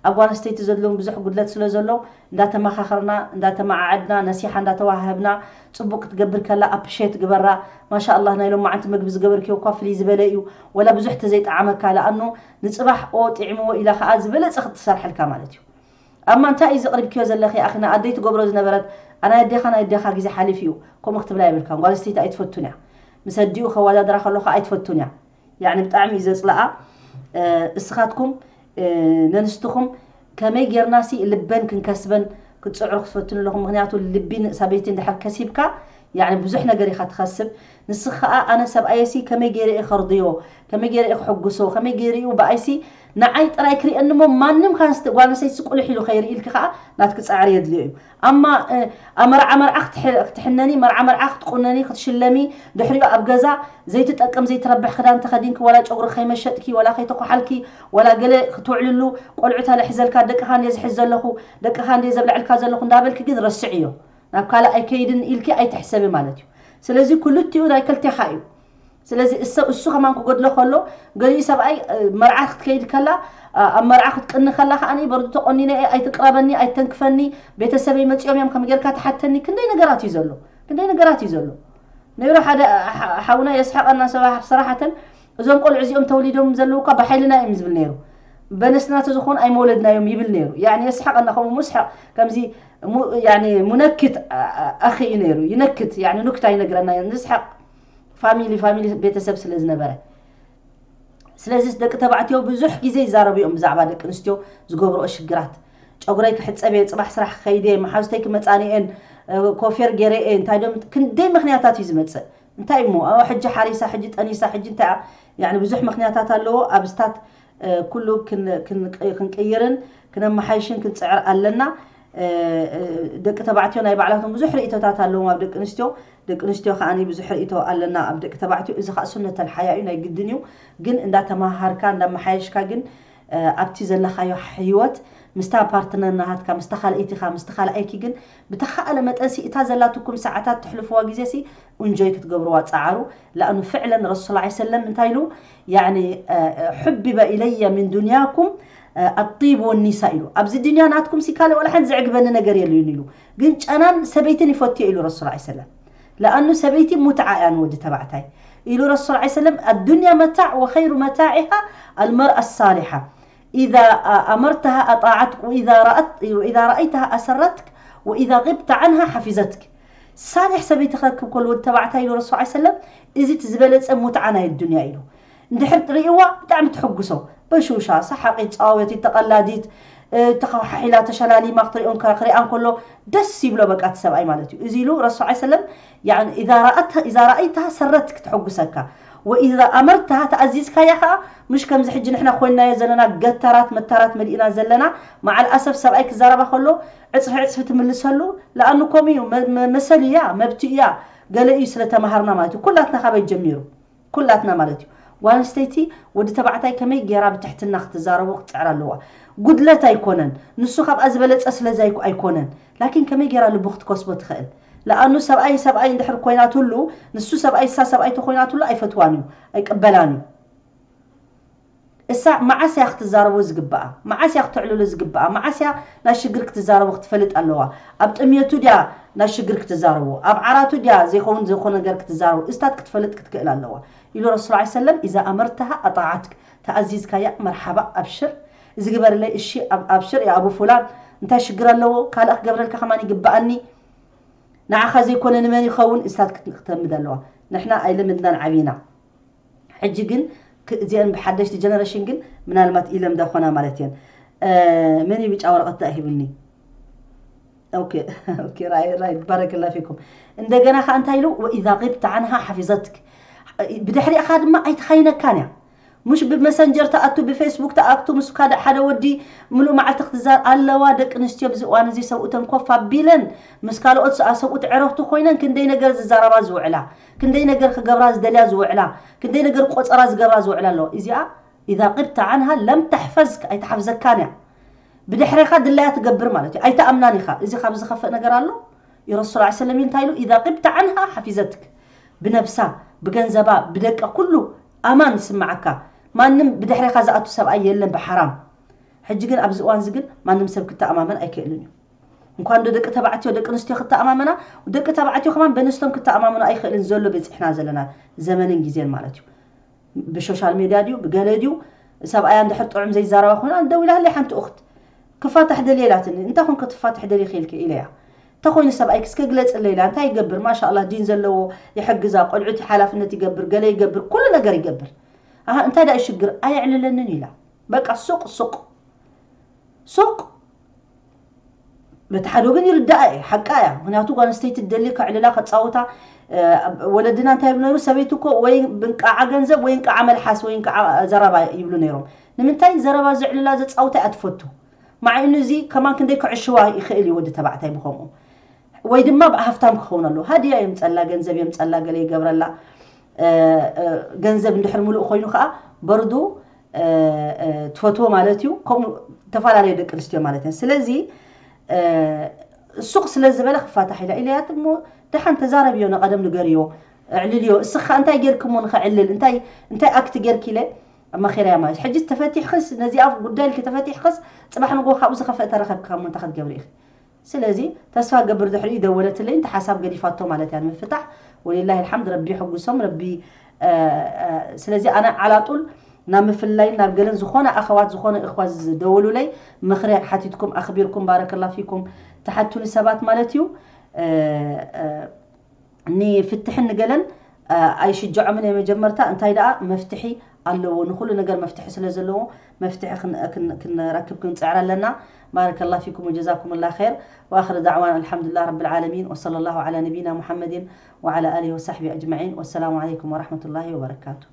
ኣብ ጓል ኣንስተይቲ ዘለዎም ብዙሕ ጉድለት ስለ ዘሎ እንዳተመኻኸርና እንዳተመዓዓድና ነሲሓ እንዳተዋሃህብና ፅቡቅ ክትገብር ከላ ኣፕሪሼት ግበራ ማሻ ኣላህ ናይ ሎማዓንቲ ምግቢ ዝገበርክዮ እኳ ፍልይ ዝበለ እዩ ወላ ብዙሕ ተዘይጠዓመካ ለኣኑ ንፅባሕ ኦ ጥዕምዎ ኢላ ከዓ ዝበለፀ ክትሰርሐልካ ማለት እዩ ኣማ እንታይ እዩ ዘቕሪብክዮ ዘለኺ ኣኺ ንኣደይ ትገብሮ ዝነበረት ኣናይ ኣዴኻ ናይ ኣዴኻ ግዜ ሓሊፍ እዩ ከምኡ ክትብላ የብልካን ጓል ኣንስተይቲ ኣይትፈቱን እያ ምስ ኣዲኡ ከወዳድራ ከሎ ከዓ ኣይትፈቱን እያ ያዕኒ ብጣዕሚ እዩ ዘፅልኣ እስኻትኩም ነንስትኹም ከመይ ጌርናሲ ልበን ክንከስበን ክትፅዕሩ ክትፈትኑ ኣለኹም ምክንያቱ ልቢ ሰበይቲ እንድሕር ከሲብካ ያዕኒ ብዙሕ ነገር ኢኻ ትኸስብ ንስኻ ከዓ ኣነ ሰብኣየሲ ከመይ ገይረ እየ ከርድዮ ከመይ ገይረ እየ ክሕጉሶ ከመይ ገይረ እዩ ብኣይሲ ንዓይ ጥራይ ክርእየኒ እሞ ማንም ካንስቲ ጓል ኣንስተይቲ ቁልሕ ኢሉ ከይርኢ ኢልኪ ከዓ ናትኪ ፃዕሪ የድልዮ እዩ ኣማ መርዓ መርዓ ክትሕነኒ መርዓ መርዓ ክትቁነኒ ክትሽለሚ ድሕሪኡ ኣብ ገዛ ዘይትጠቅም ዘይትረብሕ ክዳን ተኸዲንኪ ዋላ ጨጉሪ ከይመሸጥኪ ዋላ ከይተኳሓልኪ ዋላ ገለ ክትውዕልሉ ቆልዑት ኣለሕዘልካ ደቅኻ እንደ ዝሕዝ ዘለኹ ደቅኻ እንደ ዘብልዐልካ ዘለኹ እንዳበልኪ ግን ረስዕዮ ናብ ካልእ ኣይከይድን ኢልኪ ኣይትሕሰቢ ማለት እዩ ስለዚ ክልቲኡ ናይ ክልቴኻ እዩ ስለዚ እሱ ከማን ክጎድሎ ከሎ ገሊኡ ሰብኣይ መርዓ ክትከይድ ከላ ኣብ መርዓ ክትቅኒ ከላ ከዓ በርዱ ተቆኒነ ኣይትቅረበኒ ኣይተንክፈኒ ቤተሰበይ መፂኦም እዮም ከም ጌርካ ትሓተኒ ክንደይ ነገራት እዩ ዘሎ ክንደይ ነገራት እዩ ዘሎ ነይሩ ሓደ ሓውና የስሓቀና ሰባ ሰራሓተን እዞም ቆልዑ እዚኦም ተወሊዶም ዘለዉ እኳ ብሓይልና እዮም ዝብል ነይሩ በነስና ተዝኾኑ ኣይመውለድናዮም ይብል ነይሩ ያኒ የስሓቀና ከምኡ ምስሓቅ ከምዚ ሙነክት ኣኺ እዩ ነይሩ ይነክት ያኒ ኑክታ ይነግረና ንስሓቅ ፋሚሊ ፋሚሊ ቤተሰብ ስለ ዝነበረ ስለዚ ደቂ ተባዕትዮ ብዙሕ ግዜ ይዛረቡ እዮም ብዛዕባ ደቂ ኣንስትዮ ዝገብርኦ ሽግራት ጨጉረይ ክሕፀብ እየ ፅባሕ ስራሕ ክኸይድ እየ መሓዙተይ ክመፃኒ እየን ኮፌር ገይረ እየ እንታይ ዶም ክንደይ ምክንያታት እዩ ዝመፅእ እንታይ እሞ ሕጂ ሓሪሳ ሕጂ ጠኒሳ ሕጂ እንታይ ያኒ ብዙሕ ምኽንያታት ኣለዎ። ኣብ ስታት ኩሉ ክንቅይርን ክነመሓይሽን ክንፅዕር ኣለና። ደቂ ተባዕትዮ ናይ ባዕላቶም ብዙሕ ርእቶታት ኣለዎም ኣብ ደቂ ኣንስትዮ፣ ደቂ ኣንስትዮ ከዓ ብዙሕ ርእቶ ኣለና ኣብ ደቂ ተባዕትዮ። እዚ ከዓ ሱነተል ሓያ እዩ፣ ናይ ግድን እዩ። ግን እንዳተመሃርካ እንዳመሓየሽካ ግን ኣብቲ ዘለካዮ ህይወት ምስታ ፓርትነር ናሃትካ፣ ምስታ ካልኣይቲኻ፣ ምስቲ ካልኣይኪ ግን ብተኻእለ መጠን ሲ እታ ዘላትኩም ሰዓታት ትሕልፍዋ ግዜ ሲ እንጆይ ክትገብርዋ ጸዓሩ። ለኣኑ ፍዕለን ረሱል ላ ሰለም እንታይ ኢሉ? ያኒ ሑቢበ ኢለየ ምን ዱንያኩም ኣጢብ ወኒሳ ኢሉ። ኣብዚ ድንያ ናትኩም ሲ ካልእ ወላ ሓንቲ ዘዕግበኒ ነገር የልዩን ኢሉ። ግን ጨናን ሰበይትን ይፈትዮ ኢሉ ረሱል ላ ሰለም። ለኣኑ ሰበይቲ ሙትዓ እያ ንወዲ ተባዕታይ ኢሉ ረሱል ላ ሰለም። ኣዱንያ መታዕ ወኸይሩ መታዒሃ ኣልመርኣ ሳሊሓ ኢዛ ኣመርተሃ ኣጣዓትክ ወኢዛ ረኣይተሃ ኣሰረትክ ወኢዛ ቂብተ ዓንሃ ሓፊዘትክ። ሳሊሕ ሰበይቲ ክረክብ ከሎ ወዲ ተባዕታይ ኢሉ ረሱል ላ ሰለም፣ እዚ እቲ ዝበለፀ ሙትዓ ናይ ኣዱንያ ኢሉ። እንድሕር ርእይዋ ብጣዕሚ ትሕጉሶ። በሹሻ፣ ሰሓቂት፣ ፃወቲት፣ ተቐላዲት፣ ተኸሓሒላ፣ ተሸላሊማ ክትሪኦ እንከ-፣ ክሪኣ እንከሎ ደስ ይብሎ በቃ እቲ ሰብኣይ ማለት እዩ። እዚ ኢሉ ረሱል ላ ሰለም፣ ያኒ፣ ኢዛ ረኣት-፣ ኢዛ ረኣይተሃ ሰረት ክትሕጉሰካ። ወኢዛ ኣመርተሃ ተኣዚዝካያ ኸዓ፣ ምሽ ከምዚ ሕጂ ንሕና ኮይንናዮ ዘለና ገተራት መታራት መሊእና ዘለና፣ መዓል ኣሰፍ ሰብኣይ ክዛረባ ከሎ ዕፅፊ ዕፅፊ ትምልሰሉ፣ ለኣኑ ከምኡ እዩ፣ መ-፣ መ-፣ መሰል እያ፣ መብት እያ፣ ገለ እዩ ስለ ተማሃርና ማለት እዩ። ኩላትና ካበይ ጀሚሩ? ኩላትና ማለት እዩ። ጓል ኣንስተይቲ ወዲ ተባዕታይ ከመይ ጌራ ብትሕትና ክትዛረቦ ክትፅዕር ኣለዋ። ጉድለት ኣይኮነን፣ ንሱ ካብኣ ዝበለፀ ስለዚ ኣይኮ-፣ ኣይኮነን። ላኪን ከመይ ጌራ ልቡ ክትከስቦ ትኽእል? ለኣኑ ሰብኣይ ሰብኣይ እንድሕር ኮይናትሉ፣ ንሱ ሰብኣይ እሳ ሰብኣይ ተኮይናትሉ ኣይፈትዋን እዩ፣ ኣይቅበላን እዩ። እሳ መዓስ እያ ክትዛረቦ ዝግብኣ? መዓስ እያ ክተዕልሎ ዝግብኣ? መዓስ እያ ናይ ሽግር ክትዛረቦ ክትፈልጥ ኣለዋ። ኣብ ጥምየቱ ድያ ናይ ሽግር ክትዛረቦ? ኣብ ዓራቱ ድያ ዘይኸውን ዝኾነ ነገር ክትዛረቦ? እስታት ክትፈልጥ ክትክእል ኣለዋ። ኢሉ ረሱል ላ ሰለም፣ ኢዛ ኣመርተሃ ኣጣዓትክ፣ ተኣዚዝካያ መርሓባ ኣብሽር፣ እዚ ግበርለይ፣ እሺ፣ ኣብ-፣ ኣብሽር፣ ያ ኣቡ ፉላን፣ እንታይ ሽግር ኣለዎ? ካልእ ክገብረልካ ከማን ይግብኣኒ። ንዓኻ ዘይኮነ ንመን ይኸውን? እስታት ክት-፣ ክተምድ ኣለዋ። ንሕና ኣይለመድናን ዓብና። ሕጂ ግን ክ-፣ እዚአን ብሓደሽቲ ጀነሬሽን ግን ምናልባት ኢለምዳ ኮና ማለት እየን። እ፣ መን እዩ ብጫ ወረቐት ዳኣ ሂቡኒ? ኦኬ፣ ኦኬ፣ ራይ-፣ ራይት፣ ባረከላ ፊኩም። እንደገና ከኣ እንታይ ኢሉ? "ወኢዛ ጊብተ ዓንሃ ሓፊዘትክ።" ብድሕሪኻ ድማ ኣይትኻይነካን እያ። ምሽ ብመሰንጀር ተኣቱ፣ ብፌስቡክ ተኣቱ፣ ምስ ካደ-፣ ሓደ ወዲ ምሉእ መዓልቲ ክትዛር ኣለዋ። ደቂ ኣንስትዮ ብዚ እዋን እዚ ሰብኡተን ኮፍ ኣቢለን ምስ ካልኦት ሰ-፣ ሰብኡት ዕረፍቲ ኮይነን ክንደይ ነገር ዝዛረባ ዝውዕላ፣ ክንደይ ነገር ክገብራ ዝደልያ ዝውዕላ፣ ክንደይ ነገር ቆጸራ ዝገብራ ዝውዕላ ኣለዋ። እዚኣ ኢዛ ቂብተ ዓንሃ ለም ተሕፈዝክ፣ ኣይትሓፍዘካን እያ። ብድሕሬኻ ድላያ ትገብር ማለት እዩ። ኣይትኣምናን ኢኻ። እዚ ካብ ዝኸፍእ ነገር ኣሎ? እዩ ረሱል ዐለይሂ ሰለም እንታይ ኢሉ? "ኢዛ ቂብተ ዓንሃ ሓፊዘትክ።" ብነብሳ፣ ብገንዘባ፣ ብደቃ፣ ኩሉ ኣማን ይስምዓካ። ማንም ብድሕሬኻ ዝኣቱ ሰብኣይ የለን ብሓራም። ሕጂ ግን ኣብዚ እዋን እዚ ግን ማንም ሰብ ክተኣማመን ኣይክእልን እዩ። እንኳን ዶ ደቂ ተባዕትዮ ደቂ ኣንስትዮ ክተኣማመና፣ ደቂ ተባዕትዮ ከማን በንስቶም ክተኣማመኑ ኣይክእልን ዘሎ በፂሕና ዘለና ዘመንን ግዜን ማለት እዩ። ብሶሻል ሜድያ ድዩ ብገለ ድዩ ሰብኣያ እንድሕር ጥዑም ዘይዛረባ ኮይና ደዊላለይ ሓንቲ ኡኽት ክፋታሕ ደልየ ኢላትኒ። እንታይ ኮንከ ትፋትሕ ደሊኺ ኢልኪ ኢለያ። እንተኾይኑ ሰብኣይኪ እስከ ግለፅለይ ኢላ። እንታይ ይገብር? ማሻኣላህ ዲን ዘለዎ ይሕግዛ፣ ቆልዑት ሓላፍነት ይገብር፣ ገለ ይገብር፣ ኩሉ ነገር ይገብር። ኣሃ እንታይ ደኣ ሽግር? ኣየዕልለንን ኢላ። በቃ ሱቕ ሱቕ ሱቕ። በቲ ሓደ ወገን ይርዳኣ እየ፣ ሓቃ እያ። ምክንያቱ ጓል ኣንስተይቲ ትደሊ ከዕልላ ከፃውታ፣ እ፣ ወለድና እንታይ ይብሉ ነይሩ? ሰበይቲ እኮ ወይ እንቃዓ ገንዘብ ወይ እንቃዓ መልሓስ ወይ እንቃዓ ዘረባ ይብሉ ነይሮም። ንምንታይ? ዘረባ ዘዕልላ ዘፃውታ እያ ትፈቱ። ማዕኑ እዚ ከማን ክንደይ ክዕሽዋ ይኽእል እዩ ወዲ ተባዕታይ ብኸምኡ። ወይ ድማ ብሃፍታም ክኸውን ኣለዎ። ሃድያ የምፀላ፣ ገንዘብ የምፀላ፣ ገለ ይገብረላ። እ፣ እ፣ ገንዘብ እንድሕር ሙሉእ ኮይኑ ከዓ በርዱ፣ እ፣ እ፣ ትፈትዎ ማለት እዩ። ከምኡ ዝተፈላለዩ ደቂ ኣንስትዮ ማለት እየን። ስለዚ፣ እ፣ ሱቕ ስለ ዝበለ ክፋታሕ ኢላ ኢለያት እሞ ደሓን ተዛረብዮ፣ ንቐደም ንገርዮ፣ ኣዕልልዮ። እስኻ እንታይ ጌርክሞ ንኸዕልል? እንታይ፣ እንታይ ኣክት ጌርኪ ኢለ መኺረያ ማለት እዩ። ሕጂ ተፈቲሕክስ፣ ነዚኣ ጉዳይ ኢልኪ ተፈቲሕክስ፣ ፅባሕ ንግሆ ካብኡ ዝኸፍአ ተረኸብካ እሞ እንታይ ክትገብሪ ኢኺ? ስለዚ ተስፋ ገብር ድሕሪኡ ደወለትለይ፣ እንተ ሓሳብ ገዲፋቶ ማለት እያ ንምፍታሕ። ወሊላሂ ኣልሓምድ፣ ረቢ ይሐጉሶም፣ ረቢ፣ እ፣ እ፣ ስለዚ ኣነ ዓላጡል ናብ ምፍልላይን ናብ ገለን ዝኾነ ኣኸዋት፣ ዝኾነ እኽዋ ዝደወሉለይ ምኽሪ ሓቲትኩም ኣኽቢርኩም፣ ባረከላ ፊኩም፣ ትሓቱኒ ሰባት ማለት እዩ። እ፣ እ፣ ንፍትሕን ንገለን፣ እ፣ ኣይሽጀዖምን እየ መጀመርታ። እንታይ ደኣ መፍትሒ ኣለዎ፣ ንኹሉ ነገር መፍትሒ ስለ ዘለዎ መፍትሒ ክን-፣ ክን-፣ ክንረክብ ክንጽዕር ኣለና። ባረከላ ፊኩም ወጀዛኩምላ ኸይር። ወኣኽር ዳዕዋና ኣልሓምዱሊላህ ረብል ዓለሚን ወሰለላሁ ዓላ ነቢይና ሙሐመድን ወዓላ ኣሊሂ ወሳሕቢሂ ኣጅመዒን። ወሰላሙ ዓለይኩም ወረሕመቱላሂ ወበረካቱ።